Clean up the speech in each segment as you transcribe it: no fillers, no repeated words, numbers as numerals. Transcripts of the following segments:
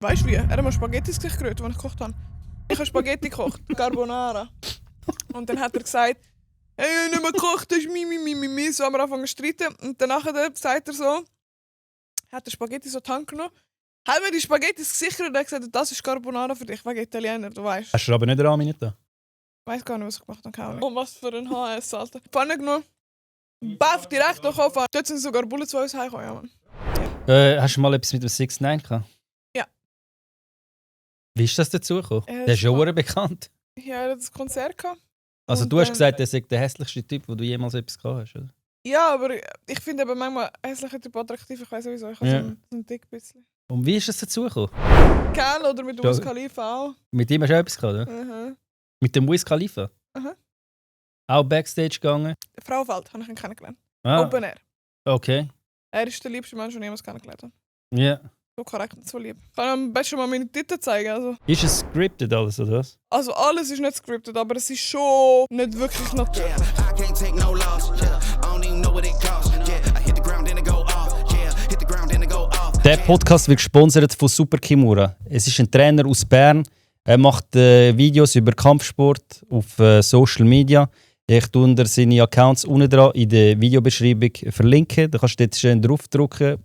Weißt du wie? Er hat mir Spaghetti ins Gesicht gerührt, als ich gekocht habe. Ich habe Spaghetti gekocht, Carbonara. Und dann hat er gesagt, hey, ich habe nicht mehr gekocht, das ist mi. So haben wir angefangen zu streiten. Und danach sagt er so, hat der Spaghetti so die Hand genommen, hat mir die Spaghetti ins Gesicht gerührt und hat gesagt, das ist Carbonara für dich, wegen Italiener, du weißt. Hast du aber nicht den Rahmen nicht da? Ich weiß gar nicht, was ich gemacht habe. Keine Ahnung. Und was für ein HS, Alter. Pfanne genommen, baff, direkt durch Kopf. Dort sind sogar Bullen zu uns heimgekommen, ja, Mann. Hast du mal etwas mit dem 6ix9ine gehabt? Ja. Wie ist das dazu gekommen? Der ist war- schon bekannt. Ja, er hat das Konzert gehabt. Also Und du hast dann- gesagt, er sei der hässlichste Typ, wo du jemals etwas gehabt hast, oder? Ja, aber ich finde eben manchmal hässliche Typ attraktiv. Ich weiß sowieso, ich habe Ja. so einen dick bisschen. Und wie ist das dazu gekommen? Kerl oder mit Ja. Wiz Khalifa auch. Mit ihm hast du auch etwas gehabt, oder? Mhm. Mit dem Wiz Khalifa? Aha. Auch Backstage gegangen? Frauenfeld habe ich ihn kennengelernt. Ah, Open Air. okay. Er ist der liebste Mensch, den ich jemals kennengelernt habe. Ja. So korrekt und so lieb. Ich kann ihm am besten mal meine Titten zeigen. Ist es scripted alles, oder was? Also alles ist nicht scripted, aber es ist schon nicht wirklich natürlich. I can't take no loss. Yeah, I don't even know what it costs. Yeah, I hit the ground and it go off. Yeah, hit the ground and it go off. Der Podcast wird gesponsert von Super Kimura. Es ist ein Trainer aus Bern. Er macht Videos über Kampfsport auf Social Media. Ich tue unter seine Accounts unten dran in der Videobeschreibung verlinken. Da kannst du dort schön draufdrücken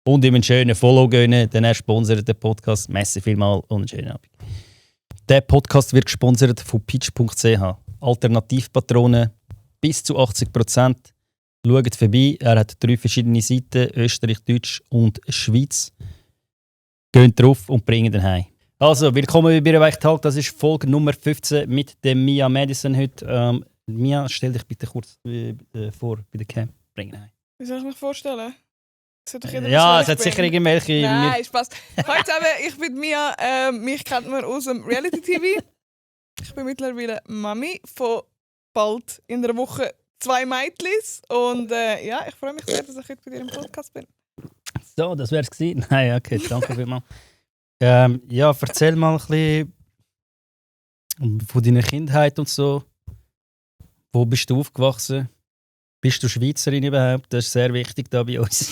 und ihm einen schönen Follow gönnen. Dann er sponsert den Podcast. Merci vielmals und einen schönen Abend. Der Podcast wird gesponsert von pitch.ch. Alternativpatronen bis zu 80%. Schaut vorbei. Er hat 3 verschiedene Seiten: Österreich, Deutsch und Schweiz. Geht drauf und bringt ihn heim. Also, willkommen bei Bierweich Talk. Das ist Folge Nummer 15 mit dem Mia Madison heute. Mia, stell dich bitte kurz vor bei der Cam. Bring ihn heim. Wie soll ich mich vorstellen? Es hat doch jeder Ja, wissen, es wer hat ich sicher bin. irgendwelche. Nein, Spaß. Heute zusammen, ich bin Mia. Mich kennt man aus dem Reality-TV. Ich bin mittlerweile Mami von bald in einer Woche 2 Mädchens. Und ja, ich freue mich sehr, dass ich heute bei dir im Podcast bin. So, das wär's gewesen. Nein, okay, danke vielmals. Ja, erzähl mal ein bisschen von deiner Kindheit und so. Wo bist du aufgewachsen? Bist du Schweizerin überhaupt? Das ist sehr wichtig da bei uns.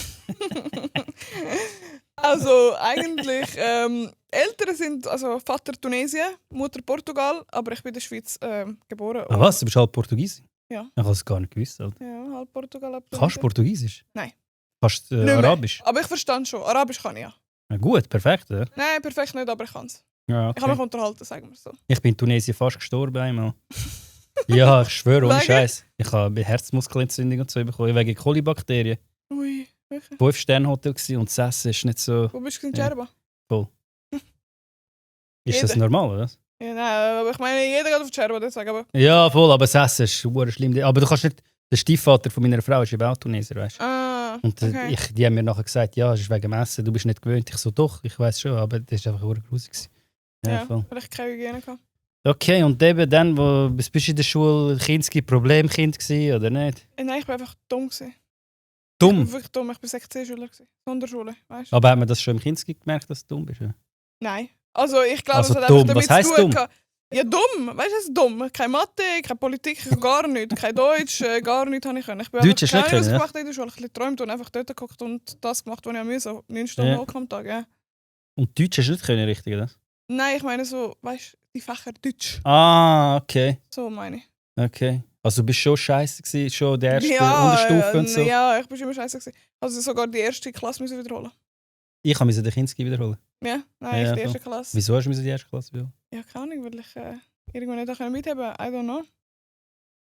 Also eigentlich, Eltern sind, also Vater Tunesien, Mutter Portugal, aber ich bin in der Schweiz geboren. Ah, was? Du bist halb Portugiesien? Ja. Ich habe es gar nicht gewusst. Alter. Ja, halb Portugal. Halb Kannst du Portugiesisch? Nein. Kannst du Nicht mehr. Arabisch? Aber ich verstand schon. Arabisch kann ich ja. Ja, gut, perfekt. Ja. Nein, perfekt nicht, aber ich kann es. Ja, Ich kann mich okay. unterhalten, sagen wir so. Ich bin in Tunesien fast gestorben einmal. Ja, ich schwöre, ohne Wegen? Scheiß. Ich habe Herzmuskelentzündung und so bekommen, wegen Kolibakterien. Ui, wirklich? 5-Sterne-Hotel gewesen und das Essen ist nicht so... Wo bist du in Ja. Djerba? Ist das Jeder. normal, oder? Ja, nein, aber ich meine, jeder geht auf Djerba, deswegen. Aber Ja, voll, aber das Essen ist super schlimm. Aber du kannst nicht... Der Stiefvater von meiner Frau ist eben auch Tunesier, weißt du? Und okay. die haben mir nachher gesagt, ja, es ist wegen dem Essen, du bist nicht gewöhnt. Ich so, doch, ich weiß schon, aber das war einfach sehr gruselig gewesen. Ja, Voll. weil ich keine Hygiene hatte. Okay, und eben dann, bist du in der Schule Kinski Problemkind gewesen, oder nicht? Nein, ich war einfach dumm. Ich Dumm? war wirklich dumm, ich war Sektionsschüler. Sonderschule, weißt du? Aber hat man das schon im Kinski gemerkt, dass du dumm bist? Ja? Nein. Also ich glaube, Also es hat dumm. einfach damit Was heisst zu tun dumm? gehabt. Ja, dumm. Weißt du, was ist dumm? Keine Mathe, keine Politik, gar nichts. Kein Deutsch, gar nichts habe ich können. Ich bin Deutsch hast du keine nicht können, ja? gemacht in der Schule. Ich habe geträumt und einfach dort geguckt und das gemacht, was ich musste. 9 Stunden Ja. hoch am Tag, ja. Und Deutsch hast du nicht können, richtig, oder? Nein, ich meine so, weißt du, die Fächer Deutsch. Ah, okay. So meine ich. Okay. Also du bist schon scheiße gewesen, schon die erste Unterstufe und so. Ja, ich bin immer scheiße gewesen. Also sogar die erste Klasse müssen wiederholen. Ich musste den Kinski wiederholen. Ja, nein, Ja, ich die erste voll. Klasse. Wieso hast du die erste Klasse wiederholen? Ja, keine Ahnung, weil ich irgendwann nicht mitheben konnte. I don't know.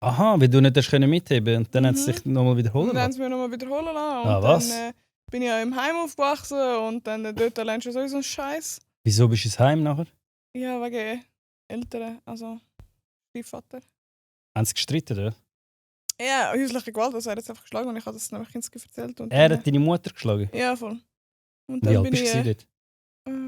Aha, weil du nicht hast können mitheben und dann hat es Mhm. sich nochmal wiederholen Und dann haben lassen. sie mir nochmal wiederholen lassen. Ah, Und was? dann bin ich ja im Heim aufgewachsen und dann dort lernst du sowieso einen Scheiß. Wieso bist du ins Heim nachher? Ja, wegen Eltern, also Stiefvater. Haben sie gestritten, oder? Ja, häusliche Gewalt, also er hat es einfach geschlagen und ich habe das nämlich Kinski erzählt. Und Er dann, hat deine Mutter geschlagen. ja, voll. Und Wie dann alt bin bist ich du dort?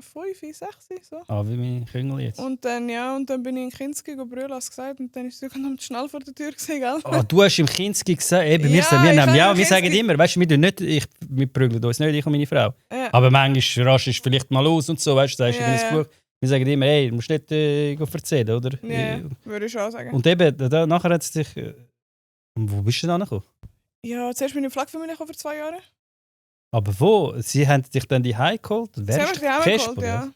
5, 6, so. Ah, wie meine Küngel jetzt. Und dann, ja, und dann bin ich in Kinski brüllen, hast gesagt, und dann ist sie ganz schnell vor der Tür gesehen, gell? Ah, du hast im Kinski gesagt, eben, Ja, wir ich habe im wir sagen Kinski- immer, weißt du, wir prügeln uns nicht, ich und meine Frau. Ja. Aber manchmal rasch ist vielleicht mal aus und so, weißt du, sagst du Ja, ins ja. Buch. Wir sagen immer, hey, du musst nicht erzählen, oder? Ja, würde ich schon sagen. Und eben, nachher hat es dich... wo bist du denn angekommen? Ja, zuerst bin ich in Flagfamilie vor 2 Jahren. Aber wo? Sie haben dich dann die geholt? Sie haben mich die Hause geholt, ja.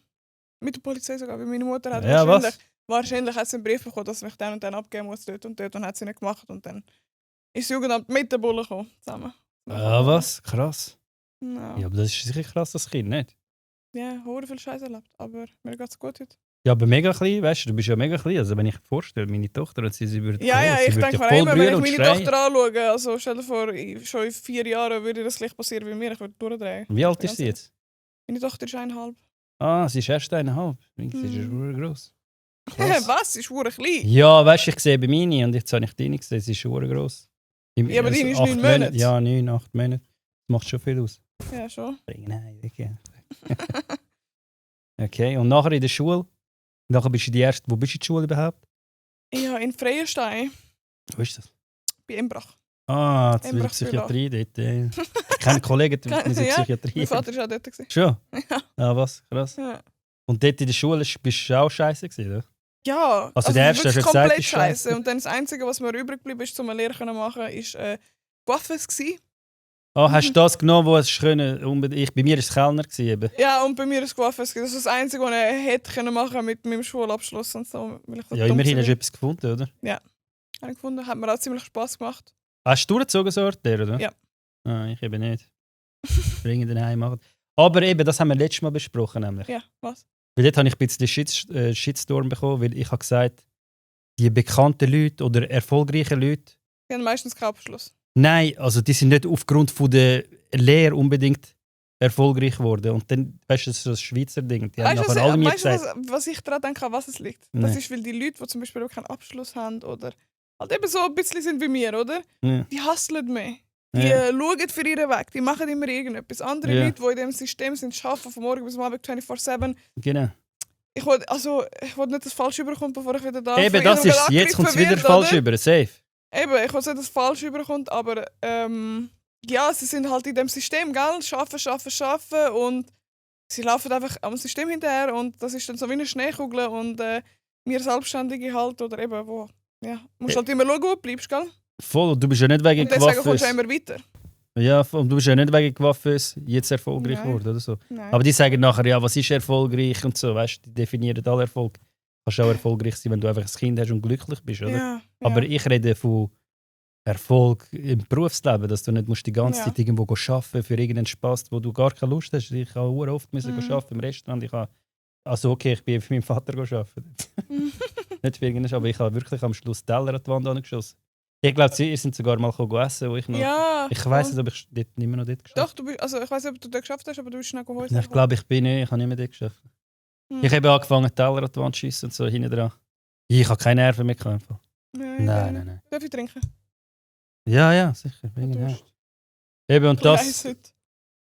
Mit der Polizei sogar, weil meine Mutter hat Ja, was? wahrscheinlich hat sie einen Brief bekommen, dass sie mich dann und dann abgeben muss dort und dort und hat sie nicht gemacht und dann ist das Jugendamt mit der Bulle gekommen, zusammen. Ah, was? Krass. Ja, Ja, aber das ist sicher krass, das Kind, nicht? ja, hure viel Scheiß erlebt, aber mir geht's gut heute. Ja, aber mega klein, weißt du, du bist ja mega klein. Also wenn ich mir vorstelle, meine Tochter und sie würde Ja, sie ich würde denke ja mir voll immer, wenn brüllen ich und meine schreien. Tochter anschaue, also stell dir vor, schon in 4 Jahren würde das gleich passieren wie mir, ich würde durchdrehen. Wie alt ist sie jetzt? Meine Tochter ist 1,5. Ah, sie ist erst 1,5. Sie ist Mhm. groß. Krass. Was? Sie ist hure klein. Ja, weißt du, ich sehe bei meine und jetzt habe ich deine gesehen, sie ist schon groß. Ja, aber deine ist 9 Monate. Ja, 9, 8 Monate. Das macht schon viel aus. Ja, schon. Nein, okay. Okay, und nachher in der Schule? Nachher bist du die erste. Wo bist du in der Schule überhaupt? Ja, in Freienstein, Wo ist das? bei Embrach. Ah, das Embrach Psychiatrie dort. Ich kenne Kollegen, die in der Ja, Psychiatrie. Mein Vater war auch dort. Schon? Ja. Ah, was? Krass. Ja. Und dort in der Schule bist du auch scheiße gewesen, oder? Ja, Also der erste hast du wirklich gesagt, komplett ist scheisse. scheiße. Und dann das Einzige, was mir übrig geblieben ist, um eine Lehre zu machen, war Coiffeuse gsi. Ah, hast du das genommen, wo es schön unbedingt... Bei mir war es Kellner gewesen, eben. Ja, und bei mir ist Coiffeuse gsi. Das ist das Einzige, was ich hätte können machen mit meinem Schulabschluss und so. Weil ich so Ja, dumm immerhin hast du war. etwas gefunden, oder? Habe ich gefunden. Hat mir auch ziemlich Spass gemacht. Hast du durchgezogen, so der, oder? Ja. Ah, ich eben nicht. Bringen den heim machen. Aber eben, das haben wir letztes Mal besprochen, nämlich. Ja, was? Weil dort habe ich ein bisschen Shitstorm bekommen, weil ich habe gesagt, die bekannten Leute oder erfolgreichen Leute, Die haben meistens keinen Abschluss. nein, also die sind nicht aufgrund von der Lehre unbedingt erfolgreich geworden. Und dann, weißt du, das ist so ein Schweizer Ding. Die haben Weißt nachher alle mir du, gesagt, was ich daran denke, an was es liegt? Nee. Das ist, weil die Leute, die zum Beispiel auch keinen Abschluss haben oder halt eben so ein bisschen sind wie mir, oder? ja, Die hustlen mehr. Die ja, schauen für ihren Weg, die machen immer irgendetwas. Andere Ja. Leute, die in diesem System sind, arbeiten von morgen bis Abend 24/7. genau. Ich will nicht das Falsche überkommen, bevor ich wieder da Eben, Ich das bin ist gerade jetzt kommt es wieder verwirrt, falsch oder? über, safe. Eben, ich will nicht, dass es falsch überkommt, aber ja, sie sind halt in dem System, gell? Arbeiten und sie laufen einfach am System hinterher und das ist dann so wie eine Schneekugel und wir Selbstständige halt oder eben, wo, ja, musst halt immer schauen, wo du bleibst, gell? Voll, du bist ja nicht wegen Und deswegen kommst Coiffeuse. du immer weiter. Ja, und du bist ja nicht wegen Coiffeuse jetzt erfolgreich Nein. geworden oder so. Nein. Aber die sagen nachher, ja, was ist erfolgreich und so, weißt du, die definieren alle Erfolg. Du kannst auch erfolgreich sein, wenn du einfach ein Kind hast und glücklich bist, oder? ja, Aber ja. ich rede von Erfolg im Berufsleben, dass du nicht musst die ganze Ja. Zeit irgendwo arbeiten für irgendeinen Spaß, wo du gar keine Lust hast. Ich habe sehr oft müssen Mhm. arbeiten im Restaurant. Also okay, ich bin für meinen Vater arbeiten. Nicht für irgendeinen, aber ich habe wirklich am Schluss Teller an die Wand angeschossen. Ich glaube, ihr sind sogar mal essen, wo ich noch... Ja, Ich weiß voll. nicht, ob ich dort nicht mehr noch dort geschafft habe. Doch, du bist, also ich weiß nicht, ob du das geschafft hast, aber du bist schnell geholt. Ich glaube, ich habe nicht mehr dort geschafft. Hm. Ich habe angefangen, Teller an die Wand zu schiessen und so hinten dran. Ich habe keine Nerven mehr gehabt. Nein. Darf ich trinken? Ja, sicher. Bin ich, ja. Eben, und Kleines das... heute.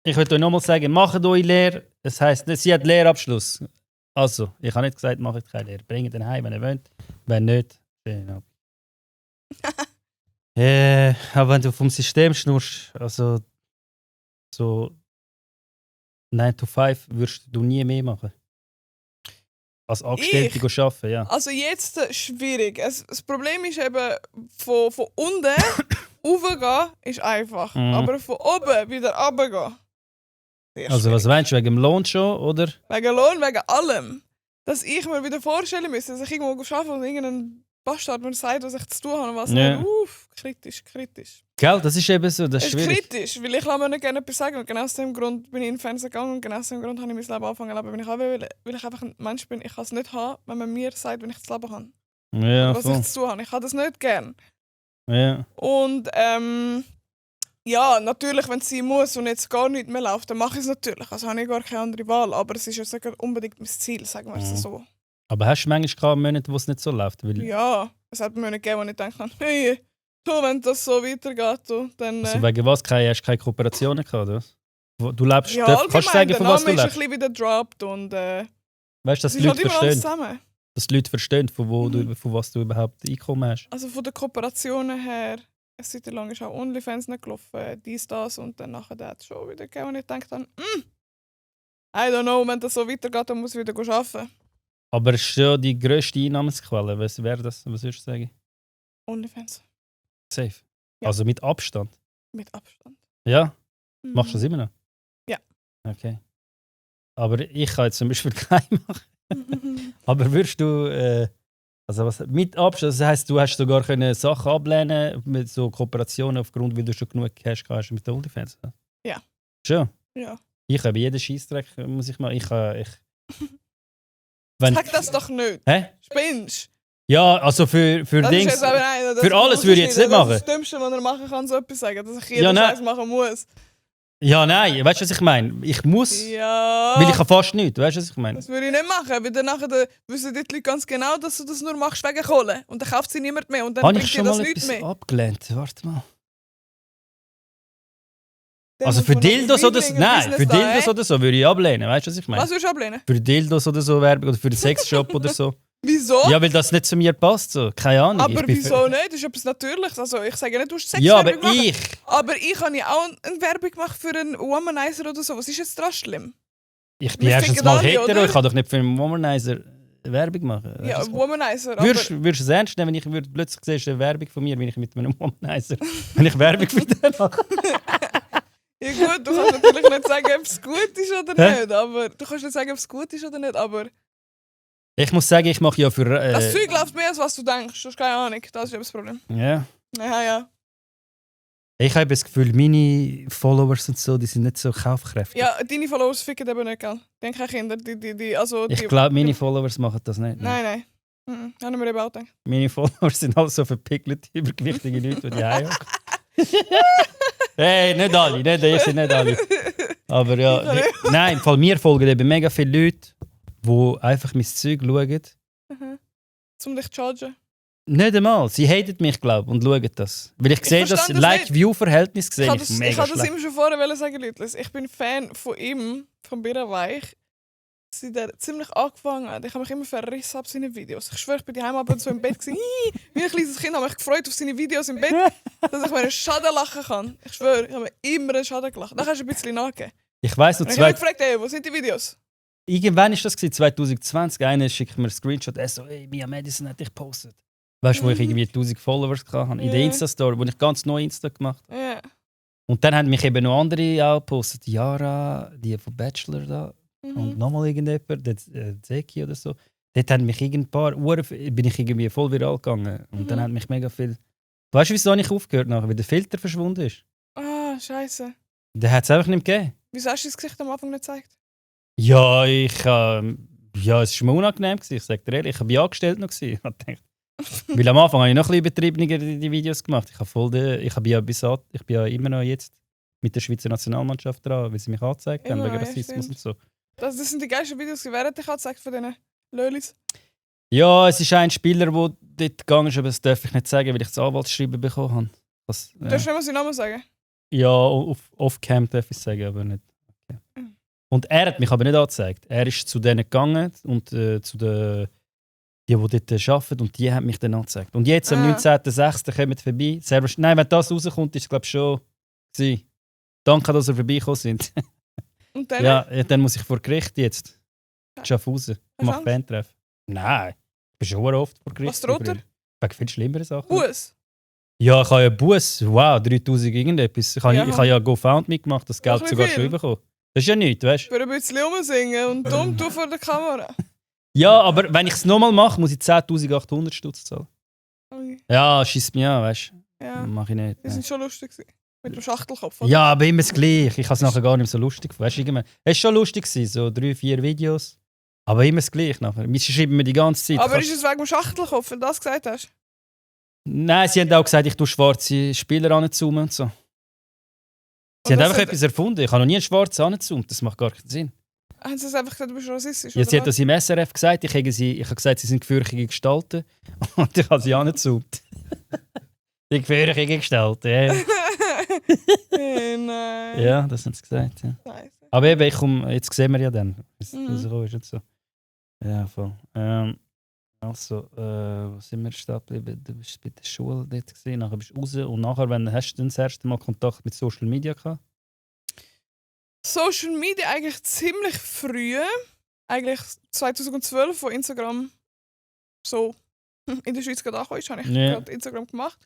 Ich würde euch nochmal sagen, macht eure Lehre. Das heisst, sie hat Lehrabschluss. Also, ich habe nicht gesagt, macht keine Lehre. Bringt den heim, wenn ihr wollt. Wenn nicht, schönen Abend. Aber wenn du vom System schnurst, also so 9 to 5 würdest du nie mehr machen. Als Angestellte arbeiten, ja. Also jetzt schwierig. Das Problem ist eben, von unten raufgehen ist einfach. Mhm. Aber von oben wieder runtergehen. sehr Also was schwierig. meinst du, wegen dem Lohn schon, oder? Wegen Lohn, wegen allem. Dass ich mir wieder vorstellen müsste, dass ich irgendwo arbeite und irgendein Bastard mir sagt, was ich zu tun habe und was Ja. nicht. Kritisch. Gell, das ist eben so, das Es ist ist schwierig. kritisch, weil ich lasse mir nicht gerne etwas sagen. Und genau aus dem Grund bin ich in den Fernsehen gegangen und genau aus dem Grund habe ich mein Leben angefangen zu leben, wenn ich will, weil ich einfach ein Mensch bin. Ich kann es nicht haben, wenn man mir sagt, wenn ich das Leben habe. Ja, Was voll. ich zu tun habe. Ich habe das nicht gern. Ja. Und ja, natürlich, wenn es sein muss und jetzt gar nichts mehr läuft, dann mache ich es natürlich. Also habe ich gar keine andere Wahl. Aber es ist jetzt nicht unbedingt mein Ziel, sagen wir es Mhm. so. Aber hast du manchmal Monate, wo es nicht so läuft? Weil, Ja, es hat mir nicht gegeben, wo ich denke, hey, so, wenn das so weitergeht, so, dann... also wegen was? Hast du keine Kooperationen gehabt, oder? Du lebst, ja, kannst du sagen, allgemein, von der was Name du ist ein lebst? bisschen wieder gedroppt und Weißt du, es dass ist die halt Leute immer alles verstehen, zusammen. dass die Leute verstehen, von, wo Mhm. du, von was du überhaupt Einkommen hast? Also von den Kooperationen her, eine Zeit lang ist auch OnlyFans nicht gelaufen, dies, das und dann nachher hat es schon wieder gegeben und ich denke dann, I don't know, wenn das so weitergeht, dann muss ich wieder arbeiten. Aber es ist schon die grösste Einnahmensquelle. Was wäre das? Was würdest du sagen? OnlyFans. Safe. Ja. Also mit Abstand. Mit Abstand. Ja? Mhm. Machst du das immer noch? Ja. Okay. Aber ich kann jetzt zum Beispiel keinen machen. Aber würdest du also was, mit Abstand, das heisst, du hast sogar können Sachen ablehnen mit so Kooperationen aufgrund, weil du schon genug Cash hast mit den OnlyFans? Ja. Schon? Ja. Ich habe jeden Scheissdreck, muss ich mal. Wenn, Sag das doch nicht. hä? Spinnst. Ja, also für Das ist Dings. jetzt aber nein, das für alles muss würde ich jetzt nicht machen. Das ist das Dümmste, was er machen kann, so etwas sagen. Dass ich jeden Ja, nein. Scheiß machen muss. Ja, nein, weißt du, was ich meine? Ich muss, Ja. weil ich kann fast nichts, weißt du, was ich meine? Das würde ich nicht machen, weil dann nachher wissen die Leute ganz genau, dass du das nur machst wegen Kohle. Und dann kauft sie niemand mehr und dann Habe bringt ich dir schon das mal nichts etwas mehr. abgelehnt? Warte mal. Der Also muss für man noch Dildos oder so, beibringen, nein, Business für da, Dildos oder so würde ich ablehnen, weißt du, was ich meine? Was willst du ablehnen? Für Dildos oder so Werbung oder für den Sexshop oder so. Wieso? Ja, weil das nicht zu mir passt, so. Keine Ahnung. aber ich bin wieso nicht? Das ist etwas Natürliches. Also ich sage nicht, du musst Ja, aber Sexwerbung machen. ich. Aber ich habe ja auch eine Werbung gemacht für einen Womanizer oder so. Was ist jetzt daran schlimm? Ich bin Wir erstens ficken mal alle, hetero, oder? ich kann doch nicht für einen Womanizer Werbung machen. Ja, Weißt du, Womanizer. Würdest du es ernst nehmen, wenn ich plötzlich siehst, eine Werbung von mir, wenn ich mit einem Womanizer, wenn ich Werbung für den mache? Ja gut, du kannst natürlich nicht sagen, ob es gut ist oder Hä? nicht. Aber du kannst nicht sagen, ob es gut ist oder nicht. Aber Ich muss sagen, ich mache ja für... das Zeug läuft mehr, als was du denkst. Du hast keine Ahnung. Das ist eben das Problem. ja. Ja. Ich habe das Gefühl, meine Followers und so, die sind nicht so kaufkräftig. Ja, deine Followers ficken eben nicht, gell? Denk keine Kinder. Also, Ich glaube, meine Followers machen das nicht. Nein. Mhm. Haben wir eben auch gedacht. Meine Followers sind alle so verpickelte, übergewichtige Leute, die heimhocken. Hey, nicht alle, ich sind nicht alle. Aber ja, nein, im Fall mir folgen eben mega viele Leute, die einfach mein Zeug schauen. Mhm. Um dich zu chargen. Nicht einmal, sie haten mich, glaube ich, und schauen das. Weil ich sehe, das verstand das Like-View-Verhältnis Ich sehe habe ich das, mega das schlecht. immer schon vorher sagen, Leute. Ich bin Fan von ihm, von Birrenweich. Seit er ziemlich angefangen hat. Ich habe mich immer verrissen auf seine Videos. Ich schwöre, ich bin daheim ab und zu im Bett gewesen. Wie ein kleines Kind habe ich mich gefreut auf seine Videos im Bett, dass ich mir einen Schaden lachen kann. Ich schwöre, ich habe mir immer einen Schaden gelacht. Dann hast du ein bisschen nachgegeben. Ich weiss noch, Und ich habe mich gefragt, ey, wo sind die Videos? irgendwann war das 2020. Einer schickt mir einen Screenshot, er so, hey, Mia Madison hat dich gepostet. Weißt du, wo ich irgendwie 1000 Followers hatte? In der Ja. Insta-Story, wo ich ganz neu Insta gemacht habe. Ja. Und dann haben mich eben noch andere auch gepostet. Yara, die von Bachelor da. Und Mhm. nochmal irgendjemand, der Zeki oder so. Dort haben mich ein paar bin ich irgendwie voll viral gegangen. Und dann Mhm. hat mich mega viel... Weißt du, wieso habe ich aufgehört nachher? Weil der Filter verschwunden ist. Ah, scheiße. Der hat es einfach nicht mehr gegeben. Wieso hast du das Gesicht am Anfang nicht gezeigt? Ja, ja, es war mir unangenehm gewesen, ich sage dir ehrlich. Ich war ja angestellt noch gewesen. Ich hab gedacht, weil am Anfang habe ich noch ein bisschen übertriebener die Videos gemacht. Ich bin ja immer noch jetzt mit der Schweizer Nationalmannschaft dran, weil sie mich angezeigt haben Immer wegen noch, ja, Rassismus stimmt. und so. Das sind die geilsten Videos, während ich gezeigt von diesen Lölis. Ja, es ist ein Spieler, der dort gegangen ist, aber das darf ich nicht sagen, weil ich das Anwaltsschreiben bekommen habe. Das, Du darfst nicht mal seinen Namen sagen. ja, off-cam darf ich sagen, aber nicht. Okay. Mhm. Und er hat mich aber nicht angezeigt. Er ist zu denen gegangen und zu den, die dort arbeiten und die haben mich dann angezeigt. Und jetzt am Ah. 19.06. kommen sie vorbei. Nein, wenn das rauskommt, ist es glaube ich schon gewesen. Danke, dass ihr vorbeigekommen sind. Und dann? Ja, dann muss ich vor Gericht jetzt. Schaffhausen. Ich Hast mache du Fantreff. Nein, ich bin schon oft vor Gericht. Was droht er? Wegen viel schlimmere Sachen. Bus. Ja, ich habe ja Bus. Wow, 3000 irgendetwas. Ich habe ja GoFundMe gemacht, das Geld Ach, wie sogar viel? schon bekommen. Das ist ja nichts, weißt du? Für ein bisschen rumsingen und dumm tun vor der Kamera. Ja, aber wenn ich es nochmal mache, muss ich 10.800 Stutz zahlen. Ui. Ja, schießt mich an, weißt du? Ja, Mach ich nicht. die nein. sind schon lustig gewesen. Mit dem Schachtelkopf. oder? Ja, aber immer das Gleiche. Ich habe es nachher gar nicht so lustig gefunden. Weißt du, irgendwann- es war schon lustig, gewesen, so 3-4 Videos. Aber immer das Gleiche nachher. Sie schreiben mir die ganze Zeit. Aber Kannst- ist es wegen dem Schachtelkopf, weil du das gesagt hast? Nein, sie haben auch gesagt, ich tue schwarze Spieler anzoomen und so. Sie Und haben was einfach hat- etwas erfunden. Ich habe noch nie einen schwarzen angezoomt. Das macht gar keinen Sinn. Haben sie es einfach gesagt, du bist rassistisch? Ja, sie hat oder das im SRF gesagt. Ich habe gesagt, sie sind gefürchtige Gestalten. Und ich habe sie angezoomt. Die gefürchtige Gestalten, ja. was? Nein. Ja, das haben sie gesagt. Ja. Scheiße. Aber eben, jetzt sehen wir ja dann, wie es Mhm. rausgekommen ist und so. Ja, voll. Also, wo sind wir stehen geblieben? Du bist bei der Schule dort gesehen, nachher bist du raus und nachher, wenn hast du dann das erste Mal Kontakt mit Social Media gehabt? Social Media eigentlich ziemlich früh. Eigentlich 2012, wo Instagram so in der Schweiz gerade angekommen ist, habe ich Ja. gerade Instagram gemacht.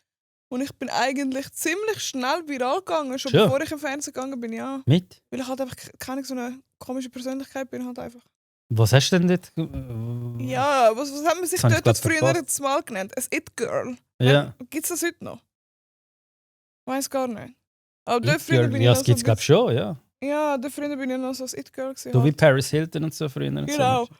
Und ich bin eigentlich ziemlich schnell viral gegangen, schon Schon? bevor ich im Fernsehen gegangen bin, ja. Mit? Weil ich halt einfach keine so eine komische Persönlichkeit bin, halt einfach. Was hast du denn dort? Ja, was haben wir sich Das habe ich dort grad früher verpasst. jetzt mal genannt? Ein It-Girl. Ja. Gibt es das heute noch? Weiß gar nicht. Aber dort früher It-Girl. bin Ja, ich das noch gibt es so glaube ich schon, ja. Ja, dort früher bin ich noch so ein It-Girl gewesen. So wie halt. Paris Hilton und so früher. Und Genau. So.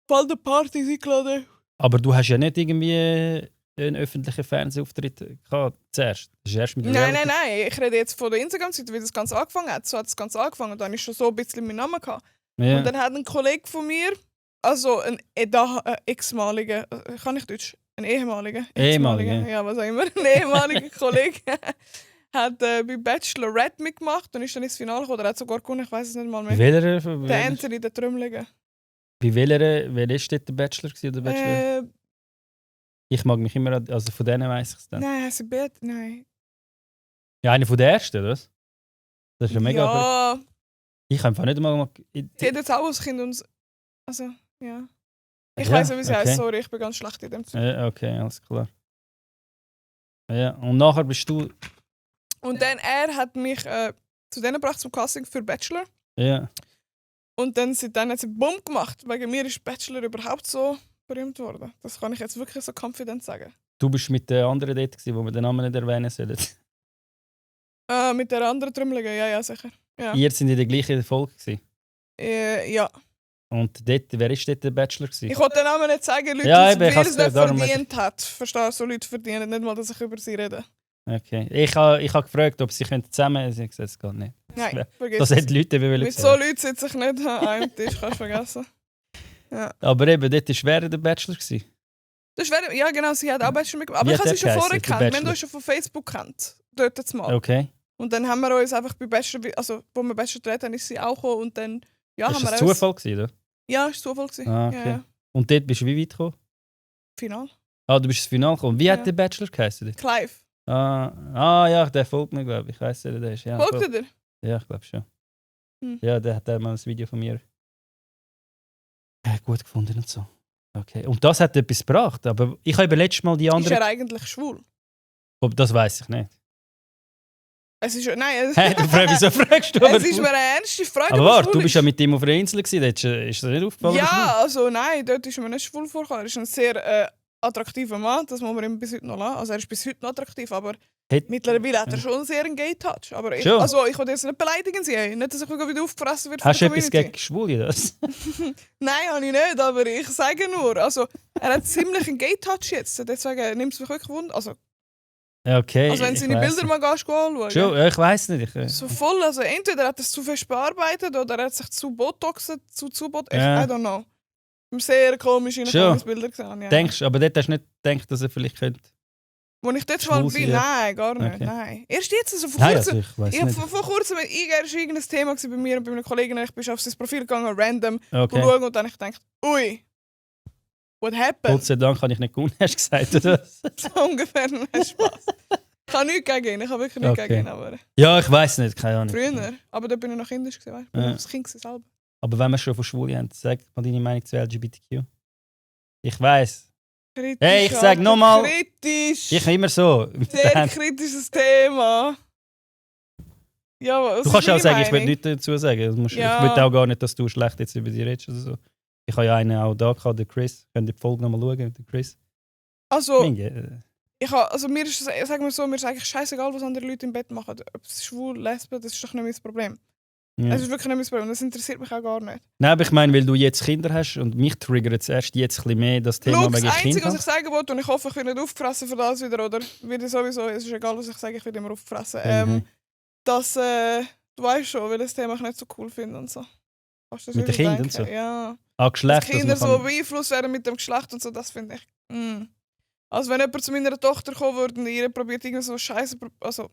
Voll der Partys eingeladen. Aber du hast ja nicht irgendwie einen öffentlichen Fernsehauftritt gehabt zuerst. Das ist erst mit der Nein, Reality- nein, nein. Ich rede jetzt von der Instagram-Seite, wie das Ganze angefangen hat. So hat das Ganze angefangen. Und dann ist schon so ein bisschen mein Name gehabt. Ja. Und dann hat ein Kollege von mir, also ein ex-maliger, kann ich Deutsch? Ein ehemaliger? Ehemaliger. Ja, was auch immer. Ein ehemaliger Kollege hat bei Bachelorette mitgemacht und ist dann ins Finale gekommen. Er hat sogar gewonnen, ich weiß es nicht mal Bei mehr. welcher? Der Anthony, der Trümmlige. Bei welcher? Wer ist dort der Bachelor gewesen, oder Bachelor? Äh, Ich mag mich immer, also von denen weiss ich es dann. nein, heißt sie Beth? Nein. Ja, einer von den ersten, oder was? Das ist ja mega. Ja, Ich habe einfach nicht mal. sie hat jetzt auch ein Kind und... Also, ja. Ich Ja, weiß nicht, wie sie okay. heißt, sorry, ich bin ganz schlecht in dem Zeug. Ja, okay, alles klar. Ja, und nachher bist du. Und dann, er hat mich zu denen gebracht zum Casting für Bachelor. Ja. Und dann hat sie Bumm gemacht. Wegen mir ist Bachelor überhaupt so berühmt worden. Das kann ich jetzt wirklich so confident sagen. Du bist mit den anderen dort gewesen, wo wir den Namen nicht erwähnen sollen. Mit der anderen Trümmelige, ja, sicher. Ja. Ihr seid in der gleichen Folge gewesen. Ja. Und dort, wer ist dort der Bachelor gewesen? Ich wollte den Namen nicht sagen, Leute, Ja, ja, eben, weil ich er hab's es nicht darum- verdient hat. Verstehst du? So Leute verdienen nicht mal, dass ich über sie rede. Okay. Ich habe gefragt, ob sie zusammen. Sie haben gesagt, es geht nicht. Nein, vergiss Das es. hätten die Leute wollen Mit so sagen. Leuten sitze ich nicht an einem Tisch, kannst du vergessen. Aber eben, dort war wer der Bachelor gewesen. Das wäre, ja genau, sie hat auch Bachelor mitgemacht. Aber Wie ich hat habe sie der schon vorher geheißen, der gekannt. Wir haben Bachelor? uns schon von Facebook gekannt. Dort jetzt mal. Okay. Und dann haben wir uns einfach bei Bachelor, also wo wir Bachelor gedreht haben, ist sie auch gekommen. Und dann, ja, Das haben war wir ein uns... Zufall, gewesen, oder? Ja, ist Zufall gewesen. Ah, okay. Ja. Und dort bist du wie weit gekommen? Final. Ah, du bist ins Finale gekommen. Wie Ja. hat der Bachelor geheißen? dort? Clive. Ja, der folgt mir, glaube ich. Ich weiss, wer der ist. Ja, Folgt voll. er dir? Ja, ich glaube schon. Hm. Ja, der hat mal ein Video von mir gut gefunden und so. Okay. Und das hat etwas gebracht. Aber ich habe letztes Mal die Ist andere. er eigentlich schwul? Das weiß ich nicht. Es ist, nein, Hey, du fragst, wieso fragst du? es ist mir eine ernste Frage. Aber ob er warte, schwul du bist ist. ja mit ihm auf einer Insel gewesen. Dort ist dir nicht aufgefallen? dass er Ja, also nein, dort ist mir nicht schwul vorgekommen. Er ist ein sehr attraktiver Mann, das muss man ihm bis heute noch lassen. Also er ist bis heute noch attraktiv, aber Hat- mittlerweile hat er schon sehr einen Gay-Touch. Aber ich, Schon? also ich will jetzt nicht beleidigen sie, nicht, dass ich wieder aufgefressen werde Hast du von der etwas Community. gegen Schwule? Das? Nein, habe ich nicht, aber ich sage nur, also er hat ziemlich einen Gay-Touch jetzt. Deswegen nimmt es mich wirklich Wunder. Also Ja, okay. wenn du ich seine weiss Bilder nicht. mal anschauen. Schon, ja, ich weiß nicht. So voll, also entweder hat er es zu fest bearbeitet oder er hat sich zu botoxen, zu Botox. Ja. I don't know. Sehr komisch in Schon. Bilder gesehen. Ja. Denkst du, aber dort hast du nicht gedacht, dass er vielleicht könnte. Wo ich dort Schwul mal sein, bin, ja. nein, gar nicht. Okay. Nein. Erst jetzt, also vor Nein, kurzem. also ich weiß Ich habe nicht. vor kurzem mit Iger irgendein Thema gewesen bei mir und bei meinen Kollegen. Ich bin auf sein Profil gegangen, random, Okay. schauen und dann habe ich gedacht, ui, what happened? Gott sei Dank habe ich nicht gewonnen, hast du gesagt, oder? So ungefähr, nein, Spaß. Ich habe nichts gegen ihn, ich habe wirklich nichts Okay. gegen ihn, aber Ja, ich weiß nicht, keine Ahnung. früher. Aber da bin ich noch kindisch gewesen, weißt du? Ich bin Ja. noch das Kind gewesen selber. Aber wenn wir schon von Schwule haben, sag mal deine Meinung zu LGBTQ. Ich weiß. Kritisch, Hey, ich sag Alter, nochmal- Kritisch! Ich immer so. Sehr kritisches Thema. Ja, was Du ist kannst auch meine sagen, ich will Meinung? nichts dazu sagen. Du musst, Ja. Ich will auch gar nicht, dass du schlecht jetzt über die redest oder so. Ich habe ja einen auch da gehabt, den Chris. Könnt ihr die Folge nochmal schauen mit dem Chris? Also, Minge, also mir ist es, sagen wir so, mir ist eigentlich scheißegal, was andere Leute im Bett machen. Ob es schwul, lesben, das ist doch nicht mein Problem. ja. Das ist wirklich nicht mein Problem. Das interessiert mich auch gar nicht. Nein, aber ich meine, weil du jetzt Kinder hast und mich triggert es erst jetzt ein bisschen mehr das Thema Schau, das wegen Einzige, was ich Kindern. sagen wollte, und ich hoffe, ich werde nicht aufgefressen für das wieder, oder werde ich sowieso, es ist egal, was ich sage, ich werde immer aufgefressen. Mhm. Dass, du weißt schon, weil das Thema ich nicht so cool finde und so. Kannst du das Mit den wieder Kindern und denken? so? Ja. Ah, Dass Geschlecht, Kinder dass so man kann... beeinflusst werden mit dem Geschlecht und so, das finde ich. Also wenn jemand zu meiner Tochter kommen würde und ihr probiert irgendwie so Scheiße, also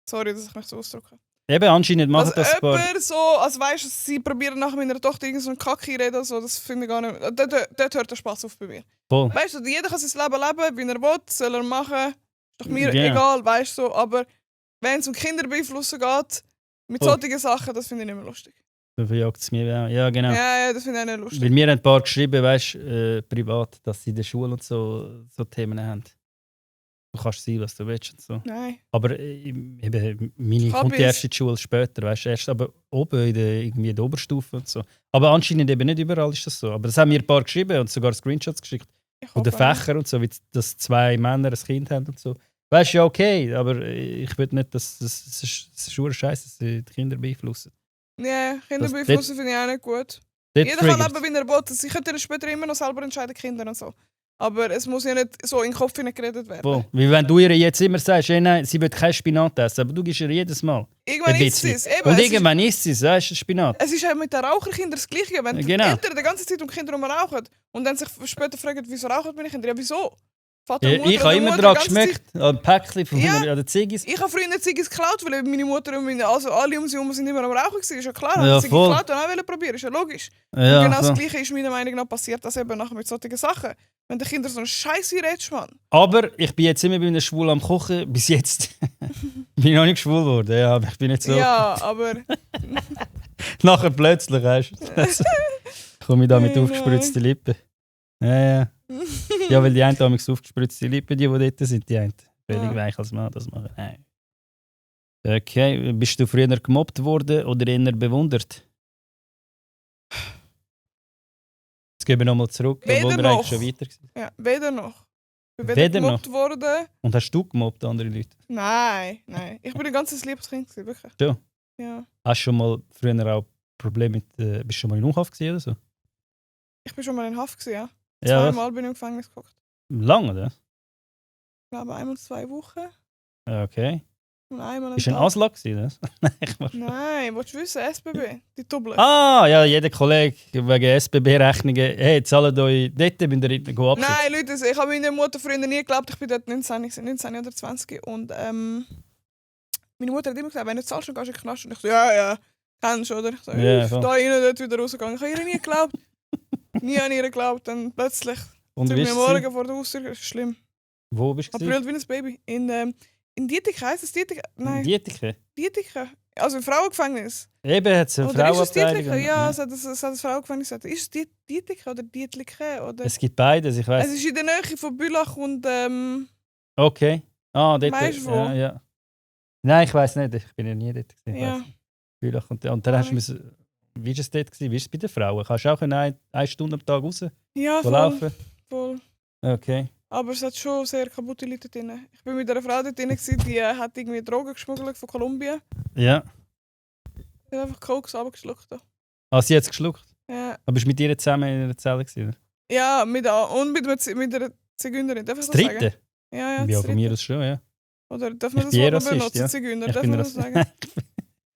sorry, dass ich mich so ausdrücke. Eben, anscheinend machen Also das ein paar... jemand so, also weißt du, sie probieren nach meiner Tochter irgendwie so einen Kacki reden, so, das finde ich gar nicht. Dort hört der Spaß auf bei mir. Voll. Weißt du, jeder kann sein Leben leben, wie er will, soll er machen. Ist doch mir Ja. egal, weißt du, so. Aber wenn es um Kinder beeinflussen geht, mit Oh. solchen Sachen, das finde ich nicht mehr lustig. So verjagt es mir auch. Ja, genau. Ja, das finde ich auch nicht lustig. Weil mir haben ein paar geschrieben, weißt privat, dass sie in der Schule und so Themen haben. Du kannst sein, was du willst und so. Nein. Aber eben, meine Hab kommt ich's. erst in die Schule später, weißt du, erst aber oben irgendwie in der Oberstufe und so. Aber anscheinend eben nicht überall ist das so. Aber das haben mir ein paar geschrieben und sogar Screenshots geschickt. Ich Von den hoffe auch. Fächern und so, wie dass 2 Männer ein Kind haben und so. Weißt du, ja, okay, aber ich will nicht, dass das ist schon scheiße, dass die Kinder beeinflussen. Ja, Kinder Das- beeinflussen finde ich auch nicht gut. Dort Jeder kann triggert. leben, wie er will. Sie können ja später immer noch selber entscheiden, Kinder und so. Aber es muss ja nicht so in den Kopf hineingeredet werden. Voll. Wie wenn du ihr jetzt immer sagst, hey, nein, sie will kein Spinat essen, aber du gibst ihr jedes Mal. Irgendwann ein ist bisschen. es. Eben, Und es irgendwann isst sie es, weißt du, Spinat. Es ist auch mit den Raucherkindern das Gleiche. Wenn die Genau. Eltern die ganze Zeit um Kinder herum rauchen und dann sich später fragen, wieso rauchen meine Kinder? Ja, wieso? Vater und Ja, Mutter ich habe oder immer Mutter daran die ganze Zeit- geschmeckt, an Päckchen von Ja. an den Ziggis. Ich habe früher Ziggis geklaut, weil meine Mutter und also alle um sie herum sind immer am Rauchen gewesen. Ist ja klar, Ja, haben sie voll. geklaut und auch wollen probieren. Ist ja logisch. Ja, Und genau das so. Gleiche ist meiner Meinung nach passiert, dass eben nachher mit solchen Sachen. Wenn die Kinder so einen Scheiß redest, Mann. Aber ich bin jetzt immer bei einem Schwul am Kochen. Bis jetzt bin ich noch nicht schwul geworden. Ja, aber ich bin nicht so. Ja, aber Nachher plötzlich, weißt du. Komme ich da mit Hey, aufgespritzten Lippen. Ja. Ja, weil die einen haben aufgespritzte Lippen, die dort sind, die einen. Völlig Ja. weich als Mann das machen. Nein. Okay, bist du früher gemobbt worden oder eher bewundert? Jetzt gehen wir nochmal zurück, Weder obwohl wir noch. eigentlich schon weiter waren. ja, weder noch. Ich bin Weder weder gemobbt worden. Und hast du gemobbt, andere Leute? Nein, nein. Ich bin ein ganzes liebes Kind, gewesen, wirklich. Schon? Ja. Hast du schon mal früher auch Probleme mit. Bist du schon mal in U-Haft gewesen oder so? Ich bin schon mal in Haft gewesen, ja. Ja, was? Zweimal bin ich im Gefängnis geguckt. Lange, oder? Ich glaube einmal 2 Wochen Okay. und einmal Ist ein Tag. Aslak gewesen, das? Nein, ich mach- Nein, willst du wissen? SBB, die Double. Ah, ja, jeder Kollege wegen SBB-Rechnungen. Hey, zahlt euch dort, wenn ihr nicht absetzen. Nein, Leute, ich habe meiner Mutter früher nie geglaubt, ich bin dort 19, gewesen, 19 oder 20. Und meine Mutter hat immer gesagt, wenn du zahlst, dann gehst du in den Knast. Und ich so, ja, kennst du, oder? Ich so, Ja, ich voll. da rein, dort wieder rausgegangen. Ich habe ihr nie geglaubt. Nie an ihr geglaubt. Dann plötzlich, Und zu wie mir ist morgen es? vor der Haustür, das ist schlimm. Wo bist Ich du? brüllt wie ein Baby. In Dietikon, heisst es Dietikon? Nein, Dietike. Dietikon. Also im Frauengefängnis. Eben hat es eine Oder ist es Frauenabteilung. Dietikon? Ja, es hat ein Frauengefängnis. Ist es Dietikon oder Dietlikon? Oder? Es gibt beides, ich Es weiß. ist in der Nähe von Bülach und Okay. Ah, dort. Weißt du wo? Ja, ja. Nein, ich weiß nicht. Ich bin ja nie dort. Gewesen, ich ja. weiss nicht. Bülach und dann hast du müssen. Wie war es dort? Gewesen? Wie ist es bei den Frauen? Kannst du auch eine Stunde am Tag raus Ja, voll, laufen? voll. Okay. Aber es hat schon sehr kaputte Leute drin. Ich bin mit einer Frau dort drin, die hat irgendwie Drogen geschmuggelt von Kolumbien. Ja. Die hat einfach Koks abgeschluckt. Ah, sie hat es geschluckt. Ja, Aber bist du mit ihr zusammen in einer Zelle gewesen? ja und mit einer Zigeunerin. Darf ich Das das sagen? dritte? Ja, Ja, das von dritte. mir aus schon, ja. Oder darf man Ich das bin Wort noch Rassist, benutzen? ja. Zigeuner, Ich darf bin man das Rassist. sagen?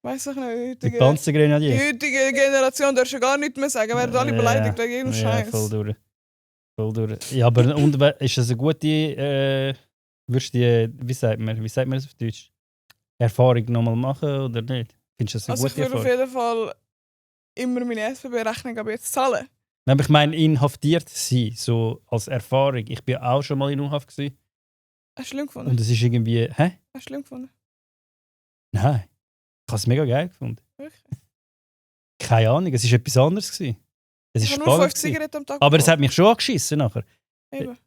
Weiss ich nicht. Die Die Panzergrenadier. heutige Generation darfst du gar nichts mehr sagen. Werden alle beleidigt wegen jedem Ja, Scheiß. voll durch. Voll durch. Ja, aber und, ist das eine gute, wie sagt man das auf Deutsch? Erfahrung nochmal machen oder nicht? Findest du das eine Also ich gute würde auf Erfahrung? jeden Fall immer meine SBB-Rechnung aber jetzt zahlen. Nein, aber ich meine, inhaftiert sein, so als Erfahrung. Ich bin auch schon mal in U-Haft gewesen. Hast du schlimm gefunden? Und es ist irgendwie, hä? Hast du schlimm gefunden? Nein. Ich habe es mega geil gefunden. Wirklich? Keine Ahnung, es war etwas anderes gewesen. Es Ich ist habe nur 5 spannend gewesen. Zigaretten am Tag Aber es geraucht. hat mich schon angeschissen nachher. Eben.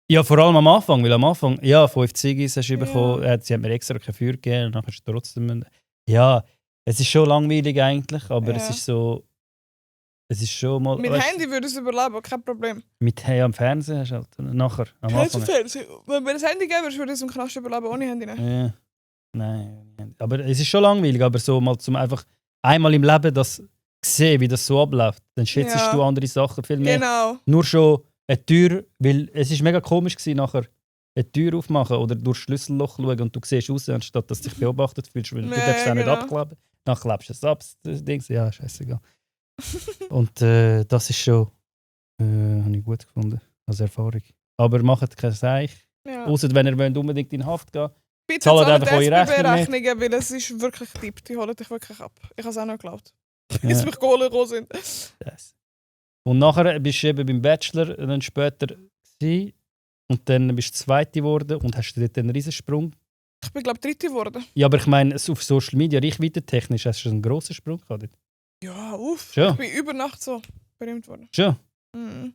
Ja, vor allem am Anfang, weil am Anfang, ja, 5 Ziggis hast du Ja. bekommen, sie hat mir extra kein Feuer gegeben, und dann hast du trotzdem, ja, es ist schon langweilig eigentlich, aber Ja. es ist so, es ist schon mal, Mit weißt, Handy würde es überleben, kein Problem. mit hey, am Fernsehen hast du halt, nachher, am Kennst du Anfang. Fernsehen? Wenn mir das Handy geben würdest, würde es im Knast überleben, ohne Handy nicht. Ja, nein, aber es ist schon langweilig, aber so mal zum einfach einmal im Leben das sehen, wie das so abläuft, dann schätzt Ja. du andere Sachen viel mehr. Genau. Nur schon eine Tür, weil es ist mega komisch gewesen, nachher eine Tür aufmachen oder durch das Schlüsselloch schauen und du siehst raus, anstatt dass du dich beobachtet fühlst, weil du Ja, darfst es auch nicht genau. abkleben. Dann klebst du es ab, das Ding, ja, scheißegal. Und das ist schon, habe ich gut gefunden, als Erfahrung. Aber macht kein Seich. Ja. Außer wenn ihr wollt unbedingt in Haft gehen. Bitte zahlt zahlt einfach die eure Rechnung SBB-Rechnungen, weil es ist wirklich Tipp. Die holen dich wirklich ab. Ich habe es auch noch geglaubt. Bis Ja. mich Kohle gekommen sind. Yes. Und nachher bist du eben beim Bachelor dann später gewesen, und dann bist du Zweite geworden und hast du dort einen Riesensprung. Ich bin, glaube ich, Dritte geworden. Ja, aber ich meine, auf Social Media, reichweitentechnisch, hast du einen grossen Sprung gehabt. dort. Ja, uff. Schon? Ich bin über Nacht so berühmt worden. Schon. Mhm.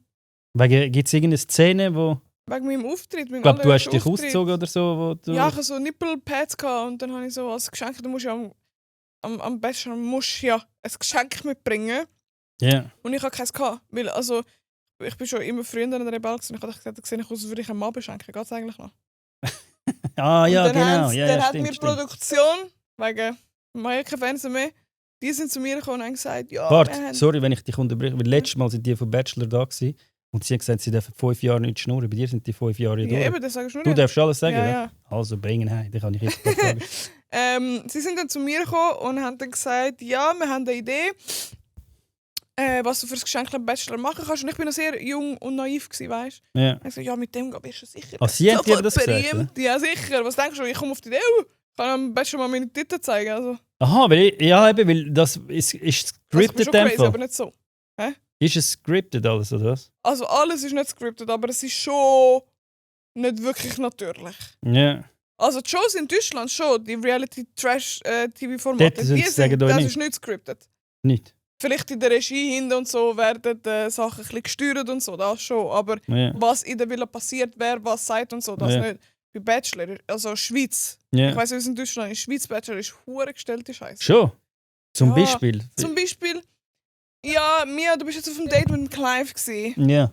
Gibt es irgendeine Szene, wo Wegen meinem Auftritt. Ich glaube, du hast dich ausgezogen oder so. Wo du Ja, ich hatte so Nippelpads und dann habe ich so als Geschenk, du musst ja am Bachelor musst ja ein Geschenk mitbringen. Ja. Und ich hatte keins gehabt, weil also ich bin schon immer früher ein Rebell gewesen. Ich habe gesagt, ich sehe aus, als würde ich einen Mann beschenken. Geht es eigentlich noch? Ah ja, und dann genau. Ja, dann ja, hat stimmt, mir die stimmt. Produktion, wegen, wir haben ja kein Fernsehen mehr, die sind zu mir gekommen und haben gesagt, ja, wir Warte, haben... sorry, wenn ich dich unterbreche. Weil letztes Mal sind die von Bachelor da gewesen, und sie haben gesagt, sie dürfen 5 Jahre nicht schnurren. Bei dir sind die 5 Jahre Ja, durch. eben, das sagst du Du nicht. darfst alles sagen, Ja, ja? ja. Also bringen heim, dann kann ich jetzt ein paar Fragen. Sie sind dann zu mir gekommen und haben dann gesagt, ja, wir haben eine Idee, was du für das Geschenk am Bachelor machen kannst. Und ich bin noch sehr jung und naiv gewesen, weißt du? Ja. Ich habe gesagt, ja, mit dem bist du sicher. Ah, sie haben dir sofort das gesagt, berühmt. Ja, sicher. Was denkst du? Ich komme auf die Idee, ich kann am Bachelor mal meine Titel zeigen. Also, Aha, weil das ist das ist scripted schon in dem crazy, Fall. aber nicht so. Ist es scripted alles, oder was? Also alles ist nicht scripted, aber es ist schon nicht wirklich natürlich. Ja. Also die Shows in Deutschland schon, die Reality-Trash-TV-Formate, Dort sind sie sagen doch das nicht. ist nicht scripted. Nicht. Vielleicht in der Regie hinten und so werden Sachen ein bisschen gesteuert und so, das schon. Aber Ja. was in der Villa passiert, wer was sagt und so, das Ja. nicht. Bei Bachelor, also Schweiz, Ja. ich weiss, wie es in Deutschland ist, Schweiz Bachelor ist hure gestellte Scheiße. Schon? Zum Ja. Beispiel? Zum Beispiel, ja, Mia, du bist jetzt auf einem Date mit dem Clive gewesen. Ja.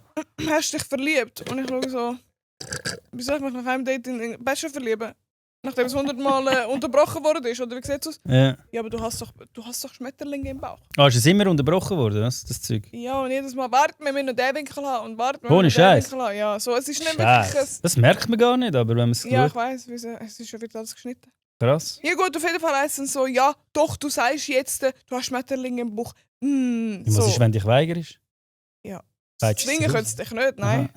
Hast dich verliebt? Und ich schaue so, wie soll ich mich nach einem Date in den Bachelor verlieben? Nachdem es 100 Mal unterbrochen worden ist, oder wie sieht es aus? Ja. Ja, aber du hast doch Schmetterlinge im Bauch. Ah, ist es immer unterbrochen worden, das Zeug? Ja, und jedes Mal, warte, wir müssen noch den Winkel haben und warte, wir Ohne müssen noch den Scheiß. Winkel haben. Ja, so, es ist nicht wirklich Scheiße. Das merkt man gar nicht, aber wenn man es Ja, ich schaut. weiss, es ist schon wieder alles geschnitten. Krass. Ja gut, auf jeden Fall heisst es so, ja, doch, du sagst jetzt, du hast Schmetterlinge im Bauch. Was So. ist, wenn dich weigerst? Ja. Weitest du Zwingen es könntest du dich nicht, nein. Aha.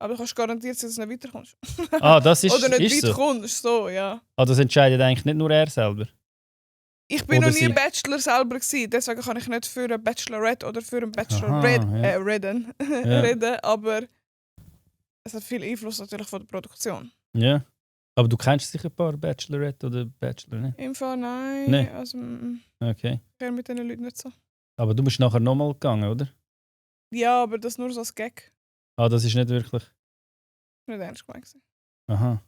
Aber du kannst garantiert, dass du nicht weiterkommst. Ah, das ist, Oder nicht ist so. weiterkommst, so, ja. Ah, das entscheidet eigentlich nicht nur er selber. Ich bin Oder noch nie sie. Bachelor selber gewesen, deswegen kann ich nicht für eine Bachelorette oder für einen Bachelor Aha, reden, Ja. reden, aber es hat viel Einfluss natürlich von der Produktion. Ja. Aber du kennst sicher ein paar Bachelorette oder Bachelor, ne? Im Fall nein, Nee. also Okay. ich höre mit diesen Leuten nicht so. Aber du bist nachher nochmal gegangen, oder? Ja, aber das nur so als Gag. Ah, das ist nicht wirklich. Nicht ernst gemeint gewesen. Aha.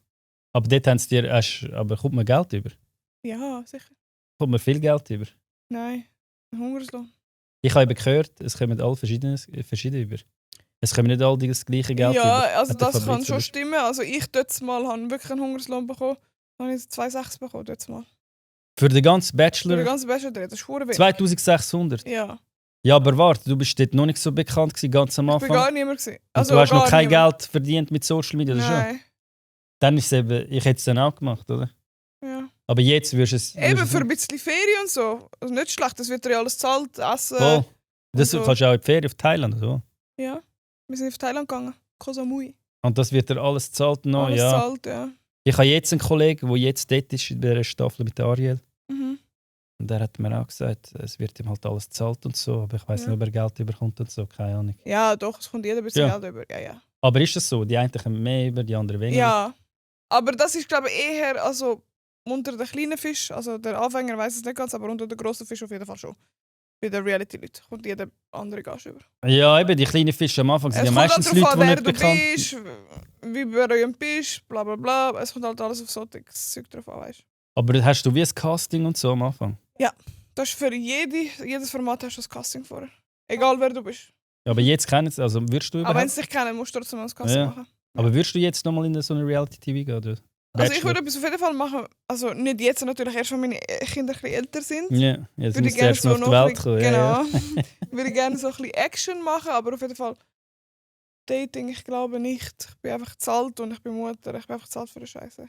Aber dort haben sie dir. Aber kommt man Geld über? Ja, sicher. Kommt man viel Geld über? Nein, ein Hungerslohn. Ich habe eben gehört, es kommen alle verschiedene über. Es kommen nicht alle das gleiche Geld über. Ja, also Hat der das kann Fabrizio schon das- stimmen. Also ich dort mal habe wirklich einen Hungerslohn bekommen. Dann habe ich 2,6 bekommen dort mal. Für den ganzen Für Bachelor den ganzen Bachelor drin, das ist verdammt wenig. 2600. Ja, Ja, aber warte, du bist dort noch nicht so bekannt gewesen, ganz am ich Anfang. bin gar niemand gewesen. Und du hast noch gar kein niemand. Geld verdient mit Social Media, oder schon? Nein, Dann ist es eben, ich hätte es dann auch gemacht, oder? ja. Aber jetzt wirst du es. Eben wirst für du ein bisschen Ferien und so. Also nicht schlecht, das wird dir ja alles gezahlt, Essen. Voll. Das so. kannst du auch in die Ferien auf Thailand, oder so. Ja, wir sind auf Thailand gegangen. Koh Samui. Und das wird dir alles gezahlt noch, Alles ja. gezahlt, ja. Ich habe jetzt einen Kollegen, der jetzt dort ist, in dieser Staffel mit der Ariel. Mhm. Und der hat mir auch gesagt, es wird ihm halt alles gezahlt und so. Aber ich weiß Ja. nicht, ob er Geld überkommt und so, keine Ahnung. Ja, doch, es kommt jeder ein bisschen Ja. Geld über. Ja, ja. Aber ist das so? Die einen kommen mehr über, die anderen weniger? Ja, aber das ist, glaube ich, eher also, unter den kleinen Fisch. Also der Anfänger weiß es nicht ganz, aber unter den grossen Fisch auf jeden Fall schon. Bei den Reality-Leuten kommt jeder andere Gast über. Ja, eben, die kleinen Fische am Anfang sind Es ja kommt halt meistens darauf Leute, an, die wer nicht du bekannt bist, wie berühmt du bist, bla bla bla. Es kommt halt alles auf solche Zeug drauf an, weißt du. Aber hast du wie ein Casting und so am Anfang? Das ist für jedes Format hast du das Casting vorher. Egal wer du bist. Ja, aber jetzt kennen sie, also würdest du Aber wenn überhaupt... sie dich kennen, musst du trotzdem das Casting Ja. machen. Aber würdest du jetzt nochmal in so eine Reality-TV gehen? Oder? Also ich Bachelor? würde etwas auf jeden Fall machen. Also nicht jetzt natürlich, erst wenn meine Kinder ein bisschen älter sind. Ja, jetzt Würde musst ich du gerne erst mal so auf die noch ein Welt kommen. bisschen, Ja, genau. ja. Würde ich gerne so ein bisschen Action machen, aber auf jeden Fall Dating, ich glaube nicht. Ich bin einfach zahlt und ich bin Mutter. Ich bin einfach zahlt für den Scheiße.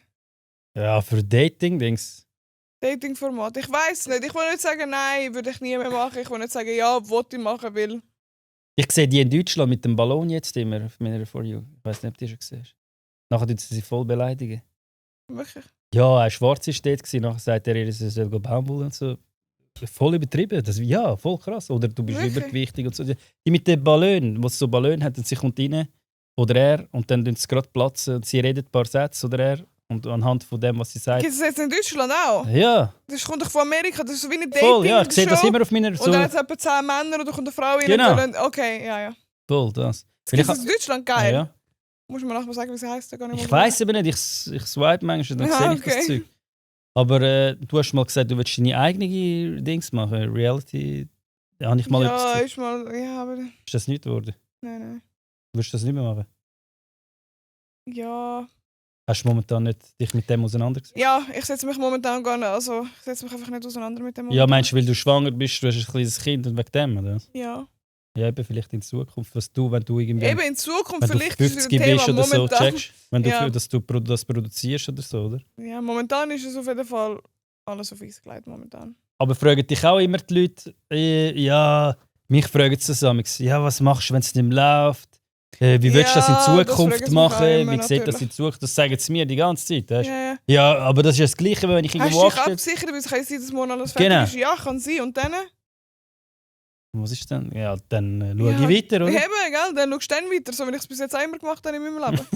Ja, für Dating-Dings. Dating-Format. Ich weiß nicht. Ich will nicht sagen, nein, würde ich nie mehr machen. Ich will nicht sagen, ja, wollte ich machen, weil. Ich sehe die in Deutschland mit dem Ballon jetzt immer auf meiner For You. Ich weiß nicht, ob du die schon gesehen hast. Nachher tun sie sich voll beleidigen. Wirklich. Ja, ein Schwarzer war dort, nachher sagt er, sie soll Baumwolle und so. Voll übertrieben. Das, ja, voll krass. Oder du bist Wirklich? übergewichtig und so. Die mit den Ballonen, wo sie so Ballon hat, und sie kommt rein, oder er, und dann tun sie gerade platzen und sie redet ein paar Sätze, oder er, und anhand von dem, was sie sagt. Gibt es jetzt in Deutschland auch? Ja, Das kommt doch von Amerika. Das ist so wie eine voll, ja, ich sehe das Dating-Show. immer auf meiner... Und So, dann hat es etwa 10 Männer oder kommt eine Frau rein. Genau. Und dann, okay, ja, ja. voll, das. Das gibt es in Deutschland geil. Ja. Musst du mir nachher sagen, wie sie heisst? Ich weiss eben nicht, ich swipe manchmal, dann sehe ich das Zeug. Aber du hast mal gesagt, du willst deine eigene Dings machen, Reality. Ja, habe ich mal etwas gesagt. Ist mal, ja, aber... Ist das nicht geworden? Nein. Willst du das nicht mehr machen? Ja... Hast du momentan nicht dich mit dem auseinandergesetzt? Ja, ich setze mich momentan gar nicht, also ich setze mich einfach nicht auseinander mit dem Ja, momentan. meinst du, weil du schwanger bist, du hast ein kleines Kind und wegen dem, oder? Ja. Ja, eben vielleicht in Zukunft, wenn du irgendwie... Eben in Zukunft wenn du vielleicht ist es 50 ein Thema bist oder so, momentan. checkst, wenn du, Ja. dass du das produzierst oder so, oder? Ja, momentan ist es auf jeden Fall alles auf Eis gelegt, momentan. Aber fragen dich auch immer die Leute, ja, mich fragen sie zusammen, ja, was machst du, wenn es nicht mehr läuft? Wie willst du das in Ja, das fragen Zukunft sie mich machen? auch immer, Wie sieht das natürlich. in Zukunft? Das sagen sie mir die ganze Zeit. Weißt? Ja. Ja, aber das ist ja das Gleiche, wenn ich Hast du irgendwo dich anstelle. abgesichert, weil es kann sein, dass morgen alles fertig Genau. ist? Ja, kann sein. Und dann? Was ist denn? Ja, dann schaue Ja. ich weiter, oder? Eben, gell? Dann schaust du dann weiter, so wie ich es bis jetzt auch immer gemacht habe in meinem Leben.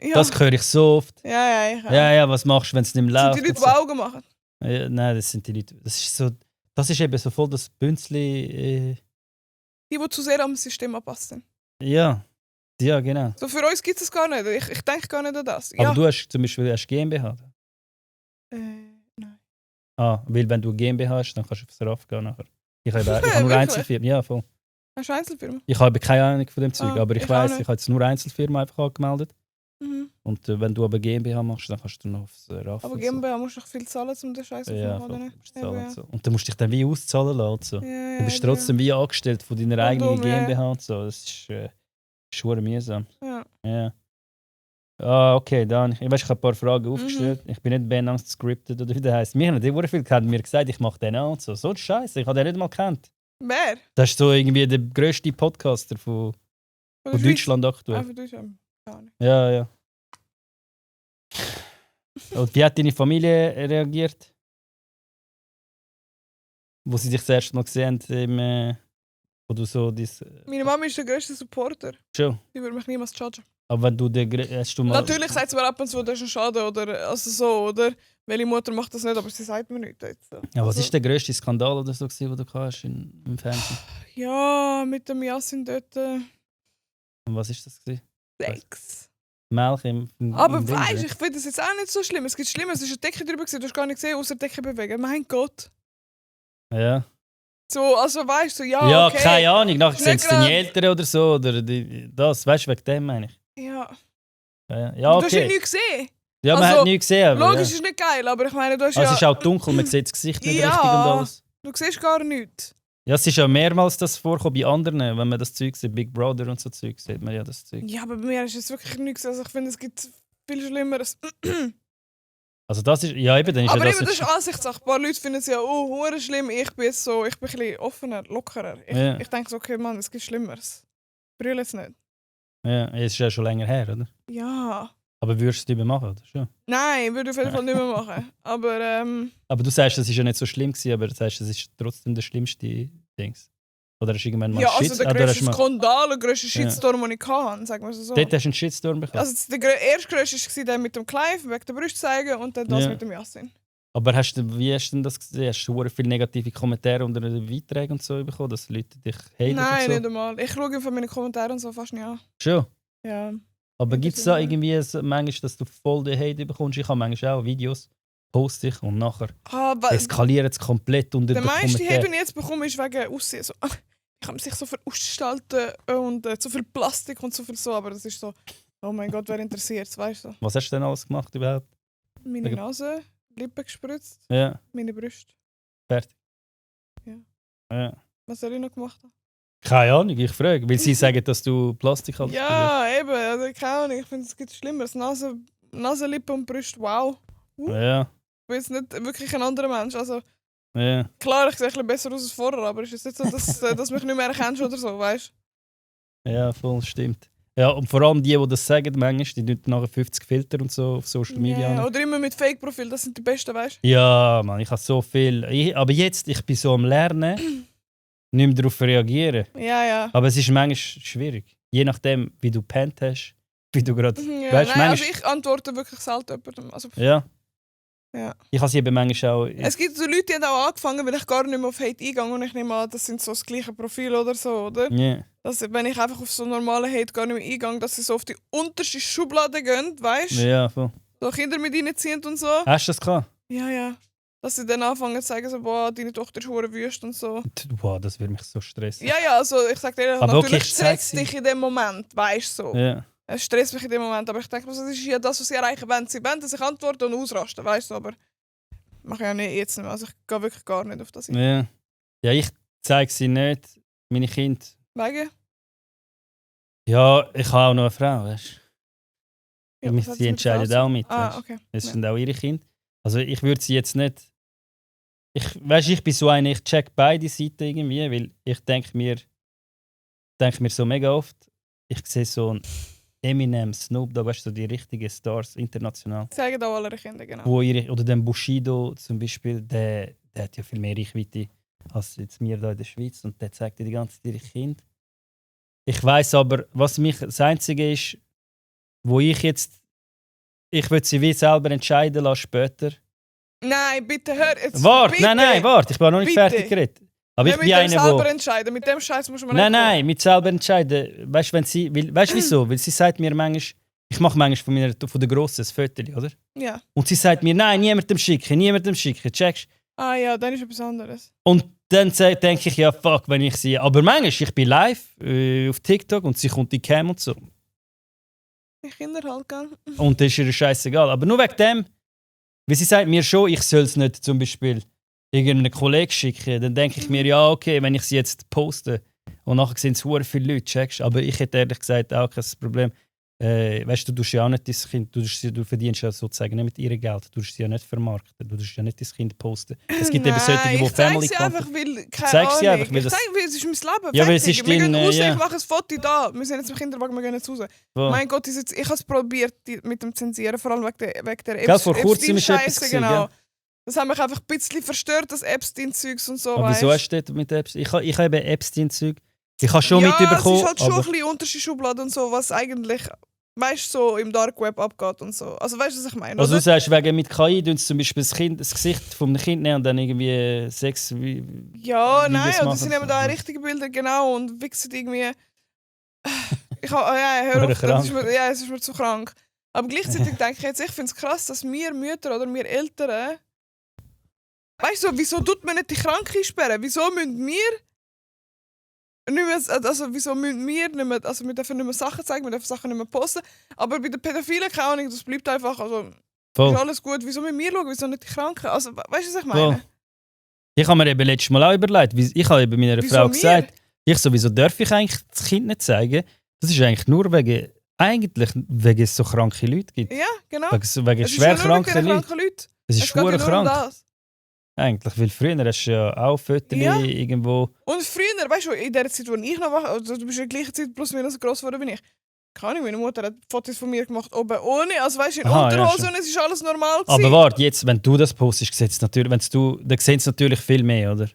Ja. Das höre ich so oft. Ja, ich Ja, was machst du, wenn es nicht mehr Das läuft? sind die Leute, und die so. Augen machen. Ja, nein, das sind die Leute. Das ist eben so voll das Bünzli. Die zu sehr am System anpassen. Ja, genau. So für uns gibt es gar nicht. Ich denke gar nicht an das. Aber Ja. du hast zum Beispiel GmbH. Nein. Weil wenn du GmbH hast, dann kannst du aufs RAF gehen nachher. Ich habe nur Wirklich? Einzelfirmen. Ja, voll. Hast du Einzelfirma? Ich habe keine Ahnung von dem Zeug, aber ich ich auch weiss, nicht. ich habe jetzt nur Einzelfirmen einfach angemeldet. Mhm. Und wenn du aber GmbH machst, dann kannst du noch aufs RAF. Aber und GmbH musst du doch viel zahlen, um den Scheiß so. Ja, aufzumachen, voll, oder du nicht? musst zahlen Eben, und so. Und dann musst du dich dann wie auszahlen lassen. Und so. Ja, Du bist eben. trotzdem wie angestellt von deiner eigenen dumm, ja. GmbH und so. Das ist schon mühsam. Ja. Ja. Okay, dann. Ich habe ein paar Fragen aufgestellt. Ich bin nicht Ben scripted oder wie der heisst. Mir haben die viel gekannt, mir gesagt, ich mache den auch und so. So Scheiße, ich habe den nicht mal gekannt. Wer? Das ist so irgendwie der grösste Podcaster von Deutschland aktuell. Einfach Deutschland. Gar nicht. Ja. Und wie hat deine Familie reagiert? Wo sie dich das erste Mal gesehen haben, wo du so Meine Mama ist der grösste Supporter. schon. Die würde mich niemals judgen. Aber wenn du hast du mal... Natürlich sagt sie mir ab und zu, das ist ein Schaden oder also so, oder? Welche Mutter macht das nicht, aber sie sagt mir nichts. Jetzt. So. Ja, was Also, ist der grösste Skandal oder so, den du hast im Fernsehen? Ja, mit dem Yassin dort. Und was ist das gewesen? Sex. Milch im Aber Ding, weißt du, oder? ich finde das jetzt auch nicht so schlimm. Es gibt Schlimmer, es ist eine Decke drüber, gewesen, du hast gar nicht gesehen, außer die Decke bewegen. Mein Gott. Ja. So, also weißt du, ja, okay. Keine Ahnung. Nachher Ist sind nicht es deine grad- Eltern oder so. Oder das, weißt du, wegen dem meine ich. Ja. Ja, Du hast ja okay. nichts gesehen. Ja, man Also, hat nichts gesehen. Aber, Logisch ja. ist nicht geil, aber ich meine, du hast Also, ja... es ist auch dunkel, man sieht das Gesicht nicht Ja. richtig und alles. Du siehst gar nichts. Ja, es ist ja mehrmals das vorkommen bei anderen, wenn man das Zeug sieht, Big Brother und so Zeug, sieht man ja das Zeug. Ja, aber bei mir ist es wirklich nichts. Also ich finde, es gibt viel Schlimmeres. Also das ist, ja eben, dann ist Aber ja eben, das das ist Ansichtssache. Ein paar Leute finden es ja hure schlimm. Ich bin ein bisschen offener, lockerer. Ja. Ich denke so, okay, Mann, es gibt Schlimmeres. Brüll jetzt nicht. ja, es ist ja schon länger her, oder? Ja. Aber würdest du es nicht mehr machen, oder? Schon. Nein, würde ich auf jeden Fall nicht mehr machen. Aber Aber du sagst, das ist ja nicht so schlimm gewesen, aber du sagst, das ist trotzdem der schlimmste Dings. Oder hast du irgendwann mal ja, einen also der oder hast grösste du mal, Skandal, der grösste Shitstorm, den ich hatte, sagen wir es so. dort hast du einen Shitstorm bekommen. Also der erstgrößte war der mit dem Clive, wegen der Brust zeigen, und dann das Ja. mit dem Yassin. Aber wie hast du denn das gesehen? Hast du viele negative Kommentare unter den Beiträgen und so bekommen, dass Leute dich haten Nein, und so? nicht einmal. Ich schaue von meinen Kommentaren und so fast nicht an. Schon. Ja. Aber Ja, gibt es das da ist- irgendwie manchmal, dass du voll den Hate bekommst? Ich habe manchmal auch Videos, poste ich und nachher Aber eskaliert es komplett unter der den meiste Hate, den Kommentaren. ich jetzt bekomme, ist wegen Aussehen. So, ich kann sich so verausgestalten und zu viel Plastik und so viel so, aber das ist so, oh mein Gott, wer interessiert es, weißt du? Was hast du denn alles gemacht überhaupt? Meine Wegen- Nase, Lippen gespritzt, Ja, meine Brüste. fertig. Ja. Ja. Was soll ich noch gemacht haben? Keine Ahnung, ich frage. Weil sie sagen, dass du Plastik hast. Ja, eben, also keine Ahnung, ich finde, es gibt Schlimmeres. Nase, Lippen und Brüste, wow. Ja, Ich bin jetzt nicht wirklich ein anderer Mensch. Also, ja. klar, ich sehe ein bisschen besser aus als vorher, aber es ist jetzt nicht so, dass du mich nicht mehr erkennst oder so, weißt Ja, voll, stimmt. Ja, und vor allem die das sagen, manchmal, die tun nachher 50 Filter und so auf Social Media. Ja, an. oder immer mit Fake-Profil, das sind die besten, weißt Ja, Mann, ich habe so viel. Aber jetzt, ich bin so am Lernen, nicht mehr darauf reagieren. du? Ja. Aber es ist manchmal schwierig. Je nachdem, wie du pennt hast, wie du gerade. Ja, Weißt, nein, also manchmal- ich antworte wirklich selten jemandem. Also, Ja. Ja. Ich habe sie eben manchmal auch... Es gibt so Leute, die haben auch angefangen, weil ich gar nicht mehr auf Hate eingehe und ich nehme an, das sind so das gleiche Profil oder so, oder? Ja. Dass, wenn ich einfach auf so normale Hate gar nicht mehr eingehe, dass sie so auf die unterste Schublade gehen, weißt du? Ja, voll. So Kinder mit reinziehen und so. Hast du das gehabt? Ja, ja. Dass sie dann anfangen zu sagen, so, boah, deine Tochter ist hure wüst und so. Wow, das würde mich so stressen. Ja, ja, also ich sag dir, Aber okay, natürlich ich zeig stresst sie. dich in dem Moment, weißt du so. Ja. Es stresst mich in dem Moment, aber ich denke, das ist ja das, was sie erreichen wollen. Sie wollen, dass ich antworte und ausraste, weißt du, aber mache ich ja nicht jetzt nicht mehr. Also ich gehe wirklich gar nicht auf das ein. Ja. Ja, ich zeige sie nicht. Meine Kinder. Wegen? Ja, ich habe auch noch eine Frau, weißt du? Ja, was hat Sie mit entscheidet Frau auch mit. Ah, Weißt? okay. Das Ja. sind auch ihre Kinder. Also ich würde sie jetzt nicht. Ich bin so einer, ich check beide Seiten irgendwie, weil ich denke mir so mega oft, ich sehe so ein Eminem, Snoop Dogg, weißt du, so die richtigen Stars international. Zeigen auch alle Kinder, genau. Oder den Bushido zum Beispiel, der hat ja viel mehr Reichweite als jetzt wir hier in der Schweiz und der zeigt ja die ganze Zeit ihre Kinder. Ich weiss aber, was mich das Einzige ist, wo ich würde sie wie selber entscheiden lassen später. Nein, bitte hör jetzt. Warte, bitte. nein, warte, ich bin noch nicht Bitte. fertig geredet. Aber ich Nicht bin mit dem einer, selber wo... entscheiden. Mit dem Scheiß muss man Nein, mit selber entscheiden. Weißt du, wieso? Weil sie sagt mir manchmal, ich mache manchmal von der Grossen ein Foto, oder? Ja. Und sie sagt mir, nein, niemandem schicken, checkst. Ah ja, dann ist etwas anderes. Und dann denke ich, ja, fuck, wenn ich sie... Aber manchmal, ich bin live auf TikTok und sie kommt in die Cam und so. Die Kinder halt, gell? Und das ist ihr scheißegal. Aber nur wegen dem, weil sie sagt mir schon, ich soll es nicht zum Beispiel irgendeinem Kollegen schicken, dann denke ich mir, ja, okay, wenn ich sie jetzt poste und nachher sehen es hure viele Leute, checkst. Aber ich hätte ehrlich gesagt auch kein Problem. Weißt du, du tust ja auch nicht dein Kind, du verdienst ja sozusagen nicht mit ihrem Geld, du tust sie ja nicht vermarkten, du tust ja nicht dein Kind posten. Es gibt eben solche, die Family ich zeige sie einfach, weil... Keine zeigst sie Ahnung. einfach, weil ich das- zeige, weil es ist mein Leben. Ja, weil es fertig. ist wir gehen dein, raus, ja. ich mache ein Foto da. Wir sind jetzt im Kinderwagen, wir gehen jetzt raus. Wow. Mein Gott, ich habe es probiert mit dem Zensieren, vor allem wegen der Gell, vor kurzem ist etwas Epstein-Scheisse, gewesen, genau. gell? Das hat mich einfach ein bisschen verstört, das Epstein-Zeugs und so, Aber wieso weißt. hast du dort mit Epstein? Ich habe eben Epstein-Zeug. Ich habe schon ja, mitbekommen, es ist halt schon ein aber... bisschen unterschiedliche Schublade und so, was eigentlich, weißt du, so im Dark Web abgeht und so. Also weißt du, was ich meine, Also oder? du sagst, wegen mit KI tun sie zum Beispiel das Gesicht vom Kind nehmen und dann irgendwie Sex... Ja, Videos nein, und machen. sie nehmen da richtige Bilder, genau, und wichsen irgendwie... ja, hör Oder auf, das ist krank. mir, ja, es ist mir zu krank. Aber gleichzeitig denke ich jetzt, ich finde es krass, dass wir Mütter oder wir Eltern... Weißt du, wieso tut man nicht die Kranken sperren? Wieso müssen wir... Nicht mehr, also wieso müssen wir nicht mehr, also wir dürfen nicht mehr Sachen zeigen, wir dürfen Sachen nicht mehr posten. Aber bei den Pädophilen, keine Ahnung, das bleibt einfach, also Voll. ist alles gut. Wieso müssen wir schauen, wieso nicht die Kranken? Also weißt du, was ich Voll. meine? Ich habe mir eben letztes Mal auch überlegt, ich habe eben meiner Wieso Frau wir? gesagt, wieso darf ich eigentlich das Kind nicht zeigen? Das ist eigentlich nur wegen es so kranke Leute gibt. Ja, genau. Wegen Es ist schwer ja nur wegen kranken den Leuten. kranken Leuten. Es ist Es geht ja schwer nur um krank. das. Eigentlich, weil früher hast du ja auch Fotos Ja. irgendwo... Und früher, weißt du, in der Zeit, wo ich noch war, also du bist in der gleichen Zeit plus minus so gross geworden wie ich. Keine Ahnung, meine Mutter hat Fotos von mir gemacht, oben ohne, also weißt du, in Aha, ja, Unterhose schon. und es ist alles normal Aber gewesen. warte, jetzt, wenn du das postest, dann sehen sie natürlich viel mehr, oder?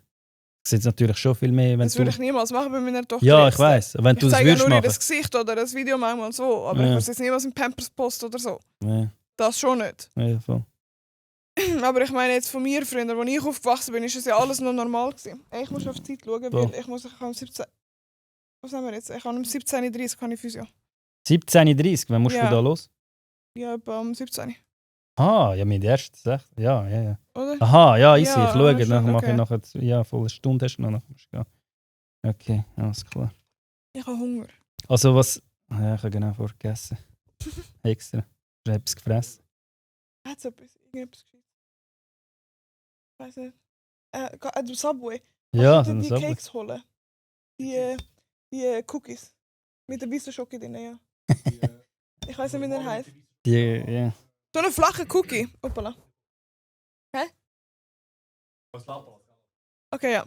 Sehen sie natürlich schon viel mehr, wenn Das du... würde ich niemals machen bei meiner Tochter. Ja, jetzt. ich weiss. Wenn du Ich das zeige ja würdest nur ihr machen. das Gesicht oder das Video manchmal so, aber Ja. ich muss jetzt niemals in Pampers posten oder so. Ja, Das schon nicht. ja, voll. Aber ich meine jetzt von mir, Freunde, als ich aufgewachsen bin, ist es ja alles noch normal gewesen. Ich muss auf die Zeit schauen, Voll. weil ich habe um 17... Was haben wir jetzt? Ich habe um 17.30 Uhr Physio. 17:30, wann musst Ja. du da los? Ja, etwa um 17 Uhr. Ah, ja, mit erst 6. Ja. Oder? Aha, ja, easy. Ja, Ich schaue, stimmt, dann mache okay. ich nachher... Ja, voll eine Stunde hast du noch, nachher musst du gehen. Okay, alles klar. Ich habe Hunger. Also was... Ja, ich habe genau vorgegessen. Extra. Ich habe etwas gefressen. Hat es irgendetwas geschrieben? Ich weiß nicht. Du Subway. Ja, Kannst du dann die sag Cakes holen? Die Cookies. Mit der weißen Schoki drin, ja. Ich weiß nicht, wie der heißt. ja. So eine flache Cookie. Hoppala. Hä? Okay, ja.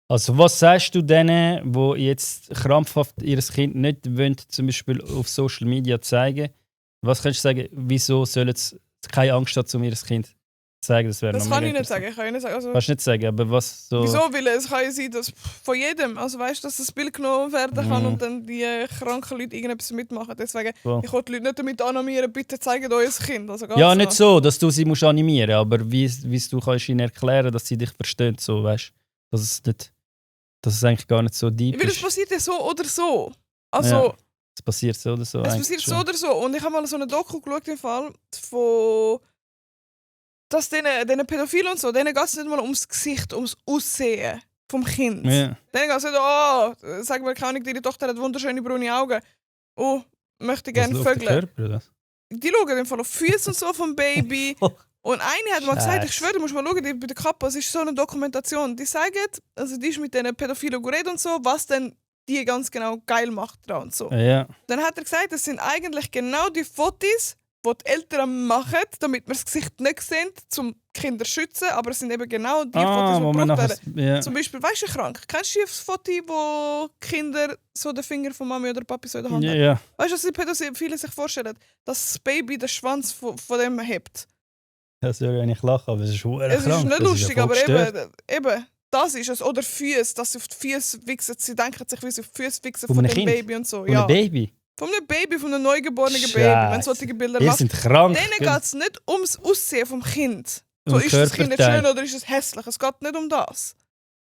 Also was sagst du denen, die jetzt krampfhaft ihr Kind nicht wollen, zum Beispiel auf Social Media zeigen? Was kannst du sagen, wieso sollen sie keine Angst haben, um ihr Kind zu zeigen, das wäre Das noch kann mega ich nicht sagen. interessant. Ich kann ja nicht sagen. Also, Kannst du nicht sagen, aber was so... wieso? Weil es kann ja sein, dass von jedem, also weißt du, dass das Bild genommen werden kann Mhm. und dann die kranken Leute irgendetwas mitmachen. Deswegen, Voll. ich will die Leute nicht damit animieren, bitte zeigt euer Kind. Also Ja, ganz nicht noch. so, dass du sie musst animieren, aber wie du kannst ihnen erklären, dass sie dich verstehen, so, weißt du, dass es eigentlich gar nicht so deep Weil es ist. passiert ja so oder so. Also, Ja, es passiert so oder so. es eigentlich passiert schon. so oder so. Und ich habe mal so eine Doku geschaut, im Fall, von dass denen Pädophilen und so, denen geht es nicht mal ums Gesicht, ums Aussehen vom Kind. Ja. Denen geht es nicht, oh, sag mir, keine Ahnung, deine Tochter hat wunderschöne braune Augen. Oh, möchte gerne Was, auf den vögeln. Körper, oder was? Die schauen im Fall auf die Füße und so vom Baby. Und eine hat mal gesagt, ich Scheiße. schwöre, du musst mal schauen, die, bei der Kappa, es ist so eine Dokumentation. Die sagen, also die ist mit diesen Pädophilen geredet und so, was denn die ganz genau geil macht dran und so. Ja. Dann hat er gesagt, das sind eigentlich genau die Fotos, die die Eltern machen, damit man das Gesicht nicht sehen, um Kinder zu schützen, aber es sind eben genau die Fotos, wo die man gebraucht nachher... werden. Ja. Zum Beispiel, weißt du, krank? Kennst du das Foto, wo Kinder so den Finger von Mami oder Papi so in der Hand Ja, haben? ja. Weißt du, was die Pädophilen sich vorstellen? Dass das Baby den Schwanz von dem hebt. Das soll ja nicht lachen, aber es ist verdammt Es krank. ist nicht Das lustig, ja voll aber gestört. eben, das ist es. Oder Füße, dass sie auf die Füße wichsen. Sie denken sich, wie sie auf die Füße wichsen Von von einem dem Kind? Baby und so. Von Ja. einem Baby. Von einem Baby, von einem neugeborenen Scheiße. Baby. Wenn solche Bilder Ihr machst. sind krank. Denen geht es nicht ums Aussehen vom Kind. So, Um ist das Kind jetzt Körperteil. schön oder ist es hässlich? Es geht nicht um das.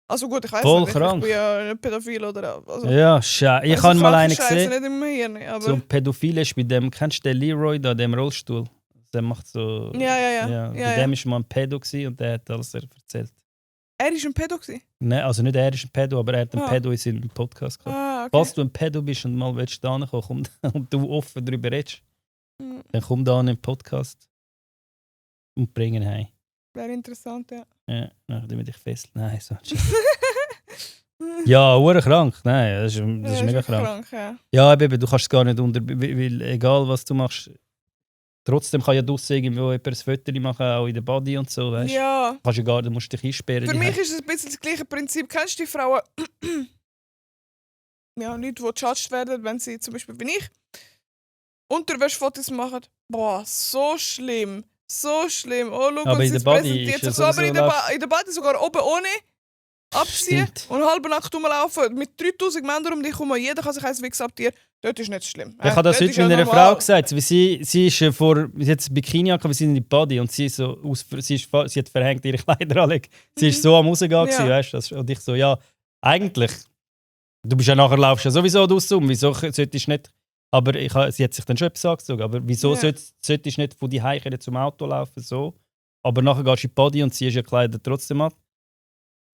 Also gut, ich weiß Voll nicht, ich krank. bin ja nicht pädophil oder... Also, Ja, scheiße. Ich also habe mal kranke einen Scheiße gesehen, nicht im Hirn, aber... so ein Pädophil ist bei dem, kennst du den Leroy da, dem Rollstuhl? Der macht so... Ja. Bei dem war mal ein Pädo gewesen und der hat alles erzählt. Er war ein Pädo gewesen? Nein, also nicht er ist ein Pädo, aber er hat einen Ah. Pädo in seinem Podcast gehabt. Ah, okay. Falls du ein Pädo bist und mal willst da kommen und du offen darüber redest, Hm, dann komm da in den Podcast und bring ihn heim. wäre interessant, ja. Ja, dann wir dich fest. Nein, so. Ja, krank. Nein, das ist Ja, mega wirklich krank. ja. Ja, eben, du kannst es gar nicht weil egal was du machst, trotzdem kann ja draussen irgendwo jemand ein Foto machen, auch in der Body und so, weißt du? Ja, Kannst du gar, du musst dich einsperren. für die mich haben- ist es ein bisschen das gleiche Prinzip. Kennst du die Frauen, ja, Leute, die gejudged werden, wenn sie zum Beispiel wie ich Unterwäschefotos machen? Boah, so schlimm. So schlimm. Oh, schau, Aber und in sie der Body präsentiert ist ja sich so, aber sowieso in der Body sogar oben ohne abziehen Stimmt. und halb nackt rumlaufen mit 3000 Männern um dich herum. Jeder kann sich eins wichsen ab dir. Dort ist nicht schlimm. Ich habe das Dort heute ist ja mit einer normal. Frau gesagt, weil sie ist sie hat ein Bikini angehabt, wir sind in die Body und sie, so sie hat verhängt ihre Kleider anlegen. Sie ist so am Rausgehen, Ja. weißt du? Und ich so, ja, eigentlich, du bist ja nachher laufst ja sowieso draussen, wieso solltest du nicht, aber sie hat sich dann schon etwas angezogen, aber wieso Ja. solltest du nicht von die Hause zum Auto laufen, so, aber nachher gehst du in die Body und ziehst ja Kleider trotzdem ab.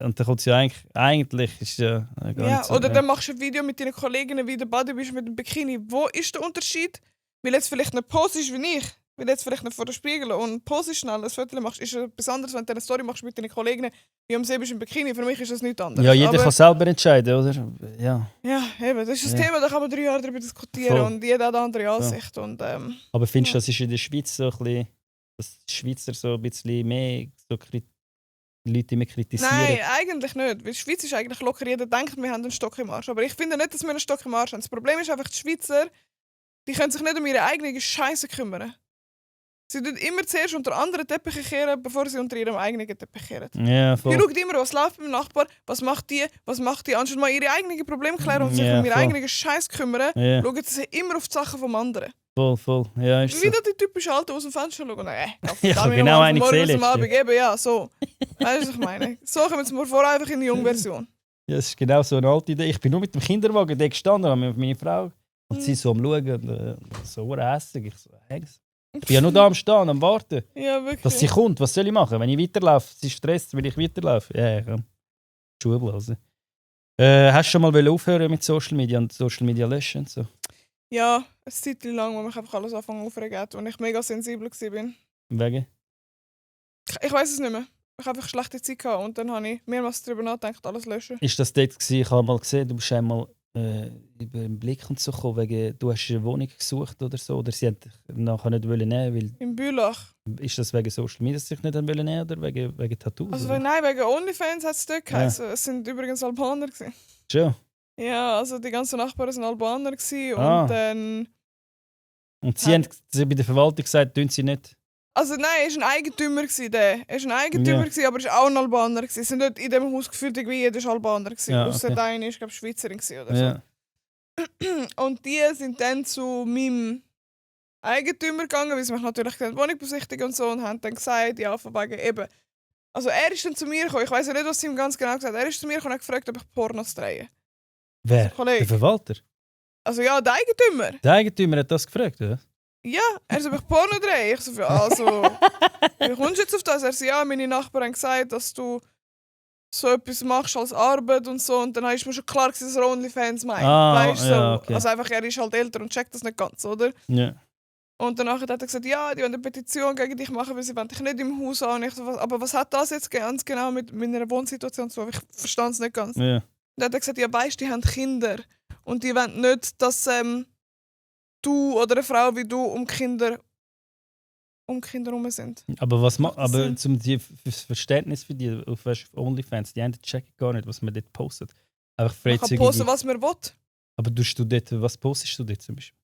Und dann kommt sie ja eigentlich ist ja gar Ja, nicht so. oder dann machst du ein Video mit deinen Kolleginnen, wie du Body bist mit dem Bikini. Wo ist der Unterschied? Weil jetzt vielleicht nicht posest wie ich, weil jetzt vielleicht nicht vor dem Spiegel und posest schnell ein Foto machst, ist etwas anderes, wenn du eine Story machst mit deinen Kolleginnen, wie am See bist im Bikini. Für mich ist das nichts anderes. Ja, jeder Aber, kann selber entscheiden, oder? Ja. ja, eben, das ist das Ja. Thema, da kann man 3 Jahre darüber diskutieren Voll. und jeder hat eine andere Ansicht. Und, Aber findest du, Ja. das ist in der Schweiz so ein bisschen, dass die Schweizer so ein bisschen mehr so Leute immer kritisieren? Nein, eigentlich nicht. Weil die Schweiz ist eigentlich locker. Jeder denkt, wir haben einen Stock im Arsch. Aber ich finde nicht, dass wir einen Stock im Arsch haben. Das Problem ist einfach, die Schweizer, die können sich nicht um ihre eigenen Scheiße kümmern. Sie tun immer zuerst unter anderen Teppiche kehren, bevor sie unter ihrem eigenen Teppich kehren. Ja, Die voll. schauen immer, was läuft beim Nachbar, was macht die, anstatt mal ihre eigenen Probleme klären und sich Ja, um ihre voll. eigenen Scheiß kümmern, Ja, schauen sie immer auf die Sachen vom anderen. voll. Ja, ist so. Wie da die typischen Alten aus dem Fenster schauen. Ich habe genau eine gesehen Morgens am letztens. Abend eben, ja, so. Weißt du, was ich meine? So kommen wir mir vor, einfach in die junge Version. Ja, das ist genau so eine alte Idee. Ich bin nur mit dem Kinderwagen da gestanden, habe mit meiner Frau. Und sie so am Schauen und so hässig. Ich so, hey, ich bin ja nur da am Stehen, am Warten, Ja, wirklich. dass sie kommt. Was soll ich machen? Wenn ich weiterlaufe, sie stresst, will ich weiterlaufen. Ja, komm. Schuhe blasen. Hast du schon mal aufhören mit Social Media und Social Media löschen und so? Ja, eine Zeit lang, wo mich einfach alles anfangen aufregen hat, als ich mega sensibel war. Wegen? Ich weiß es nicht mehr. Ich habe einfach schlechte Zeit gehabt und dann habe ich mehrmals darüber nachgedacht, alles löschen. Ist das dort gewesen? Ich habe mal gesehen, du bist einmal über den Blick und so gekommen, wegen, du hast eine Wohnung gesucht oder so, oder sie haben dich nachher nicht wollen nehmen, weil Im Bülach. ist das wegen Social Media, dass sie dich nicht haben wollen nehmen oder wegen Tattoos? Also oder? nein, wegen OnlyFans hat es dort geheißen. Es sind übrigens Albaner gewesen. Schon. Ja, also die ganzen Nachbarn waren Albaner gewesen Ah. und dann... Und sie Ja. haben bei der Verwaltung gesagt, tun sie nicht Also nein, er war ein Eigentümer. Er war ein Eigentümer, aber er war auch ein Albaner. Es sind nicht in dem Haus gefühlt, irgendwie jeder Albaner. Ja, Ausser okay. der eine war, glaube ich, Schweizerin oder so. Ja. Und die sind dann zu meinem Eigentümer gegangen, weil sie mich natürlich die Wohnung besichtigen und so, und haben dann gesagt, ja, von wegen eben. Also er ist dann zu mir gekommen, ich weiß ja nicht, was sie ihm ganz genau gesagt hat. Er ist zu mir gekommen und hat gefragt, ob ich Pornos drehe. Wer? Kollege. Der Verwalter? Also ja, der Eigentümer. Der Eigentümer hat das gefragt, oder? Ja, er soll, ob ich Porno drehe. Ich so, ja, also, wie kommst du jetzt auf das? Er so, ja, meine Nachbarn haben gesagt, dass du so etwas machst als Arbeit und so. Und dann ist mir schon klar, dass er OnlyFans meint. Weißt du, so. Ja, okay. Also einfach, er ist halt älter und checkt das nicht ganz, oder? Ja. Und danach hat er gesagt, ja, die wollen eine Petition gegen dich machen, weil sie wollen dich nicht im Haus haben. Und ich so, aber was hat das jetzt ganz genau mit meiner Wohnsituation zu tun? Ich verstand es nicht ganz. Ja. Und dann hat er gesagt, ja, weißt du, die haben Kinder. Und die wollen nicht, dass du oder eine Frau wie du um Kinder herum sind. Aber was Macht das aber Sinn? zum das Verständnis für die auf OnlyFans, die einen checken gar nicht, was man dort postet. Einfach Man kann posten, was man will. Aber was postest du dort zum Beispiel?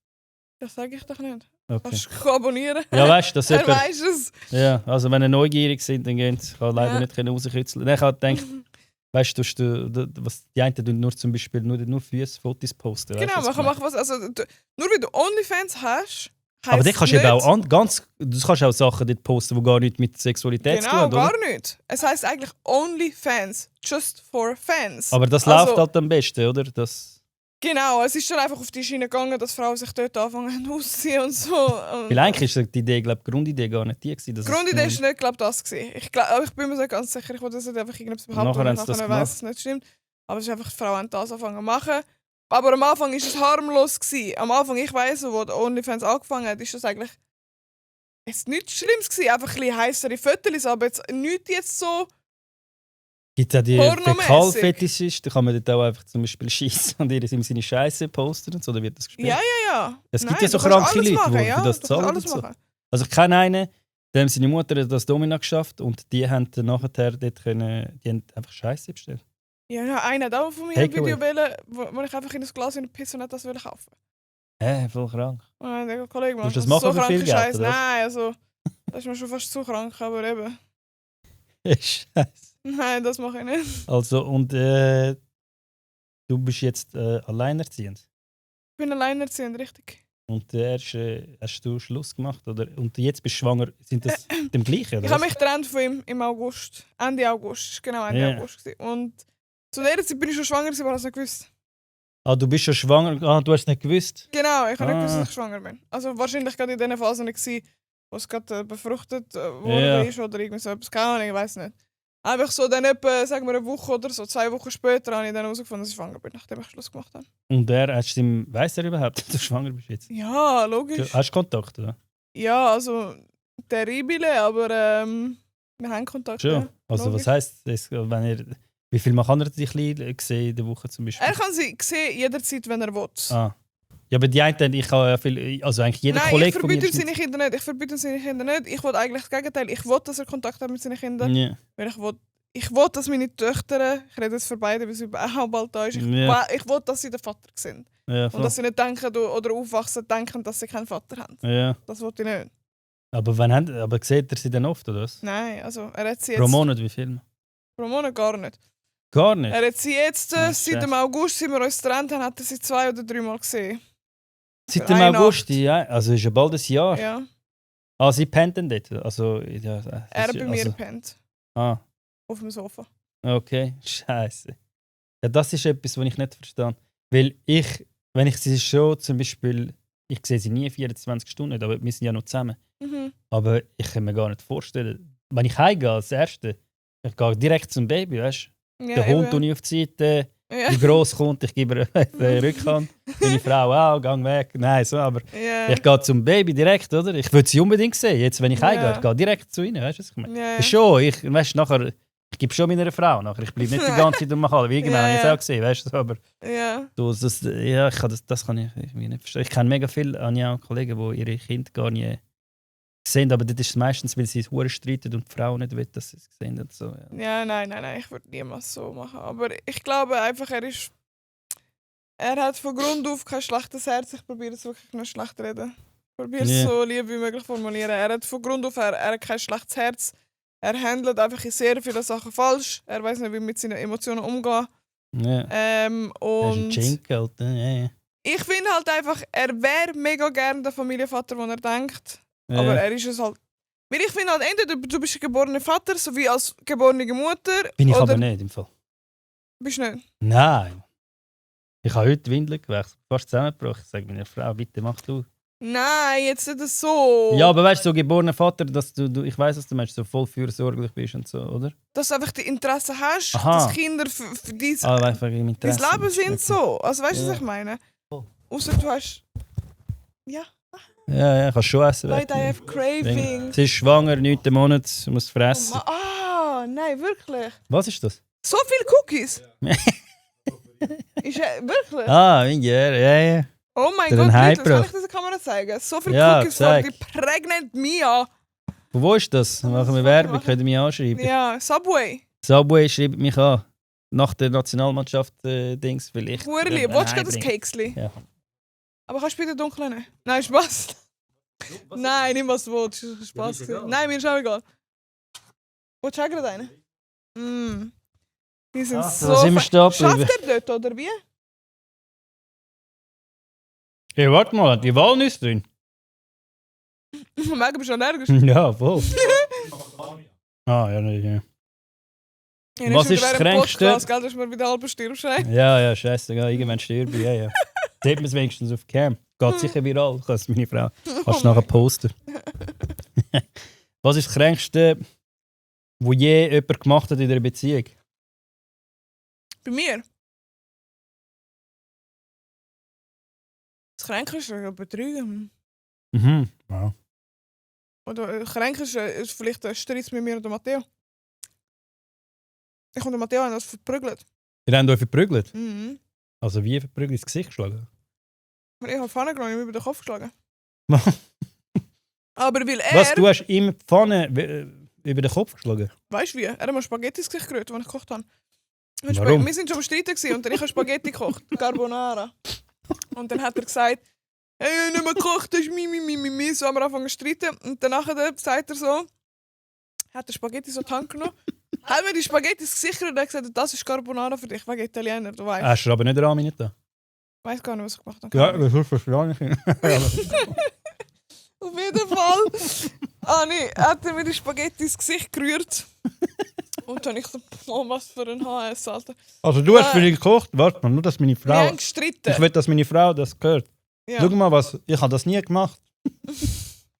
Das sage ich doch nicht. Okay. Kannst du abonnieren. Ja, weißt du, dass Er jemand... weiß es. Ja, also wenn ihr neugierig sind, dann gehen sie. Ich kann leider Ja. nicht rauskitzeln. Ich habe gedacht, weißt du, was die einen tun nur zum Beispiel nur Füße, Fotos posten. Genau, weißt du, man kann machen, was. Also, nur weil du OnlyFans hast, aber heisst dann kannst du nicht, eben auch du kannst auch Sachen dort posten, die gar nichts mit Sexualität zu tun Genau, haben, oder? gar nicht. Es heisst eigentlich OnlyFans. Just for fans. Aber das Also, läuft halt am besten, oder? Das... Genau, es ist dann einfach auf die Schiene gegangen, dass Frauen sich dort anfangen auszuziehen und so. Und Weil eigentlich ist die Idee, die Grundidee gar nicht die gewesen. die Grundidee war nicht, glaube das. Ich bin mir so ganz sicher, ich wollte das nicht einfach irgendetwas behaupten, Nachher weil haben ich sie das nachher gemacht. weiss, dass es nicht stimmt. Aber es ist einfach, die Frauen haben das angefangen zu machen. Aber am Anfang war es harmlos gewesen. Am Anfang, ich weiss, wo die OnlyFans angefangen hat, ist das eigentlich jetzt nichts Schlimmes gewesen. Einfach ein bisschen heissere Fotos, aber jetzt nichts jetzt so. Gibt es auch die Pornomässig. Fäkalfetischisten? Da kann man dort auch einfach zum Beispiel schießen und in seine Scheiße posten und so, oder wird das gespielt? Ja. Es gibt Nein, ja so du kannst kranke alles Leute, machen, die ja, für das du kannst zahlen. alles und so. machen. Also ich kenne einen, dem seine Mutter hat das Domina geschafft und die haben dann nachher dort können, die haben einfach Scheiße bestellt. Ja, einer hat auch von mir ein Takeaway. Video wählen, wo ich einfach in das Glas pissen und nicht das kaufen. Voll krank. Und dann der Kollege, man, Musst du das ist so machen für viel kranker Geld, Scheiß. oder was? Nein, also das ist mir schon fast zu krank, aber eben. Scheiße. Nein, das mache ich nicht. Also, und du bist jetzt alleinerziehend. Ich bin alleinerziehend, richtig. Und hast du Schluss gemacht? Oder? Und jetzt bist du schwanger. Sind das dem gleichen? Oder Ich habe was? mich getrennt von ihm im August. Ende August. Genau, Ende Ja. August. Und zu der Zeit bin ich schon schwanger, aber ich habe es nicht gewusst. Ah, du bist schon schwanger. Ah, du hast es nicht gewusst. Genau, ich habe nicht gewusst, Ah. dass ich schwanger bin. Also wahrscheinlich gerade in dieser Phase nicht gewesen, wo es gerade befruchtet worden Ja. ist oder irgendwie so etwas. Keine Ahnung, ich weiß nicht. Einfach so dann etwa, sagen wir eine Woche oder so, 2 Wochen später habe ich dann herausgefunden, dass ich schwanger bin, nachdem ich Schluss gemacht habe. Und weiss er überhaupt, dass du schwanger bist jetzt? Ja, logisch. Hast du Kontakt, oder? Ja, also terrible, aber wir haben Kontakt. Schon. Ja, Also logisch. was heisst, wie viel kann er dich sehen in der Woche zum Beispiel? Er kann sie sehen jederzeit, wenn er will. Ah. Ja, aber die einen, ich habe ja viel, also eigentlich jeder Nein, ich Kollege von mir... verbiete ihm seine Kinder nicht. Ich verbiete ihm seine Kinder nicht. Ich will eigentlich das Gegenteil. Ich will, dass er Kontakt hat mit seinen Kindern. Ja. Weil ich will, dass meine Töchter, ich rede jetzt für beide, weil sie auch bald da ist, Ja. ich will, dass sie der Vater sind. Ja, Und voll. dass sie nicht denken oder aufwachsen, denken, dass sie keinen Vater haben. Ja. Das will ich nicht. Aber sieht er sie dann oft, oder was? Nein, also er hat sie jetzt... Pro Monat wie viel? Pro Monat gar nicht. Gar nicht? Er hat sie jetzt, Ah, seit dem August, sind wir uns getrennt haben, hat er sie 2 oder 3 Mal gesehen. Seit für dem eine August, Nacht. ja. Also ist ja bald ein Jahr. Ja. Ah, sie pennt dann dort? Also, ja, das Er ist- bei mir also, pennt. Ah, Auf dem Sofa. okay. Scheiße. Ja, das ist etwas, was ich nicht verstehe. Weil wenn ich sie schon zum Beispiel, ich sehe sie nie 24 Stunden, aber wir sind ja noch zusammen. Mhm. Aber ich kann mir gar nicht vorstellen, wenn ich heimgehe als Erste, ich gehe direkt zum Baby, weißt du? Ja, Der Hund eben. tue ich auf die Seite, Ja. wie gross kommt, ich gebe ihr die Rückhand. Meine Frau auch, gang weg. Nein, so, aber Ja. ich gehe zum Baby direkt, oder? Ich würde sie unbedingt sehen. Jetzt, wenn ich Ja. heimgehe, ich gehe direkt zu ihnen, weißt du, was ich meine? Ja. Ist schon, weißt, nachher, ich gebe schon meiner Frau nachher. Ich bleibe nicht die ganze Zeit ummachen, wie irgendwann Ja, habe ich es ja. auch gesehen, weißt du, aber Ja. ja, das kann ich irgendwie nicht verstehen. Ich kenne mega viele Kollegen, die ihre Kinder gar nie sehen, aber das ist meistens, weil sie es hure streiten und die Frau nicht will, dass sie es sehen. Und so, ja. Ja, nein, ich würde niemals so machen. Aber ich glaube einfach, er hat von Grund auf kein schlechtes Herz. Ich probiere es wirklich nicht schlecht zu reden. Probier es so lieb wie möglich formulieren. Er hat von Grund auf er hat kein schlechtes Herz. Er handelt einfach in sehr viele Sachen falsch. Er weiß nicht, wie mit seinen Emotionen umgehen. Ja. Er ist ein Und Chink, Alter. Ja. ich finde halt einfach, er wäre mega gerne der Familienvater, den er denkt. Ja. Aber er ist es halt. Weil ich finde halt, entweder du bist ein geborener Vater, sowie als geborene Mutter. Bin ich oder aber nicht im Fall. Bist du nicht? Nein. Ich habe heute die Windeln gewechselt, fast zusammengebrochen. Ich sage meiner Frau, bitte mach du. Nein, jetzt nicht so. Ja, aber weißt du, so geborener Vater, dass du ich weiß, was du meinst, so voll fürsorglich bist und so, oder? Dass du einfach die Interesse hast, Aha. dass Kinder für dein, Einfach im Interesse. dein Leben sind Okay. so. Also weißt du, Ja. was ich meine? Voll. Außer du hast. Ja, Ja, kannst schon essen. Leute, I have cravings. Sie ist schwanger, 9. Monat, sie muss Oh fressen. nein, wirklich. Was ist das? So viele Cookies. Ist wirklich? Ja. Oh mein Der Gott, den Hype Leute, kann braucht. ich das Kamera zeigen? So viele Ja, Cookies von zeig. die Pregnant Mia. Von wo ist das? Machen wir Werbung, könnt ihr mich anschreiben. Ja, Subway. Subway schreibt mich an. Nach der Nationalmannschaft Dings vielleicht. Hurli, willst du das Kekсли? Ja. Aber kannst du bitte dunkel nehmen? Nein, Spaß. Nein, nicht was du willst. Das ist Spaß. Nein, mir ist auch egal. Willst du auch gerade einen? Mm. Die sind so. da sind wir stehen geblieben. Schafft er dort, oder wie? Hey, warte mal, die Walnüsse drin? Mega bist du allergisch. Ja, voll. Ja, nicht, ja. Was ist das Kränkste? Podcast, gell, dass wir wieder halb stirbst. Ja, scheiße, irgendwann stirbe ich. Ja. Sieht man es wenigstens auf Cam. Geht sicher viral, kannst meine Frau. Kannst du nachher posten. Was ist das Kränkste, was je jemand gemacht hat in einer Beziehung? Bei mir? Das Kränkste ist Betrügen. Mhm. Ja. Oder das Kränkste ist vielleicht ein Streit mit mir und Matteo. Ich und Matteo haben das verprügelt. Ihr habt euch verprügelt? Mhm. Also wie verprügelt? Ins Gesicht geschlagen? Und ich habe Pfanne genommen und ihm über den Kopf geschlagen. Aber weil er... Was, du hast ihm die Pfanne über den Kopf geschlagen? Weißt du wie? Er hat mir Spaghetti ins Gesicht gerührt, als ich gekocht habe. Warum? Wir sind schon am Streiten gewesen und dann habe ich Spaghetti gekocht. Carbonara. Und dann hat er gesagt, hey, ich habe nicht mehr gekocht, das ist mi. So haben wir angefangen zu streiten. Und danach sagt er so, hat er Spaghetti so in die Hand genommen, hat mir die Spaghetti ins Gesicht gerührt und hat gesagt, das ist Carbonara für dich, wegen Italiener, du weißt. Hast du aber nicht Rahmen nicht da? Ich weiß gar nicht, was ich gemacht habe. Ja, das ist verstanden. Auf jeden Fall hat er mir die Spaghetti ins Gesicht gerührt. Und dann habe ich so, oh, was für ein HS, Alter. Also du hast für ihn gekocht? Warte mal, nur dass meine Wir Frau... haben gestritten. Ich will, dass meine Frau das hört. Ja. Schau mal, ich habe das nie gemacht.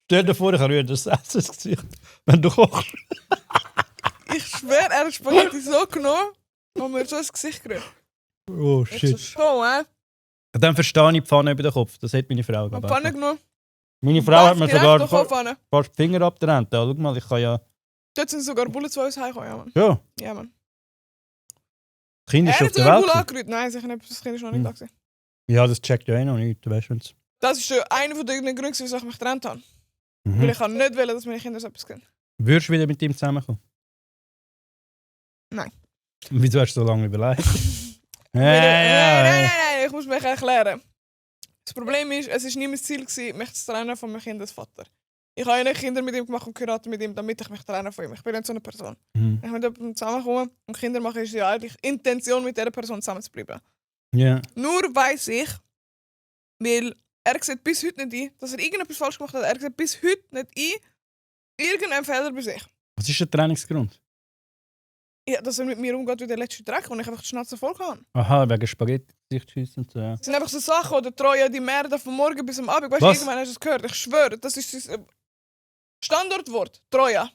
Stell dir vor, ich rühre das Essen ins Gesicht, wenn du kochst. Ich schwöre, er hat Spaghetti so genommen und mir so ins Gesicht gerührt. Oh Ich so, shit. schon, Dann verstehe ich die Pfanne über den Kopf. Das hat meine Frau Und gemacht. Pfanne genommen. Meine Frau hat mir direkt sogar durch die Pfanne. fast die Finger abgetrennt. Schau mal, ich kann ja... Dort sind sogar Bullen zu uns heimgekommen, ja, Mann. Ja, Ja, Mann. das Kind Er ist auf hat der sogar Bullen Welt. angerührt. Nein, sicher nicht, das Kind ist noch nicht da gewesen. Ja, das checkt ja eh noch nicht, weißt du. Das ist einer der Gründe, wieso ich mich getrennt habe. Weil Mhm. ich nicht wollte, dass meine Kinder so etwas können. Würdest du wieder mit ihm zusammenkommen? Nein. Und wieso hast du so lange überlegt? Nein, ich muss mich erklären. Das Problem ist, es war nie mein Ziel, mich zu trennen von meinem Kindesvater. Ich habe ja Kinder mit ihm gemacht und geheiratet mit ihm, damit ich mich trenne von ihm. Ich bin nicht so eine Person. Mhm. Wenn ich mit jemandem zusammenkomme und Kinder mache, ist ja eigentlich Intention, mit dieser Person zusammen zu bleiben. Ja. Nur weiss ich, weil er sieht bis heute nicht ein, dass er irgendetwas falsch gemacht hat. Er sieht bis heute nicht ein, irgendeinen Fehler bei sich. Was ist der Trainingsgrund? Ja, dass er mit mir umgeht wie der letzte Dreck und ich einfach die Schnauze voll kann. Aha, wegen Spaghetti Sichtschüsse und so. Ja. Es sind einfach so Sachen, oder Treue, die Merde von morgen bis am Abend. Weißt du, Was? irgendwann hast du es gehört. Ich schwöre, das ist sein Standortwort. Treue.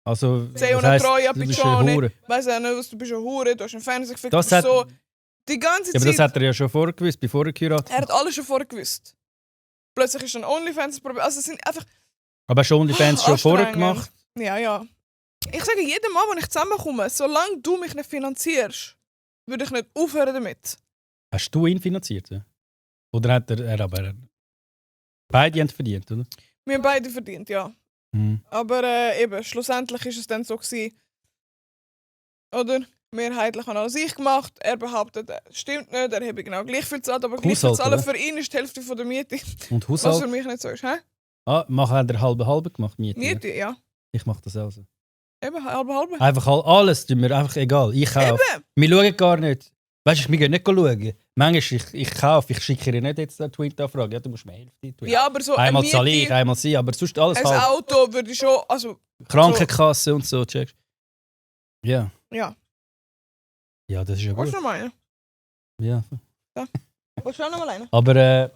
Also, Sei das una heisst, Troja, du bist Piccione. eine Hure. Weißt du nicht, was du bist eine Hure, du hast einen Fernseher gefickt, Das du hat- bist so. Die ganze Ja, aber Zeit. das hat er ja schon vorgewusst, bevor er geheiratet Er hat alles schon vorher gewusst. Plötzlich ist dann OnlyFans ein Problem. Also es sind einfach. Aber hast du OnlyFans schon vorher anstrengend. gemacht? Ja, ja. Ich sage jedem Mal, wenn ich zusammenkomme, solange du mich nicht finanzierst, würde ich nicht aufhören damit. Hast du ihn finanziert? Ja? Oder hat er aber... Beide haben verdient, oder? Wir haben beide verdient, ja. Mhm. Aber eben, schlussendlich ist es dann so gewesen. Oder? Mehrheitlich habe alles ich gemacht. Er behauptet, das stimmt nicht, er habe genau gleich viel gezahlt, aber gleich viel Haushalt, zahlen oder? für ihn ist die Hälfte von der Miete. Und Was für Haushalt? mich nicht so ist, hä? Ah, hat er halbe gemacht, Miete? Miete, ja. Ich mache das auch so. Eben, halbe. Einfach alles, tut mir einfach egal. Ich kaufe. Eben! Wir schauen gar nicht. Weißt du, wir gehen nicht schauen. Manchmal, ich kaufe, ich schicke dir nicht jetzt eine Tweet-Anfrage. Ja, du musst mir Hälfte tun. Ja, aber so Einmal eine zahle ich, Miete, einmal sie, aber sonst alles ein halb. Auto würde ich schon, also, Krankenkasse und so, checkst du? Ja. ja. Ja, das ist ja Was gut. du noch meinen? Ja. Was du auch noch mal einen? Aber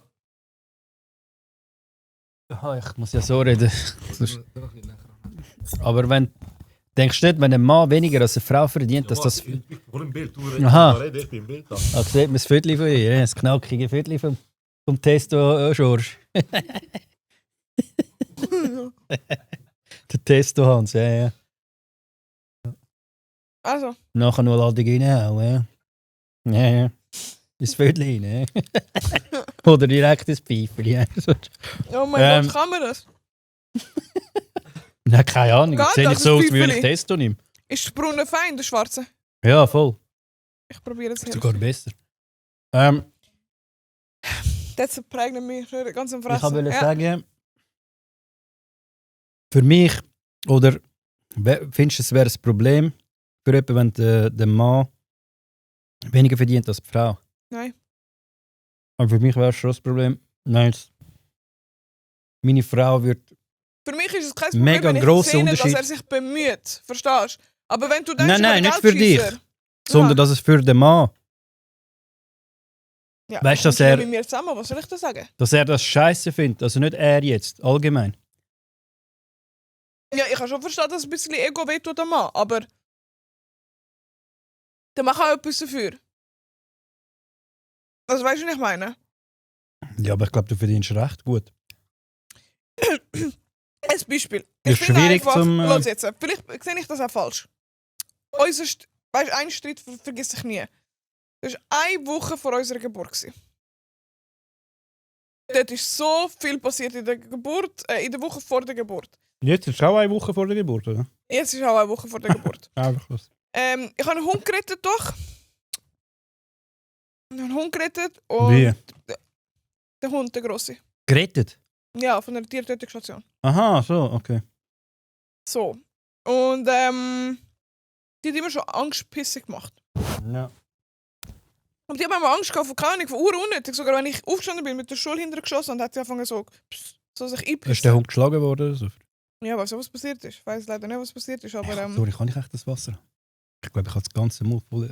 ich muss ja so reden. Aber wenn denkst du nicht, wenn ein Mann weniger als eine Frau verdient, dass das... Ich bin im Bild. Aha. Ich bin im Bild. Ah, sieht man das Viertel von ihr, das knackige Viertel vom Testo Schorsch. Der Testo Hans, ja. Also, Nachher noch all die auch, ja. Ja. Ins Viertel rein, ja. Oder direkt ins Pfeifer, ja. oh mein Ähm, Gott, kann man das? Nein, keine Ahnung. Geht Sehe das, ich so das aus, wie wenn ich Pfeifeli? Testo nehme. Ist der braune fein, der schwarze? Ja, voll. Ich probiere es hier. Sogar besser. Das prägt mich schon ganz am Ich Fressen. wollte sagen, für mich, oder findest du, es wäre ein Problem für jemanden, wenn der Mann weniger verdient als die Frau? Nein. Aber für mich wäre es schon das Problem. Nein, meine Frau wird. Für mich ist es kein Problem, Mega wenn ich grosser sehe, dass Unterschied. er sich bemüht. Verstehst du? Aber wenn du denkst, Nein, ich nicht bin für dich. Geldscheisser- Sondern Ja. dass es für den Mann, Ja, Weißt du, dass kommst er- mit mir zusammen, was soll ich da sagen? dass er das scheiße findet. Also nicht er jetzt, allgemein. Ja, ich kann schon verstehen, dass ein bisschen Ego wehtut am Mann, aber der macht auch etwas dafür. Also weißt du, was ich meine? Ja, aber ich glaube, du verdienst recht gut. Ein Beispiel. Ist finde schwierig einfach, zum, Lass jetzt, vielleicht sehe ich das auch falsch. Weißt du, einen Streit vergiss ich nie. Das war eine Woche vor unserer Geburt. Dort ist so viel passiert in der Woche vor der Geburt. Jetzt ist es auch eine Woche vor der Geburt, oder? Jetzt ist auch eine Woche vor der Geburt. Einfach was. Ich habe einen Hund gerettet, doch. Ich habe einen Hund gerettet und Wie? der Hund, der Grosse. Gerettet? Ja, von der Tiertötungsstation. Aha, so, okay. So. Und die hat immer schon Angstpisse gemacht. Ja. Und die haben immer Angst gehabt, von keine Ahnung, von unnötig. Sogar wenn ich aufgestanden bin mit der Schule hinterher geschossen und hat sie angefangen so sich Ist einpissen. der Hund geschlagen worden oder so? Ja, weißt du, was passiert ist? Ich weiß leider nicht, was passiert ist, aber Sorry, kann ich echt das Wasser? Ich glaube, ich habe das ganze Mund voll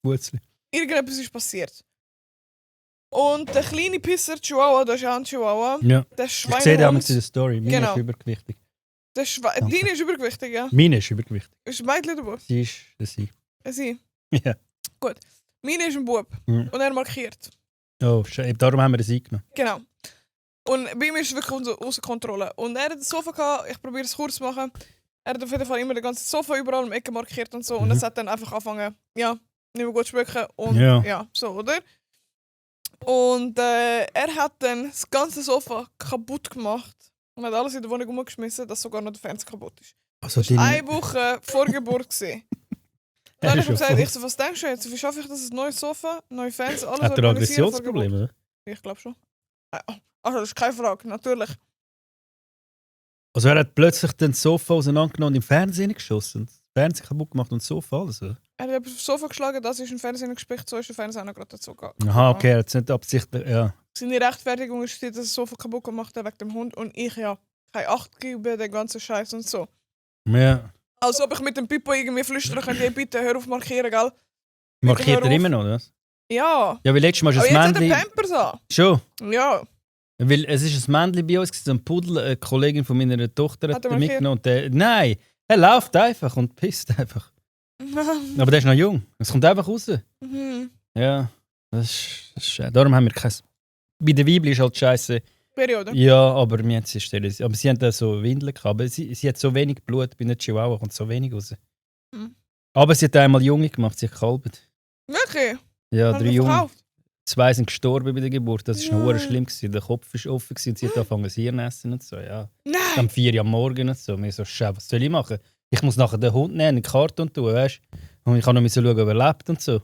Wutzli. irgendetwas ist passiert. Und der kleine Pisser, Chihuahua, das ist auch ein Chihuahua, Ja. der Ich sehe damals in Schweinehund, der Story. Meine Genau. ist übergewichtig. Deine ist übergewichtig, ja. Meine ist übergewichtig. Ist ein Mädchen oder Bub? Sie ist sie. Sie. Ja. Meine ist ein Bub. Mhm. Und er markiert. Oh, darum haben wir das eingenommen. Genau. Und bei ihm ist es wirklich außer Kontrolle. Und er hat das Sofa gehabt, ich probiere es kurz zu machen. Er hat auf jeden Fall immer das ganze Sofa überall um die Ecke markiert und so. Und es hat dann einfach angefangen, ja, nicht mehr gut zu schmecken. Und Ja. ja, so, oder? Und er hat dann das ganze Sofa kaputt gemacht. Und hat alles in der Wohnung umgeschmissen, dass sogar noch der Fernseher kaputt ist. Also Das war eine Woche vor Geburt. Gewesen. Dann habe ich ihm gesagt, ich so, was denkst du jetzt? Wie schaffe ich das? Ein neues Sofa, neue Fernseher, alles hat er organisieren vor Aggressionsprobleme, oder? Geburt? Ich glaube schon. Also, das ist keine Frage, natürlich. Also er hat plötzlich den Sofa auseinandergenommen und im Fernsehen geschossen. Das Fernseher kaputt gemacht und das Sofa, alles. Oder? Er hat aufs Sofa geschlagen, das ist ein Fernseher gespickt, so ist der Fernseher auch noch gerade dazu gegangen. Aha, okay, er hat es nicht absichtlich, ja. Seine Rechtfertigung ist, dass das Sofa kaputt gemacht hat wegen dem Hund und ich ja keine Acht gebe, den ganzen Scheiß und so. Ja. Als ob ich mit dem Pippo irgendwie flüstern könnte, hey, bitte hör auf markieren, gell? Markiert hör er auf. immer noch, oder? Ja. Ja, weil letztes Mal ist Aber das jetzt hat er Männchen... Pampers an. Schon. Ja. Weil es ist ein Männchen bei uns, gewesen, so ein Pudel, eine Kollegin von meiner Tochter Hat hat er den markiert? mitgenommen. Und der, nein, er läuft einfach und pisst einfach. Aber der ist noch jung. Es kommt einfach raus. Mhm. Ja, das ist schade. Darum haben wir kein... Bei der Weibli ist halt scheiße. Periode. Ja, aber wir haben sie steril. Aber sie haben da so Windeln gehabt. Aber sie hat so wenig Blut. Bei einer Chihuahua kommt so wenig raus. Mhm. Aber sie hat einmal Junge gemacht, sie hat gekalbt. Wirklich? Ja, Hat 3 er Junge. verkauft? 2 sind gestorben bei der Geburt. Das war Nein. noch schlimm. Gewesen. Der Kopf war offen gewesen und sie hat angefangen, das Hirn zu essen und so. Ja. Nein! Am 4 Uhr am Morgen und so. Mir so, Schau, was soll ich machen? Ich muss nachher den Hund nehmen, in den Karton tun, weißt du? Und ich kann noch mal schauen, ob er lebt und so.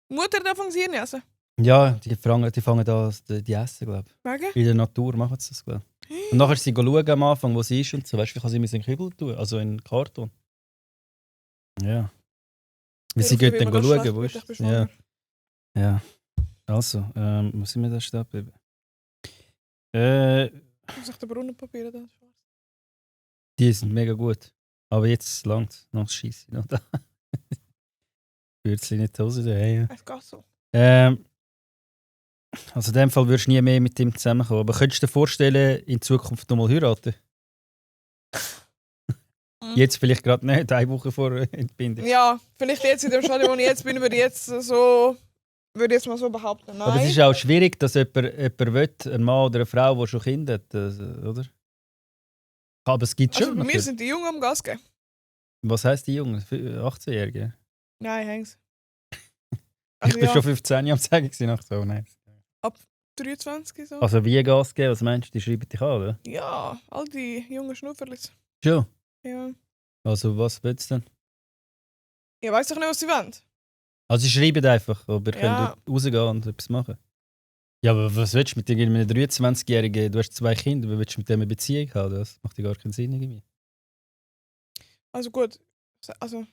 Mutter darf von Sien essen. Ja, die fangen da die essen, glaube ich. Wegen? In der Natur machen sie das, glaube ich. Und nachher sie schauen am Anfang, wo sie ist und so. Weißt du, wie kann sie in den Kübel tun? Also in Karton. Ja. Wie sie geht dann schauen, wo ist sie? Ja. Ja. Also, muss ich mir das Stab geben? Muss ich den Brunnenpapier da? Die sind mega gut. Aber jetzt langt noch Scheisse noch da. Führt sie nicht die Hose daheim. Es geht so. Also in dem Fall würdest du nie mehr mit ihm zusammenkommen. Aber könntest du dir vorstellen, in Zukunft noch mal heiraten? Jetzt vielleicht gerade nicht, 1 Woche vor Entbindung. Ja, vielleicht jetzt in dem Stadium, wo ich jetzt bin, würde ich jetzt mal so behaupten. Nein. Aber es ist auch schwierig, dass jemand will, ein Mann oder eine Frau, die schon Kinder hat, oder? Aber es gibt Also schon. bei mir natürlich. sind die Jungen am Gas geben. Was heisst die Jungen? 18-Jährige? Nein, häng's. Ich bin schon 15 Jahre am Sagen nach so. Nein. 23 so. Also wie Gas geben? Was meinst du? Die schreiben dich an, oder? Ja, all die jungen Schnufferlis. Schon. Ja. Also was willst du denn? Ich weiß doch nicht, was sie wollen. Also sie schreiben einfach, aber ihr Ja. könnt rausgehen und etwas machen. Ja, aber was willst du mit einem 23-Jährigen? Du hast 2 Kinder, wie willst du mit dem eine Beziehung haben? Das macht ja gar keinen Sinn irgendwie. Also gut. Also,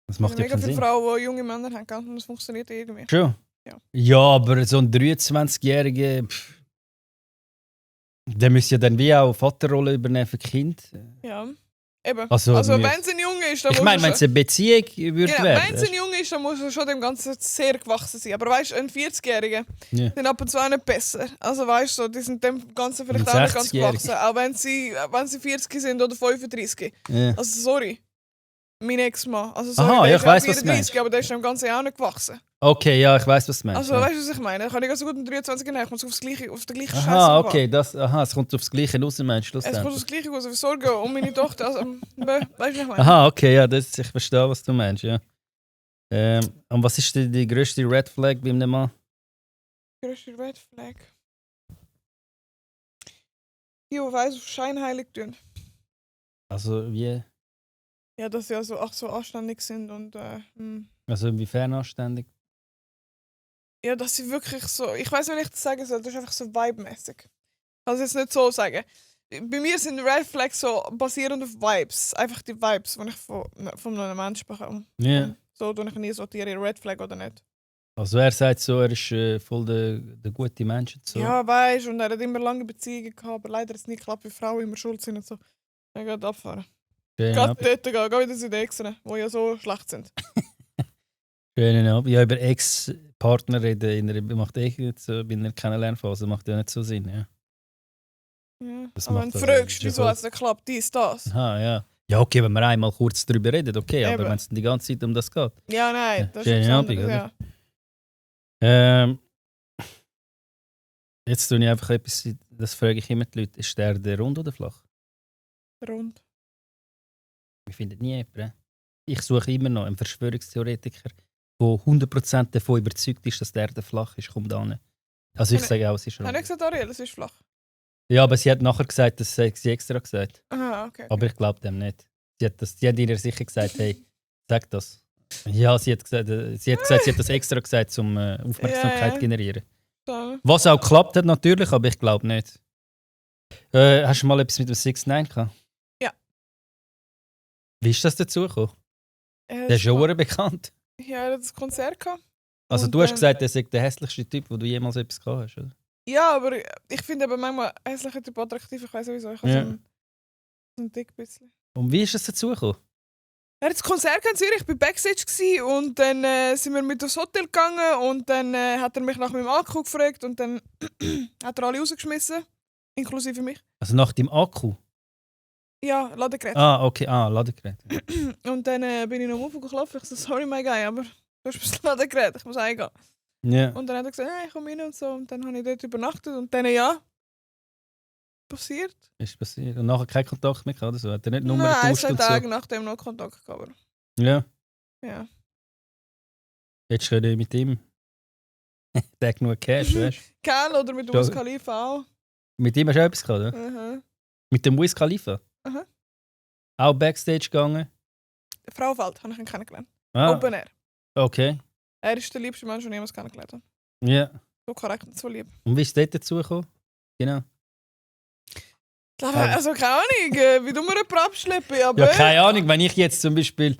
Das es macht sind ja mega keinen viele Sinn. Frauen, die junge Männer haben können und das funktioniert irgendwie. Schon? Ja. Ja, aber so ein 23-Jähriger, der müsste ja dann wie auch Vaterrolle übernehmen für Kind. Ja. Eben. Also, Also wir- wenn es ein Junge ist, dann Ich muss meine, er wenn schon... es eine Beziehung würde Genau, werden. wenn es ein Junge ist, dann muss er schon dem Ganzen sehr gewachsen sein. Aber weißt du, ein 40-Jähriger Ja. sind ab und zu auch nicht besser. Also weißt du, die sind dem Ganzen vielleicht Ein auch nicht ganz 60-Jähriger. gewachsen. Auch wenn sie 40 sind oder 35. Ja. Also sorry. Mein Ex-Mann. Also sorry, Aha, der ja, ist ich weiss, auch was du meinst. 34, aber der ist dem Ganzen auch nicht gewachsen. Okay, ja, ich weiß, was du meinst. Also ja. weißt du, was ich meine? Da kann ich so gut mit 23 nehmen, ich muss auf den gleichen Scheiß. Aha, okay, es kommt aufs Gleiche raus, meinst du? Es kommt schlussendlich? aufs Gleiche raus, wir sorgen um meine Tochter. Also, weißt du, was ich meine? Aha, okay, ja, ich verstehe, was du meinst, ja. Und was ist die grösste Red Flag bei einem Mann? Größte Red Flag. Die weiss auf scheinheilig tun. Also wie? Ja, dass sie also auch so anständig sind und Also inwiefern anständig? ja, dass sie wirklich so, ich weiß nicht, wie ich das sagen soll, das ist einfach so vibe-mäßig. Ich kann es jetzt nicht so sagen. Bei mir sind Red Flags so basierend auf Vibes. Einfach die Vibes, die ich von einem Menschen bekomme. Ja. So tue ich nie sortiere, Red Flag oder nicht. Also er sagt so, er ist voll der gute Mensch und so. Ja, weißt du, und er hat immer lange Beziehungen gehabt, aber leider hat es nie geklappt, weil Frauen immer schuld sind und so. Er geht abfahren. Schönen Geht Abend. dort gehen, geh wieder zu den Exen, die ja so schlecht sind. Schönen Abend. Ja, über Ex-Partner reden macht so bei einer Kennenlernphase macht ja nicht so Sinn, ja. Ja. Das Aber macht wenn du also- fragst, ist ja wieso voll- hat es nicht geklappt, dies, das. Aha, ja. Ja, okay, wenn wir einmal kurz darüber reden, okay, aber Eben. wenn es die ganze Zeit um das geht. Ja, nein, Ja, das ist schönen etwas Abend, anderes, oder? ja. Jetzt tue ich einfach etwas, das frage ich immer die Leute, ist der rund oder flach? Rund. Wir finden nie jemanden. Ich suche immer noch einen Verschwörungstheoretiker, der 100% davon überzeugt ist, dass der flach ist. Kommt an. Also ich Habe- sage auch, es ist Habe rund. ich gesagt, Ariel, es ist flach? Ja, aber sie hat nachher gesagt, das sei sie extra gesagt. Aha, okay. Aber ich glaube dem nicht. Sie hat ihr sicher gesagt, hey, sag das. Ja, sie hat gesagt, sie hat das extra gesagt, um Aufmerksamkeit Ja, zu ja. generieren. So. Was auch geklappt hat natürlich, aber ich glaube nicht. Hast du mal etwas mit dem 6ix9ine gehabt? Ja. Wie ist das dazu gekommen? Er Der ist schon hat- verdammt bekannt. Ja, er hat das Konzert gehabt. Also Und du hast dann- gesagt, er sei der hässlichste Typ, wo du jemals etwas gehabt hast, oder? Ja, aber ich finde aber manchmal hässliche Typ attraktiv. Ich weiß sowieso, ich habe Ja. so ein dick bisschen. Und wie ist das dazu gekommen? Er hat das Konzert in Zürich, ich war Backstage gewesen, und dann sind wir mit aufs Hotel gegangen und dann hat er mich nach meinem Akku gefragt und dann hat er alle rausgeschmissen, inklusive mich. Also nach dem Akku? Ja, Ladegerät. Ah, okay, Ladegerät. Und dann bin ich noch aufgelaufen. Ich so, sorry, mein Guy, aber du hast das Ladegerät, ich muss eingehen. Ja. Und dann hat er gesagt, hey, ich komme rein und so. Und dann habe ich dort übernachtet und dann ja. Passiert. Ist passiert. Und nachher keinen Kontakt mehr gehabt, oder so? Hat er nicht Nummer Nein, getauscht 2 und Tage so? nachdem noch Kontakt gehabt. Aber Ja. ja. Jetzt können mit ihm. Der hat genug Cash, weißt du? Kel oder mit Ja. Wiz Khalifa auch. Mit ihm hast du auch etwas gehabt, oder? Mhm. Mit dem Wiz Khalifa? Aha. Auch Backstage gegangen? Frauenfeld habe ich ihn kennengelernt. Ah, Open Air. okay. Er ist der liebste Mensch, den ich jemals kennengelernt habe. Ja. So korrekt und so lieb. Und wie ist es dort dazu gekommen? Genau. Also keine Ahnung, wie du mir jemanden abschleppen, aber... Ja, keine Ahnung, wenn ich jetzt zum Beispiel...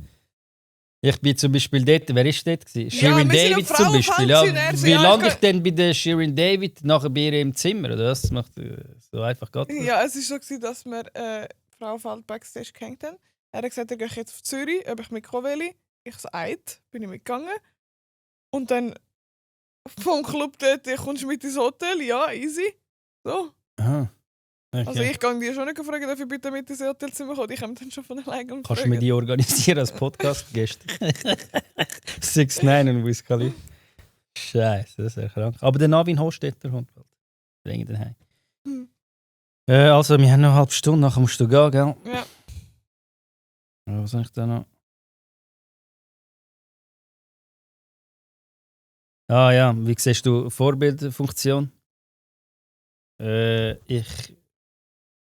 Ich bin zum Beispiel dort... Wer ist dort gewesen? Shirin wir sind David ja zum Beispiel. Ja, Frauenfans, er so, wie ja, lande ich ich denn bei der Shirin David nachher bei ihr im Zimmer? Oder? Das macht so einfach geht das. Ja, es war so, dass wir Frauenfeld Backstage gehängt haben. Er hat gesagt, er geht jetzt auf Zürich, ob ich mitkommen will. Ich so, bin ich mitgegangen. Und dann vom Club dort, kommst du mit ins Hotel? Ja, easy. So. Aha. Okay. Also ich gehe die schon nicht fragen, darf ich bitte mit ins Hotelzimmer kommen? Die kommen dann schon von alleine und Kannst du mir die organisieren als Podcast-Gäste? 6ix9ine und Wiz Khalifa. Scheiße, das ist ja krank. Aber der Navin Hostetter kommt bald. Bring den heim. Also, wir haben noch eine halbe Stunde, nachher musst du gehen, gell? Ja. Was soll ich da noch? Ah ja, wie siehst du Vorbildfunktion? Ich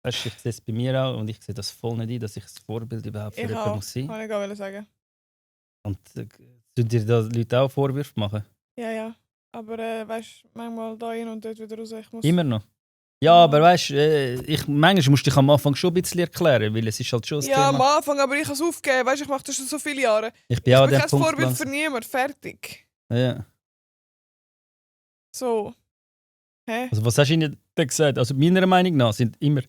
sehe es bei mir auch und ich sehe das voll nicht ein, dass ich das Vorbild überhaupt für Ich jemanden auch, muss sein. kann ich auch sagen. Und tun dir da Leute auch Vorwürfe machen? Ja. Aber weißt du, manchmal da hin und dort wieder raus. Ich muss... Immer noch? Ja, aber weißt du, manchmal musst du dich am Anfang schon ein bisschen erklären, weil es ist halt schon das Ja, am Thema. Anfang, aber ich habe es aufgegeben. Weißt du, ich mache das schon so viele Jahre. Ich bin auch an Ich bin dem kein Punkt Vorbild langsam. für niemanden. Fertig. Ja. So. Hä? Also was hast du ihnen denn gesagt? Also meiner Meinung nach sind immer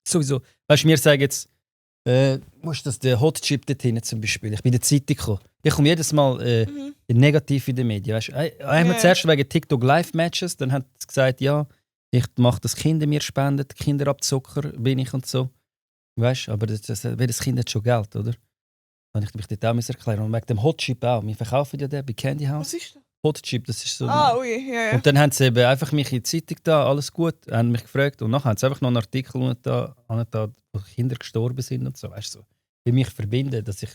sowieso, weißt du, wir sagen jetzt, musst das der Hot Chip dort hinten zum Beispiel. Ich bin in der Zeitung gekommen. Ich komme jedes Mal negativ in den Medien. Weißt du, einmal zuerst wegen TikTok Live Matches, dann hat es gesagt, ja, ich mache das Kinder mir spenden, Kinderabzocker bin ich und so. Weißt du, aber jedes Kind hat schon Geld, oder? Dann ich mich dort auch erklären. Und wegen dem Hot Chip auch. Wir verkaufen ja den bei Candy House. Was ist das? Hot Chip, das ist so. Ui, ja. Und dann haben sie eben einfach mich in die Zeitung da, alles gut, haben mich gefragt. Und nachher haben sie einfach noch einen Artikel da, wo Kinder gestorben sind und so. Weißt du, so. Für mich verbinden, dass ich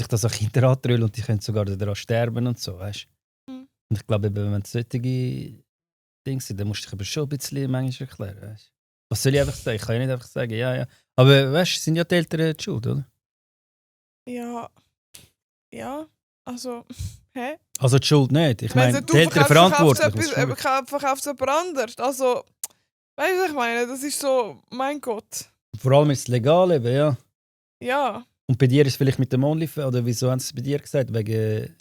das an Kinder antrülle und die können sogar daran sterben und so. Weißt du. Mhm. Und ich glaube, eben, wenn es solche Dinge sind, dann musst du dich aber schon ein bisschen manchmal erklären. Weißt du. Was soll ich einfach sagen? Ich kann ja nicht einfach sagen, ja. Aber weißt du, sind ja die Eltern die schuld, oder? Ja. Also, hä? Also die Schuld nicht. Ich meine, Wenn die Eltern verantwortlich. Verkaufst es jemand anders. Also, weißt du, was ich meine? Das ist so, mein Gott. Vor allem ist es legal eben, ja. Ja. Und bei dir ist es vielleicht mit dem OnlyFans, oder wieso haben sie es bei dir gesagt? Wegen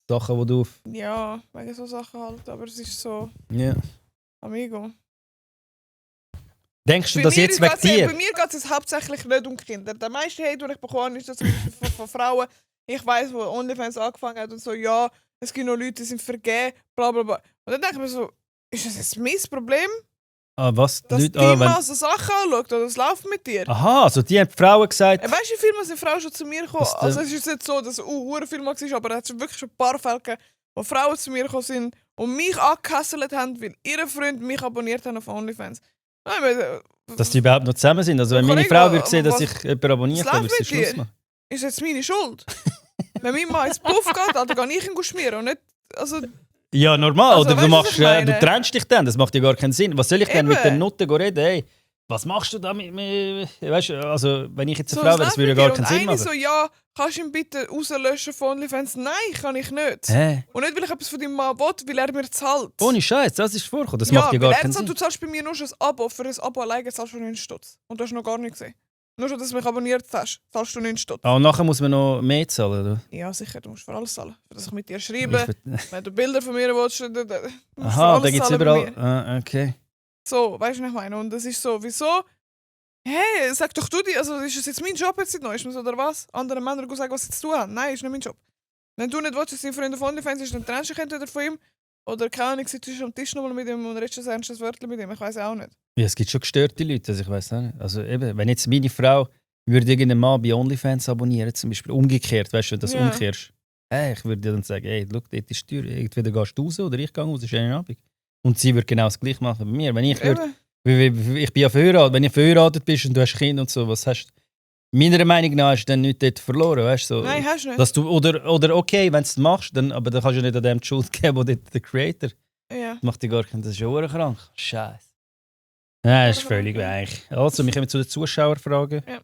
Sachen, die du Ja, wegen so Sachen halt. Aber es ist so, Ja. amigo. Denkst du, dass jetzt wegen dir? Bei mir geht es hauptsächlich nicht um Kinder. Der meiste Hate, den ich bekomme, ist das von Frauen. Ich weiss, wo OnlyFans angefangen hat und so, ja, es gibt noch Leute, die sind vergeben, bla bla bla. Und dann denke ich mir so, ist das jetzt mein Problem? Ah, was? Dass Leute, die wenn... mal so Sachen anschaut oder es läuft mit dir. Aha, also die haben die Frauen gesagt. Weißt du, wie viel sind Frauen schon zu mir gekommen? Was Also es ist nicht so, dass es viel mal war, aber es hat schon wirklich schon ein paar Fälle gegeben, wo Frauen zu mir gekommen sind und mich angehasselt haben, weil ihre Freunde mich abonniert haben auf OnlyFans. Dass die überhaupt noch zusammen sind. Also wenn meine Kollege, Frau würde sehen, dass was- ich jemanden abonniert was habe, läuft würde sie mit Schluss dir? machen. Ist jetzt meine Schuld? Wenn mein Mann ins Puff geht, dann gehe ich ihn schmieren und nicht... Also, Ja, normal. Also, Oder du, weißt du, was machst, ich meine? du trennst dich dann. Das macht ja gar keinen Sinn. Was soll ich denn mit Eben. den Nutten reden? Hey, was machst du da mit mir? Weißt du, also wenn ich jetzt eine so, Frau wäre, das würde ja gar keinen und Sinn eine machen. so, ja, kannst du ihn bitte rauslöschen von OnlyFans? Nein, kann ich nicht. Hä? Und nicht, weil ich etwas von deinem Mann will, weil er mir zahlt. Ohne Scheiß, das ist vorgekommen. Das macht ja weil gar er keinen zahlt, Sinn. du zahlst bei mir nur schon ein Abo. Für ein Abo alleine zahlst du 9 Stutz. Und du hast noch gar nicht gesehen. Nur schon, dass du mich abonniert hast, zahlst du 9 Stutz. Ah, und nachher muss man noch mehr zahlen, oder? Ja, sicher, du musst für alles zahlen. Für das ich mit dir schreibe, wenn du Bilder von mir willst, musst du Aha, für da gibt es zahlen bei überall. mir. Ah, okay. So, weißt du, was ich meine? Und das ist so, wieso? Hey, sag doch du dir, also ist es jetzt mein Job jetzt seit Neuestem, oder was? Anderen Männern sagen, was sie zu tun haben. Nein, ist nicht mein Job. Wenn du nicht willst, dass dein Freund auf OnlyFans ist, dann trennst du dich entweder von ihm oder keine Ahnung, sitzt du am Tisch nochmal mit ihm und redest ein ernstes Wörtchen mit ihm. Ich weiß auch nicht. Ja, es gibt schon gestörte Leute, also ich weiß auch nicht. Also eben, wenn jetzt meine Frau würde irgendeinen Mann bei OnlyFans abonnieren, zum Beispiel umgekehrt, weißt du, wenn du das Ja. umkehrst, hey, ich würde dann sagen, hey, schau, dort ist die Tür, entweder gehst du raus oder ich gehe raus, schönen Abend. Und sie würde genau das gleiche machen bei mir. Wenn ich würde, Eben. ich bin ja verheiratet, wenn du verheiratet bist und du hast Kinder und so, was hast du? Meiner Meinung nach hast du dann nichts dort verloren, weißt du? So, Nein, hast du nicht. dass du, oder okay, wenn du es machst, dann, aber dann kannst du nicht an dem die Schuld geben, wo dort der Creator Ja. macht. Gar keinen, das ist ja krank. Scheiße. Nein, das ist völlig weich. Also, wir kommen zu den Zuschauerfragen. Ja.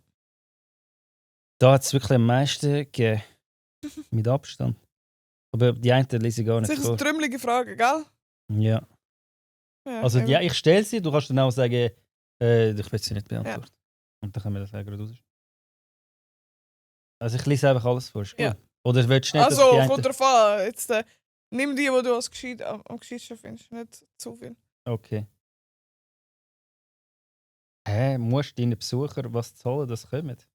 Da hat es wirklich am meisten gegeben. Mit Abstand. Aber die einen lese ich gar nicht Sicher vor. eine trümmelige Frage, gell? Ja. Ja, Also eben. ja, ich stelle sie, du kannst dann auch sagen, ich will sie nicht beantworten. Und dann können wir das auch gerade raus. Also ich lese einfach alles vor, ist gut. Ja. Oder willst du nicht, Also, dass die kommt drauf an. Jetzt, nimm die du als am gescheitsten findest. Nicht zu viel. Okay. Musst du deinen Besuchern was zahlen, das kommt?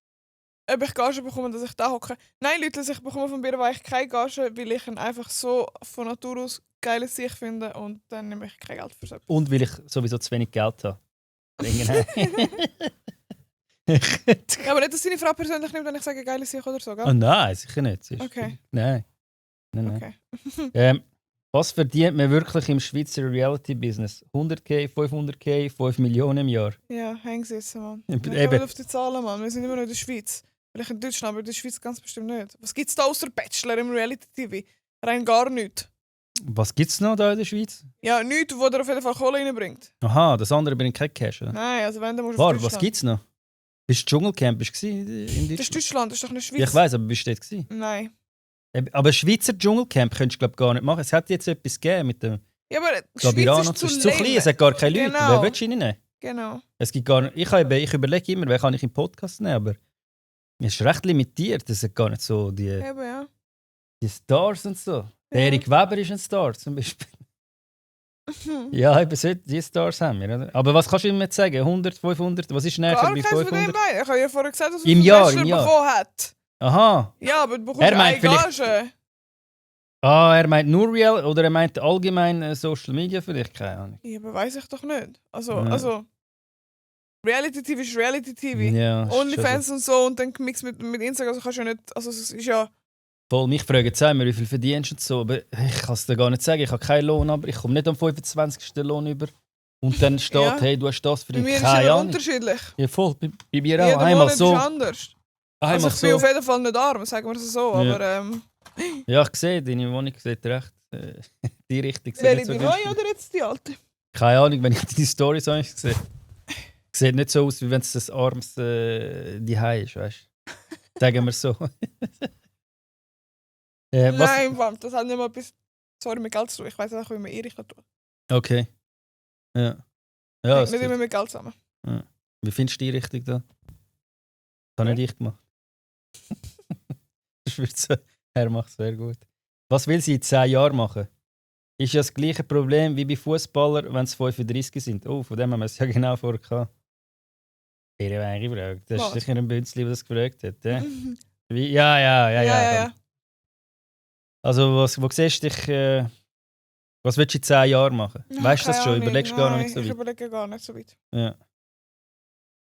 Ob ich Gage bekomme, dass ich da hocke? Nein, Leute, ich bekomme von Bierweich keine Gage, weil ich ihn einfach so von Natur aus geiles Sicht finde und dann nehme ich kein Geld für so etwas. Und weil ich sowieso zu wenig Geld habe. Ja, aber nicht, dass deine Frau persönlich nimmt, wenn ich sage geiles Sicht oder so, gell? Oh nein, sicher nicht. Sie ist- Okay. Nein. Nein. Okay. Was verdient man wirklich im Schweizer Reality-Business? 100k, 500k, 5 Millionen im Jahr? Ja, häng sie jetzt, Mann. Eben. Wir kommen auf die Zahlen, Mann. Wir sind immer noch in der Schweiz. Vielleicht in Deutschland, aber in der Schweiz ganz bestimmt nicht. Was gibt's da außer Bachelor im Reality-TV? Rein gar nichts. Was gibt es noch da in der Schweiz? Ja, nichts, wo dir auf jeden Fall Kohle reinbringt. Aha, das andere bringt kein Cash. Oder? Nein, also wenn, dann musst du auf War, Deutschland. was gibt es noch? Bist du Dschungelcamp in Deutschland? Das ist Deutschland, das ist doch nicht Schweiz. Ja, ich weiss, aber bist du dort gewesen? Nein. Aber Schweizer Dschungelcamp könntest du glaub, gar nicht machen. Es hat jetzt etwas gegeben mit dem Ja, aber die Gabirano. Schweiz Das ist ist zu zu klein, lame. es hat gar keine Leute. Genau. Wer willst du reinnehmen? Genau. Es gibt gar nicht, ich überlege immer, wer kann ich im Podcast nehmen, aber es ist recht limitiert. Es hat gar nicht so die Eben, ja. Stars und so. Der Ja. Erik Weber ist ein Star zum Beispiel. Ja, eben so, die Stars haben wir. Oder? Aber was kannst du ihm jetzt sagen? 100, 500? Was ist näher Gar bei keins von dem 500? nein. Ich habe ja vorher gesagt, dass er Im vom Jahr, Bachelor im Jahr. bekommen hat. Aha. Ja, aber du bekommst Er ja meint eine vielleicht- Gage. Er meint nur Real oder er meint allgemein Social Media für dich? Keine Ahnung. Ja, aber weiß ich doch nicht. Also, Ja. also Reality-TV ist Reality-TV. Ja, ist schon Onlyfans und so und dann gemixt mit Instagram, also kannst du ja nicht, also es ist ja... Voll, mich fragen jetzt immer, wie viel verdienst du und so, aber ich kann es dir gar nicht sagen. Ich habe keinen Lohn, aber ich komme nicht am 25. Lohn über. Und dann steht, Ja. hey, du hast das Bei verdient. mir ist es Keine immer Ahnung. unterschiedlich. Ja, voll, bei mir auch. Jeder Einmal Monat so, ist anders. einmal Also ich bin so. auf jeden Fall nicht arm, sagen wir es so, Ja. aber Ja, ich sehe, deine Wohnung sieht recht die Richtung. Sieht welche nicht so die günstig. neue oder jetzt die alte? Keine Ahnung, wenn ich deine Storys habe, sehe. Sieht nicht so aus, wie wenn es ein armes Zuhause ist, weißt du? Sagen wir so. Was? Nein, Mann, das hat nicht mal etwas... Sorry, mit Geld zu tun. Ich weiss auch, wie man Erich tun kann. Okay. Ja. Ja, Ja, ist nicht gut. immer mit Geld zusammen. Wie findest du die Richtung da? Das habe nicht ich gemacht. Das wird so. Er macht es sehr gut. Was will sie in 10 Jahren machen? Ist ja das gleiche Problem wie bei Fußballern, wenn sie 35 sind. Oh, von dem haben wir es ja genau vorher gehabt. Ihre eigene Frage. Das ist Was? sicher ein Bünzli, der das gefragt hat. Ja? Wie? Ja. Also, wo siehst du dich? Was willst du in 10 Jahren machen? Weißt du das Keine schon? Ahnung. Überlegst du gar noch Nein, nicht so Ich weit? überlege gar nicht so weit. Ja.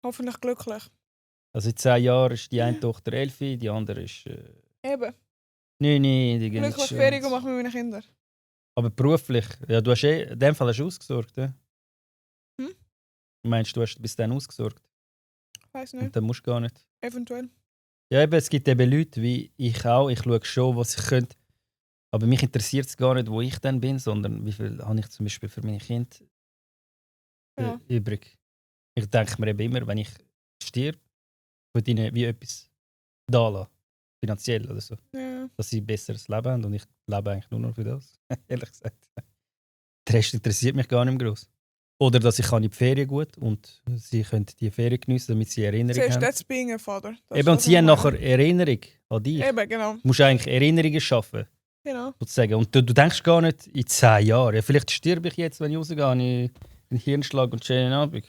Hoffentlich glücklich. Also, in 10 Jahren ist die eine Tochter 11, die andere ist Eben. 9, die gehen Glücklich nicht Ferien schön. machen mit meinen Kindern. Aber beruflich, ja, du hast in dem Fall hast du ausgesorgt, ja? Hm? Meinst du, hast bis dann ausgesorgt? Ich weiß nicht. Und dann musst du gar nicht. Eventuell. Ja, eben, es gibt eben Leute wie ich auch. Ich schaue schon, was ich könnte. Aber mich interessiert es gar nicht, wo ich dann bin, sondern wie viel habe ich zum Beispiel für meine Kinder Ja. übrig. Ich denke mir eben immer, wenn ich stirb, würde ihnen wie etwas da lassen. Finanziell oder so. Ja. Dass sie ein besseres Leben haben und ich lebe eigentlich nur noch für das. Ehrlich gesagt. Der Rest interessiert mich gar nicht mehr groß. Oder dass ich kann in die Ferien gut und sie können die Ferien geniessen, damit sie Erinnerung Siehst du, haben. that's being a father. Das Eben, ist und das, sie was haben ich meine. nachher Erinnerung an dich. Eben, genau. Du musst eigentlich Erinnerungen schaffen, Genau. sozusagen. Und du denkst gar nicht in 10 Jahren. Ja, vielleicht sterbe ich jetzt, wenn ich rausgehe, habe ich einen Hirnschlag und schönen Abend.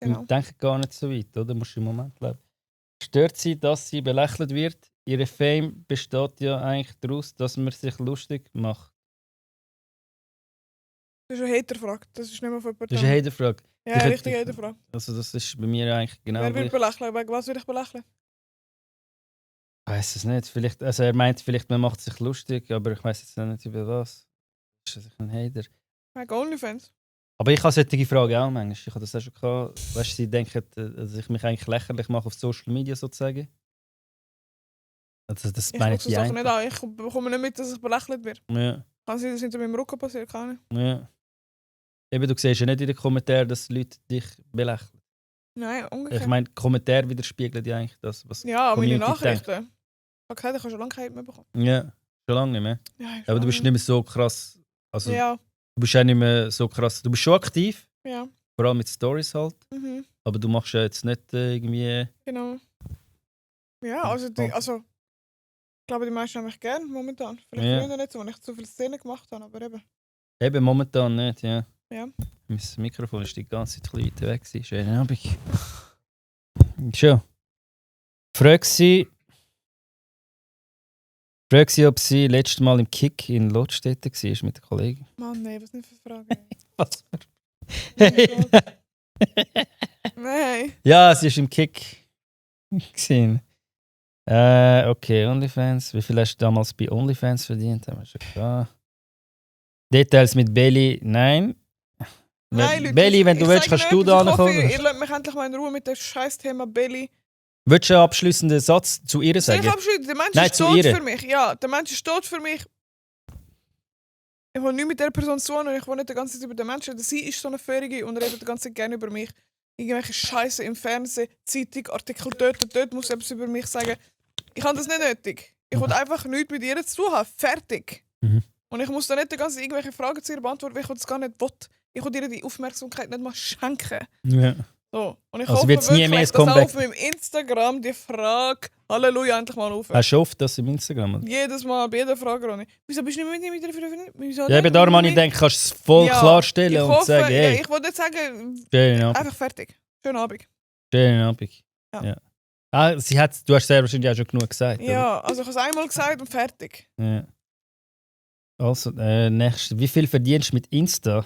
Genau. Und denke gar nicht so weit, oder? Du musst im Moment leben. Stört sie, dass sie belächelt wird? Ihre Fame besteht ja eigentlich daraus, dass man sich lustig macht. Das ist eine Haterfrage. Das ist nicht mehr von Das ist eine Haterfrage. Ja, Ich hätte- richtig Haterfrage. Also das ist bei mir eigentlich genau Wer will gleich. belächeln? Wegen was will ich belächeln? Ich weiß es nicht. Vielleicht, also er meint vielleicht, man macht sich lustig, aber ich weiß jetzt nicht über was. Das ist ein Hater. Wegen Onlyfans. Aber ich habe solche Fragen auch manchmal. Ich habe das auch schon gehabt. Weißt du, sie denken, dass ich mich eigentlich lächerlich mache auf Social Media sozusagen. Also das Ich meine gucke ich so die Sachen einen. nicht an. Ich bekomme nicht mit, dass ich belächelt werde. Ja, Kann sein, dass hinter meinem Rücken passiert, kann ich. ja. Eben, du siehst ja nicht in den Kommentaren, dass Leute dich belächeln. Nein, umgekehrt. Ich meine, die Kommentare widerspiegeln ja eigentlich das, was Ja, meine Community denkt. Nachrichten. Ich habe gesagt, ich habe schon lange keine mehr bekommen. Ja, schon lange nicht mehr. Ja, ist Aber du schon bist nicht mehr so krass. Also, Ja, du bist auch nicht mehr so krass. Du bist schon aktiv, ja. vor allem mit Stories halt. Mhm. Aber du machst ja jetzt nicht irgendwie. Genau. Ja, also, ich glaube, die meisten haben mich gern momentan. Vielleicht Ja. früher nicht so, weil ich zu viele Szenen gemacht habe, aber eben. Eben momentan nicht, ja. Ja. Mein Mikrofon ist die ganze Zeit ein bisschen weit weg. Schönen Abend. Schon. Frage sie, ob sie letztes Mal im Kick in Lotstetten war mit den Kollegen. Mann, nein, was nicht für Fragen. Was? Oh mein Nein. Ja, sie ist im Kick. Gesehen. Okay, OnlyFans. Wie viel hast du damals bei OnlyFans verdient? Haben wir schon gehabt. Details mit Belly? Nein. Nein, Leute, Belly, wenn ich du willst, sage kannst du nicht, da ich hoffe, ankommen. Ihr lasst mich endlich mal in Ruhe mit dem scheiß Thema Belly. Willst du einen abschließenden Satz zu ihr Soll sagen? ich abschließen? Der Mensch Nein, ist zu tot ihr. für mich. Ja, der Mensch ist tot für mich. Ich will nicht mit der Person zu tun und ich will nicht die ganze Zeit über den Menschen. Sie ist so eine Fährige und redet die ganze Zeit gerne über mich. Irgendwelche Scheiße im Fernsehen, Zeitung, Artikel dort muss etwas über mich sagen. Ich habe das nicht nötig. Ich will einfach nichts mit ihr zu tun haben. Fertig. Mhm. Und ich muss da nicht die ganze Zeit irgendwelche Fragen zu ihr beantworten, weil ich das gar nicht will. Ich will ihr die Aufmerksamkeit nicht mal schenken. Ja. So. Und ich Also hoffe wird's nie wirklich, mehr ein dass Comeback? auf meinem Instagram die Frage Halleluja endlich mal aufhört. Hast du oft das im Instagram? Oder? Jedes Mal, bei jeder Frage, Ronny. Wieso bist du nicht mit ihr verwendet? Ja, eben darum habe ich gedacht, kannst du es voll klarstellen ich und hoffe, sagen, hey, ja, ich wollte nicht sagen, schönen Abend. einfach fertig. Schönen Abend. Schönen Abend. Ja. Ah, du hast sehr wahrscheinlich auch schon genug gesagt. Ja, also ich habe es einmal gesagt und fertig. Oder? Ja. Also, nächstes. Wie viel verdienst du mit Insta?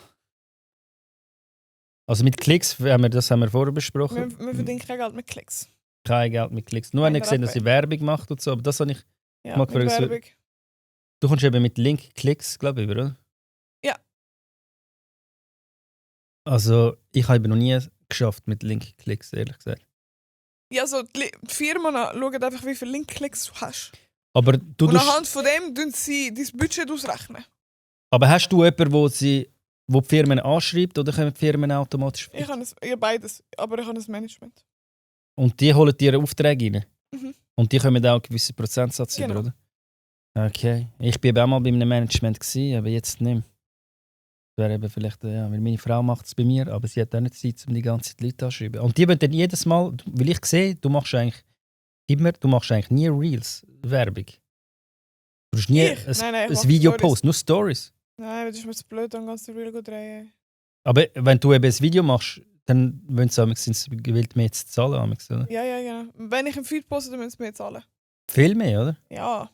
Also mit Klicks, das haben wir vorher besprochen. Wir verdienen kein Geld mit Klicks. Kein Geld mit Klicks. Nur habe ich gesehen, dass sie Werbung macht und so, aber das habe ich. Ja, Mag mit fragen, so- Werbung. Du kommst eben mit Link-Klicks, glaube ich, oder? Ja. Also, ich habe eben noch nie geschafft mit Link-Klicks, ehrlich gesagt. Ja, also die Firmen schauen einfach, wie viele Link-Klicks du hast. Aber du Und tust, anhand von dem tun sie dein Budget ausrechnen. aber hast du jemanden, wo die Firmen anschreibt oder kommen die Firmen automatisch? Ich habe beides, aber ich habe ein Management. Und die holen dir Aufträge rein? Mhm. Und die kommen auch einen gewissen Prozentsatz Genau. über, oder? Okay. Ich war eben auch mal bei einem Management, aber jetzt nicht mehr. Das wäre eben vielleicht, ja, weil meine Frau macht es bei mir, aber sie hat auch nicht Zeit, um die ganze Zeit Leute anzuschreiben. Und die wollen dann jedes Mal, weil ich sehe, du machst eigentlich nie Reels, Werbung. Du hast nie Ich? ein, Nein, ich ein mache Video Stories. post, nur Stories. Nein, das ist mir zu blöd, dann ganz Reel gut drehen. Aber wenn du eben ein Video machst, dann wollen sie gewillt mehr zu zahlen. Amigs, oder? Ja, genau. Wenn ich einen Feed poste, dann müssen sie mir zahlen. Viel mehr, oder? Ja.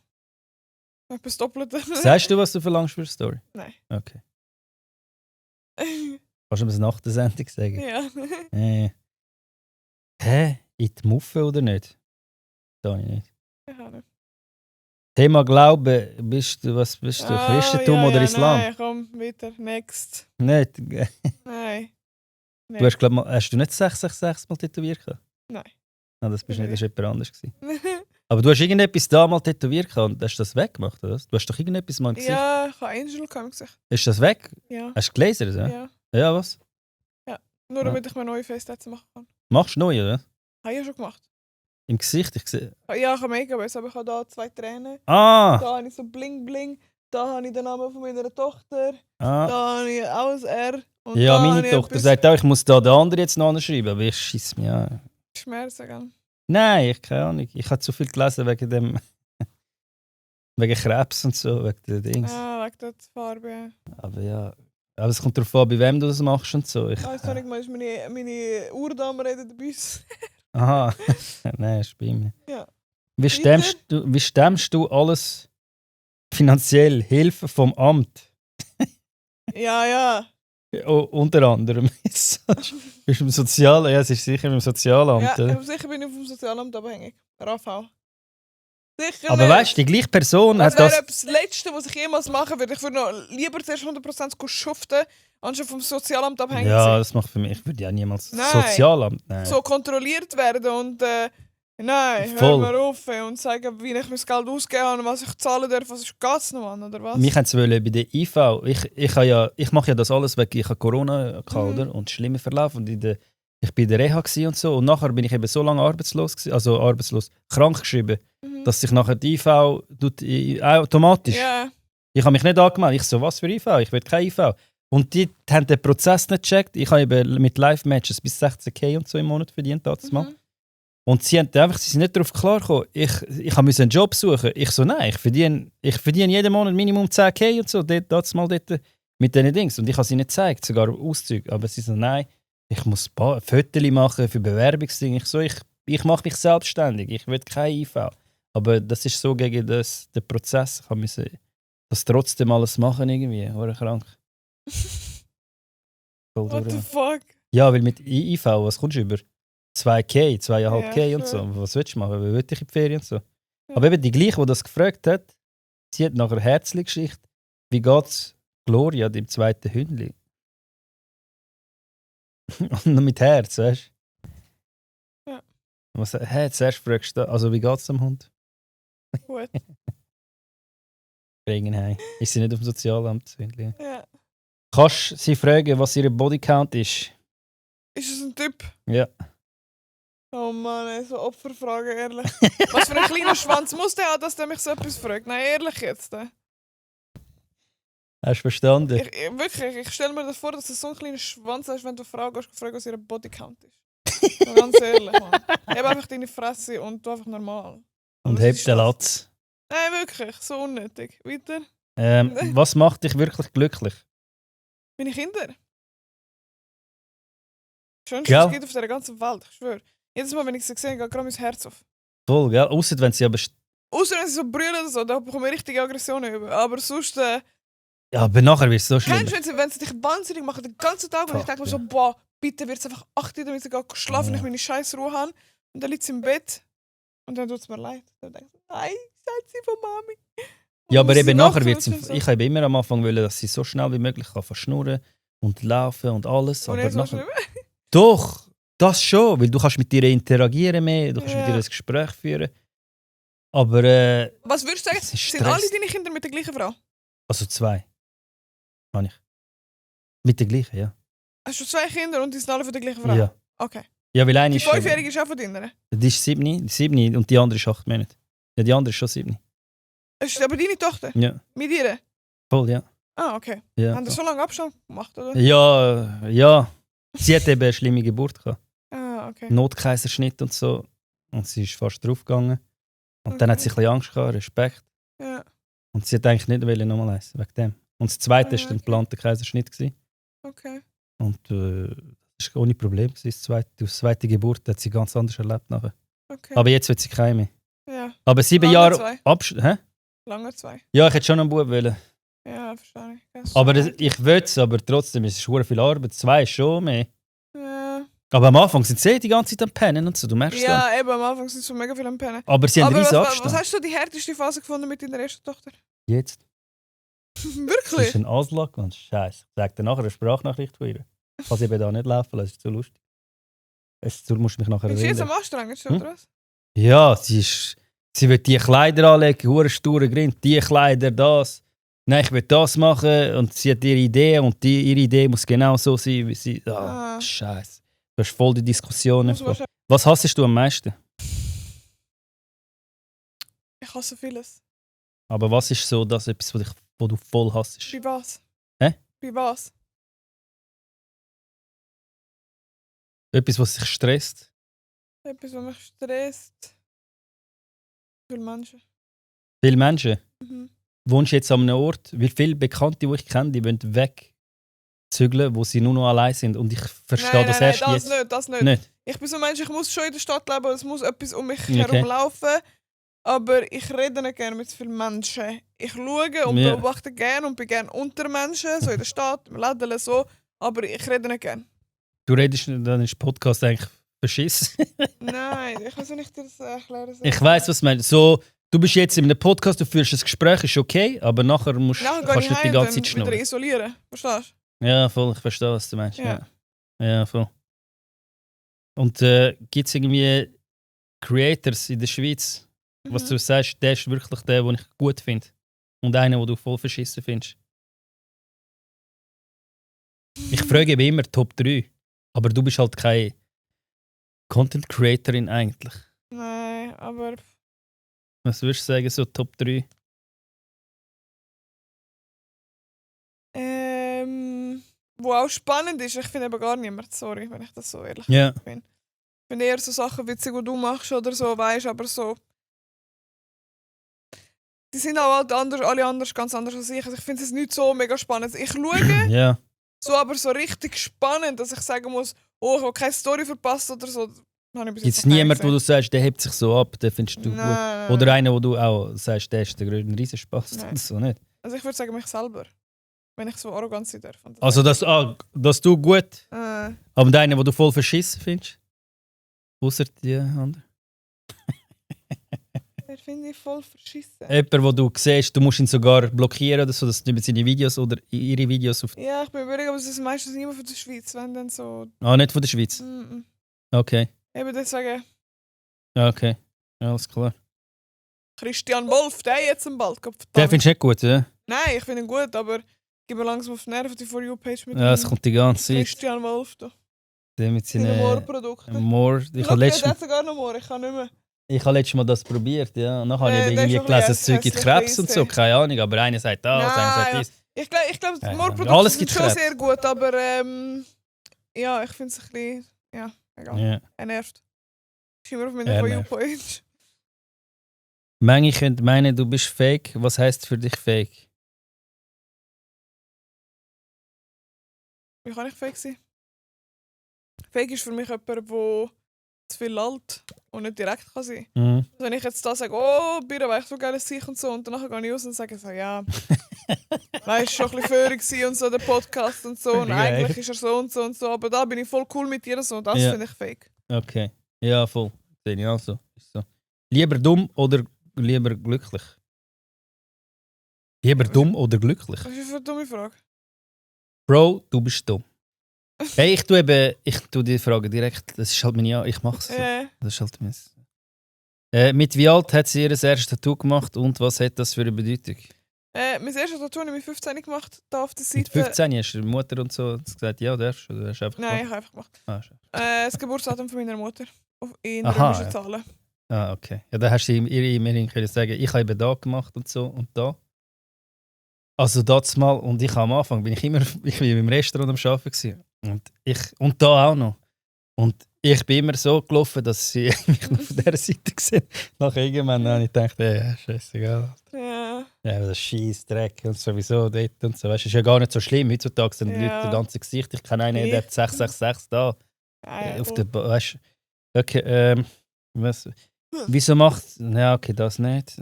Etwas Doppelte. Sagst du, was du verlangst für eine Story? Nein. Okay. Kannst du mir das nach der Sendung sagen? Ja. Hä? In die Muffe oder nicht? Das habe ich nicht. Ich auch nicht. Thema Glaube, was bist du? Christentum ja, oder ja, Islam? Nein, komm, weiter. Next. Nicht. Nein. Du hast, hast du nicht 666 mal tätowiert? Nein. Nein, das bist nicht, das war jemand anderes. Aber du hast irgendetwas da mal tätowiert und hast das weggemacht, oder? Du hast doch irgendetwas mal im Gesicht. Ja, ich habe Angel im Gesicht. Ist das weg? Ja. Hast du gelesen? Ja? Ja. Ja, was? Nur damit ich mir neue Festsätze machen kann. Machst du neu, oder? Habe ich ja schon gemacht. Im Gesicht? Ich sehe. Ja, ich habe mega was, aber ich habe da 2 Tränen. Ah! Da habe ich so Bling Bling. Da habe ich den Namen von meiner Tochter. Ah. Da habe ich auch ein R. Und Ja, da meine habe ich Tochter etwas sagt auch, ich muss da den anderen jetzt noch anschreiben, aber ich schieße mich an. Schmerzen, gell? Nein, ich keine Ahnung. Ich habe zu viel gelesen wegen dem. wegen Krebs und so, wegen den Dings. Ah, wegen der Farbe. Aber ja. Aber es kommt darauf an, bei wem du das machst und so. Ich, Weißt du nicht, mal ist meine Urdame redet bei uns. aha. Nein, ist bei mir. Ja. Wie stemmst du alles finanziell? Hilfe vom Amt? Ja. Unter anderem. Bist du im Sozialamt? Ja, es ist sicher im Sozialamt. Ja, oder? sicher bin ich vom Sozialamt abhängig. RAV. Sicher Aber nicht. weißt du, die gleiche Person Das hat wäre das. das Letzte, was ich jemals machen würde. Ich würde noch lieber zuerst 100% schuften, anstatt vom Sozialamt abhängig Ja, sein. das macht für mich. Ich würde ja niemals Nein. Sozialamt. Nein. So kontrolliert werden und nein, Voll. hör mir auf und sagen, wie ich mein Geld ausgeben habe und was ich zahlen darf. Was ist geht's noch an, oder was? Mich haben sie wollen bei der IV. Ich mache ja das alles weg. Ich habe Corona gehabt, oder? Und schlimmer Verlauf. Und in der Ich bin in der Reha und so. Und nachher bin ich eben so lange krank geschrieben, dass sich nachher die IV automatisch. Ja. Ich habe mich nicht angemeldet. Ich so, was für IV? Ich will kein IV. Und die haben den Prozess nicht gecheckt. Ich habe eben mit Live-Matches bis 16.000 und so im Monat verdient. Mal. Und sie sind nicht darauf klargekommen. Ich musste einen Job suchen. Ich so, nein, ich verdiene jeden Monat Minimum 10.000 und so. Dort mit diesen Dings. Und ich habe sie nicht gezeigt, sogar Auszüge. Aber sie so, nein, ich muss Fotos machen für Bewerbungsdinge. Ich so, ich mache mich selbstständig. Ich will kein IV. Aber das ist so gegen den Prozess. Ich musste das trotzdem alles machen irgendwie. Oder krank. What the fuck? Ja, weil mit IV, was kommst du über? 2.000, 2.500 Ja, und so. sure. Was willst du machen? Wie will ich in die Ferien und so? Aber eben die Gleiche, die das gefragt hat, sie hat nachher eine Herzli-Geschichte. Wie geht's Gloria, dem zweiten Hündli? Und noch mit Herz, weißt du? Ja. Zuerst fragst du, also wie geht's dem Hund? Gut. Regenheim. Ist sie nicht auf dem Sozialamt, das Hündli? Ja. Kannst du sie fragen, was ihr Bodycount ist? Ist es ein Typ? Ja. Oh Mann, ey, so Opferfrage, ehrlich. Was für ein kleiner Schwanz muss der haben, dass der mich so etwas fragt? Nein, ehrlich jetzt. Hast du verstanden? Wirklich, ich stelle mir das vor, dass du so einen kleinen Schwanz hast, wenn du eine Frau gehst, fragst, was ihr Bodycount ist. So, ganz ehrlich, Mann. Heb einfach deine Fresse und tu einfach normal. Und Was heb ist den das? Latz. Nein, wirklich, so unnötig. Weiter. Was macht dich wirklich glücklich? Meine Kinder. Schönste, Gell? was es gibt auf dieser ganzen Welt, ich schwöre. Jedes Mal, wenn ich sie sehe, geht gerade mein Herz auf. Voll, gell? Ausser wenn sie aber... Außer wenn sie so brüllen oder so, da bekomme ich richtige Aggressionen über. Aber sonst, Ja, aber nachher wird es so schlimm. kennst du, wenn sie dich wahnsinnig machen, den ganzen Tag, und ich Fuck, denke mir ja. so, boah, bitte wird es einfach 8 Uhr, damit sie geht schlafen und Ja. ich meine scheiß Ruhe habe. Und dann liegt sie im Bett und dann tut es mir leid. Dann denke ich, nein, Schatzi von Mami. Ja, aber Und eben sie nachher lacht wird und so. Ich habe immer am Anfang wollen, dass sie so schnell wie möglich kann verschnurren und laufen und alles. Und Aber ich so nachher... schlimm. Doch, das schon, weil du kannst mit ihr interagieren mehr, du kannst mit Ja. ihr ein Gespräch führen. Aber, Was würdest du sagen, Es ist sind alle Stress. deine Kinder mit der gleichen Frau? also 2. Habe ich. Mit der gleichen, ja. Hast du 2 Kinder und die sind alle von der gleichen Frau? Ja. Okay. Ja, weil eine Die ist... 5-Jährige ist auch von deiner? Die ist 7 und die andere ist 8 Monate. Ja, die andere ist schon 7. Ist aber deine Tochter? Ja, Mit ihr? voll, ja. Ah, okay. Ja, Haben die so lange Abstand gemacht, oder? ja. Sie hat eben eine schlimme Geburt gehabt. Ah, okay. Notkaiserschnitt und so. Und sie ist fast draufgegangen. Und dann hat sie ein bisschen Angst gehabt, Respekt. Ja, Und sie hat eigentlich nicht wollen, nochmal eins, wegen dem. Und das zweite war Ah, der okay. geplante Kaiserschnitt. Gewesen. okay. Und das war ohne Problem. Die zweite Geburt hat sie ganz anders erlebt nachher. Okay. Aber jetzt wird sie keine mehr. Ja, Aber 7 Lange Jahre 2. Abstand. Hä? lange 2. Ja, ich hätte schon einen Bub wollen. Ja, verstehe ich. Das ist Aber schade. ich will es, aber trotzdem ist es verdammt viel Arbeit. 2 ist schon mehr. Ja, Aber am Anfang sind sie die ganze Zeit am Pennen und so, du merkst es dann. ja eben, am Anfang sind so mega viel am Pennen. Aber sie haben Aber einen riesen was Abstand. hast du die härteste Phase gefunden mit deiner ersten Tochter? Jetzt. Das ist Wirklich? ein Aslak und Scheiße. Ich sage dir nachher eine Sprachnachricht von ihr. Ich kann sie eben da nicht laufen, das ist zu lustig. Du musst mich nachher Ist sie jetzt erinnern. am anstrengendsten, oder was? Ja, sie will die Kleider anlegen, hure sture Grind, die Kleider, das. Nein, ich will das machen und sie hat ihre Idee und ihre Idee muss genau so sein, wie sie... Ah. Scheiße. Du hast voll die Diskussionen. Muss wahrscheinlich- Was hassest du am meisten? Ich hasse vieles. Aber was ist so das etwas, wo du voll hassest? Bei was? Hä? Bei was? Etwas, was dich stresst? Etwas, was mich stresst. Viele Menschen. Viele Menschen. Mhm. Wohnst du jetzt an einem Ort, wie viele Bekannte, die ich kenne, die wollen wegzügeln, wo sie nur noch allein sind. Und ich verstehe das erst das jetzt. nicht, das nicht. Nicht. Ich bin so ein Mensch, ich muss schon in der Stadt leben, es muss etwas um mich Okay. herum laufen. Aber ich rede nicht gerne mit vielen Menschen. Ich schaue und Ja. beobachte gerne und bin gerne unter Menschen, so in der Stadt, im Läden, so. Aber ich rede nicht gerne. Du redest, dann ist der Podcast eigentlich beschissen. Nein, ich weiß nicht, wie ich dir das erklären soll. Ich weiss, was du meinst. So, du bist jetzt in einem Podcast, du führst ein Gespräch, ist okay, aber nachher Nachher gehe kannst ich du nicht die heim und ganze dann Zeit wieder schnurren. isolieren. Verstehst Ja, voll, ich verstehe, was du meinst. Ja. Ja, voll. Und gibt es irgendwie Creators in der Schweiz, du? was du sagst, der ist wirklich der, den ich gut finde? Und einer, den du voll verschissen findest? Ich frage eben immer Top 3, aber du bist halt kein Content Creatorin eigentlich? Nein, aber Was würdest du sagen, so Top 3? wo auch spannend ist, ich finde eben gar niemand, sorry, wenn ich das so ehrlich Ja. bin. Ich finde eher so Sachen witzig, die du machst oder so, weißt, aber so. Die sind auch halt anders, alle anders, ganz anders als ich. Also ich finde es nicht so mega spannend. Ich schaue Ja. so, aber so richtig spannend, dass ich sagen muss, oh, ich habe keine Story verpasst oder so. Gibt es niemanden, wo du sagst, der hebt sich so ab, den findest du gut? Nein. Oder einen, wo du auch sagst, der ist der größte Riesenspaß Nein. oder so, nicht? Also ich würde sagen, mich selber. Wenn ich so arrogant sein darf. Also, dass du gut, aber den, wo du voll verschissen findest? Außer die anderen? Der finde ich voll verschissen. Jemand, wo du siehst, du musst ihn sogar blockieren oder so, dass du über seine Videos oder ihre Videos auf... Ja, ich bin überlegen, aber es ist meistens niemand von der Schweiz, wenn dann so... Ah, nicht von der Schweiz? Okay. Eben deswegen... Ja, okay. Alles klar. Christian Wolf, der jetzt im Bald. Den findest du nicht gut, oder? Nein, ich finde ihn gut, aber gib mir langsam auf die Nerven die For You-Page mit Ja, es kommt die ganze Zeit. Christian Wolf da. Der mit Seine seinen Moorprodukten. Moor. Ich Schau, habe der letztes hat sogar noch Moor, ich kann nicht mehr. Mal das probiert, ja. Und dann habe ich Der ist irgendwie schon gelesen, ein das Zeug gibt bisschen Krebs und so, hässlich. keine Ahnung. Aber einer sagt das, einer sagt Nein, dies. Ich glaube, die Ja, Moorprodukte alles sind gibt schon Krebs. sehr gut, aber ja, ich finde es ein bisschen... Ja, egal. Ja. Er nervt. Ist immer auf meiner Er For nervt. You-Page. Manche könnten meinen, du bist fake. Was heisst für dich fake? Wie kann ich fake sein? Fake ist für mich jemand, der zu viel lallt und nicht direkt kann sein. Mhm. Also wenn ich jetzt da sage, oh, Birre, weil ich so geil sich und so, und danach gehe ich raus und sage so, ja, weißt du, schon ein bisschen Föhrig gewesen und so, der Podcast und so, und Ja, eigentlich ist er so und so und so, aber da bin ich voll cool mit dir und so, und das Ja. finde ich fake. Okay. Ja, voll. Sehe ich auch so. Ist so. Lieber dumm oder lieber glücklich? Lieber dumm oder glücklich? Das ist eine dumme Frage. Bro, du bist dumm. Hey, ich tue die Frage direkt. Das ist halt meine ich mache es. So. Das ist halt mein. Mit wie alt hat sie ihr erstes Tattoo gemacht und was hat das für eine Bedeutung? Mein erstes Tattoo habe ich mit 15 gemacht, da auf der Mit Seite. 15 hast du Mutter und so gesagt, ja, darfst du? Oder hast du einfach Nein, ich gemacht? habe einfach gemacht. Ah, schön. Das Geburtsdatum von meiner Mutter. In Aha, römischen ja. Zahlen. Ah, okay. Ja, dann hast du ihr immerhin können sagen, ich habe eben da gemacht und so und da. Also das mal und ich am Anfang bin ich bin im Restaurant am Arbeiten gewesen. Und da auch noch. Und ich bin immer so gelaufen, dass sie mich noch von dieser Seite gesehen. Nach irgendwann habe ich gedacht, ja, scheißegal. Ja. Ja, das Scheiß Dreck und sowieso dort und so. Weißt du, ist ja gar nicht so schlimm. Heutzutage sind die Ja. Leute das ganze Gesicht. Ich kenne einen, der hat 666 da. Ja, Auf der weißt du. Okay, was? Wieso macht. Ja, okay, das nicht.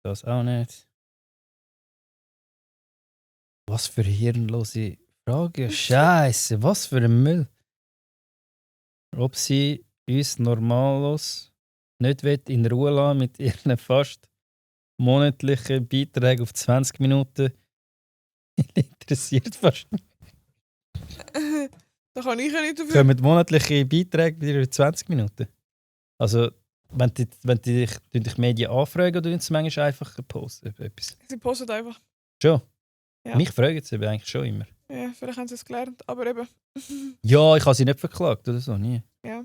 Das auch nicht. Was für hirnlose Frage. Scheiße, was für ein Müll. Ob sie uns normallos nicht in Ruhe lassen mit ihren fast monatlichen Beiträgen auf 20 Minuten. Interessiert fast nicht. Da kann ich ja nicht dafür. Kommen monatliche Beiträge bei dir 20 Minuten? Also, wenn dich Medien anfragen, oder tun sie manchmal einfach posten? Etwas? Sie postet einfach. Schon? Ja. Mich fragen sie eigentlich schon immer. Ja, vielleicht haben sie es gelernt, aber eben. Ja, ich habe sie nicht verklagt oder so, nie. Ja.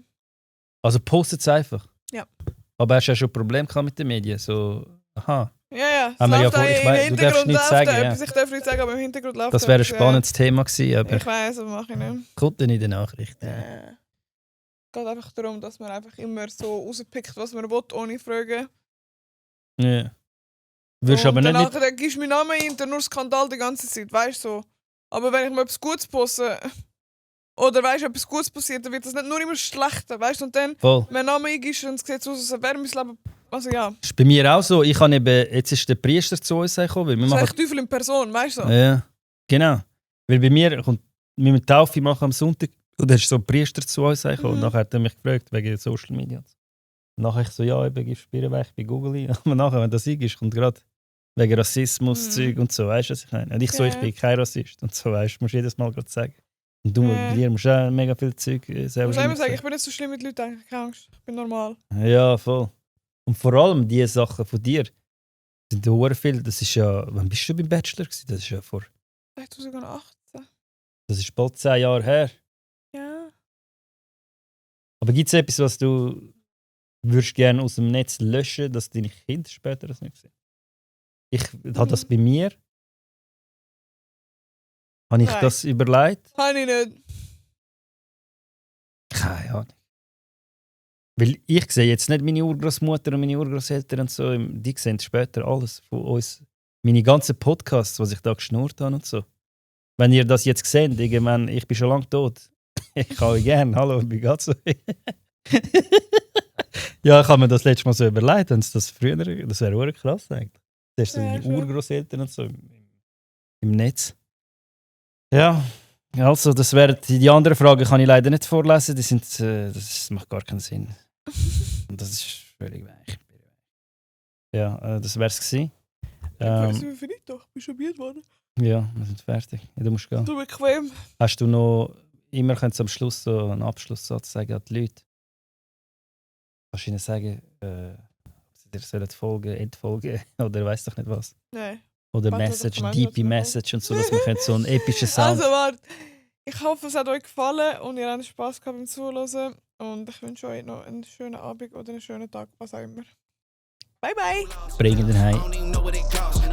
Also postet es einfach. Ja. Aber hast du ja schon ein Problem gehabt mit den Medien? So, aha. Ja, es Haben wir ja läuft vor- auch ich im weiß, du darfst Hintergrund nicht läuft sagen, da ja. etwas. Ich darf nicht sagen, aber im Hintergrund läuft Das wäre ein etwas, spannendes Thema gewesen, aber Ich weiß, aber mache ich nicht. kommt dann in den Nachrichten. Es geht einfach darum, dass man einfach immer so rauspickt, was man will, ohne fragen. Ja. Würdest Und aber nicht danach mit... dann gibst du meinen Namen ein, dann nur Skandal die ganze Zeit, weißt du? So. Aber wenn ich mal etwas Gutes poste, oder weißt du, etwas Gutes passiert, dann wird das nicht nur immer schlechter, weißt du? Und dann, Voll. mein Name eingibst und es sieht so aus, als wäre mein Leben. Also ja, Das ist bei mir auch so. Ich habe eben, jetzt ist der Priester zu uns gekommen, weil wir das ist machen... echt Teufel in Person, weißt du? So. Ja, genau. Weil bei mir kommt, wir müssen Taufe machen am Sonntag und dann ist so ein Priester zu uns gekommen und nachher hat er mich gefragt wegen Social Media. Und nachher ich so, ja, eben gibst du weg bei Google ein. Aber nachher, wenn das eingibst, kommt gerade wegen Rassismus, Zeug und so, weißt du, was ich meine? Und ich so, ich Ja. bin kein Rassist und so, weißt du, musst jedes Mal gerade sagen. Und du, Ja. bei dir musst du auch mega viel Zeug Ich selber muss immer sagen, sagen. ich bin nicht so schlimm mit Leuten, eigentlich, keine Angst. Ich bin normal. Ja, voll. Und vor allem die Sachen von dir sind ja viel. Das ist ja, wann bist du beim Bachelor gewesen? Das ist ja 2018. das ist bald 10 Jahre her. Ja. Aber gibt es etwas, was du würdest gerne aus dem Netz löschen, dass deine Kinder später das nicht sehen? Ich habe das bei mir. Habe ich Nein. das überlegt? Habe ich nicht. Keine Ahnung. Weil ich sehe jetzt nicht meine Urgroßmutter und meine Urgroßeltern und so. Die sehen später alles von uns. Meine ganzen Podcasts, was ich da geschnurrt habe und so. Wenn ihr das jetzt seht, irgendwann, ich bin schon lange tot. Ich kann euch gerne. Hallo, wie geht's euch? Ja, ich habe mir das letzte Mal so überlegt, wenn es das früher, das wäre auch krass eigentlich. Das ist so Ja, meine schon. Urgroßeltern und so im Netz. Ja, also das wären die anderen Fragen kann ich leider nicht vorlesen, die sind, das macht gar keinen Sinn. Und das ist völlig weich. Ja, das wäre es gewesen. Ich bin Freitag, bin schon müde geworden. Ja, wir sind fertig. Ja, du musst gehen. Du bequem. Hast du noch, immer könntest du am Schluss so einen Abschlusssatz sagen an die Leute? Kannst du ihnen sagen, ob sie dir sollen folgen, entfolgen oder weiss doch nicht was? Nein. Oder Warte, Message, warte, deepy warte, warte. Message und so, dass man so einen epischen Sound... Also warte. Ich hoffe, es hat euch gefallen und ihr habt Spass gehabt beim Zuhören. Und ich wünsche euch noch einen schönen Abend oder einen schönen Tag, was auch immer. Bye bye! bringen den Heim. I don't even know what it costs.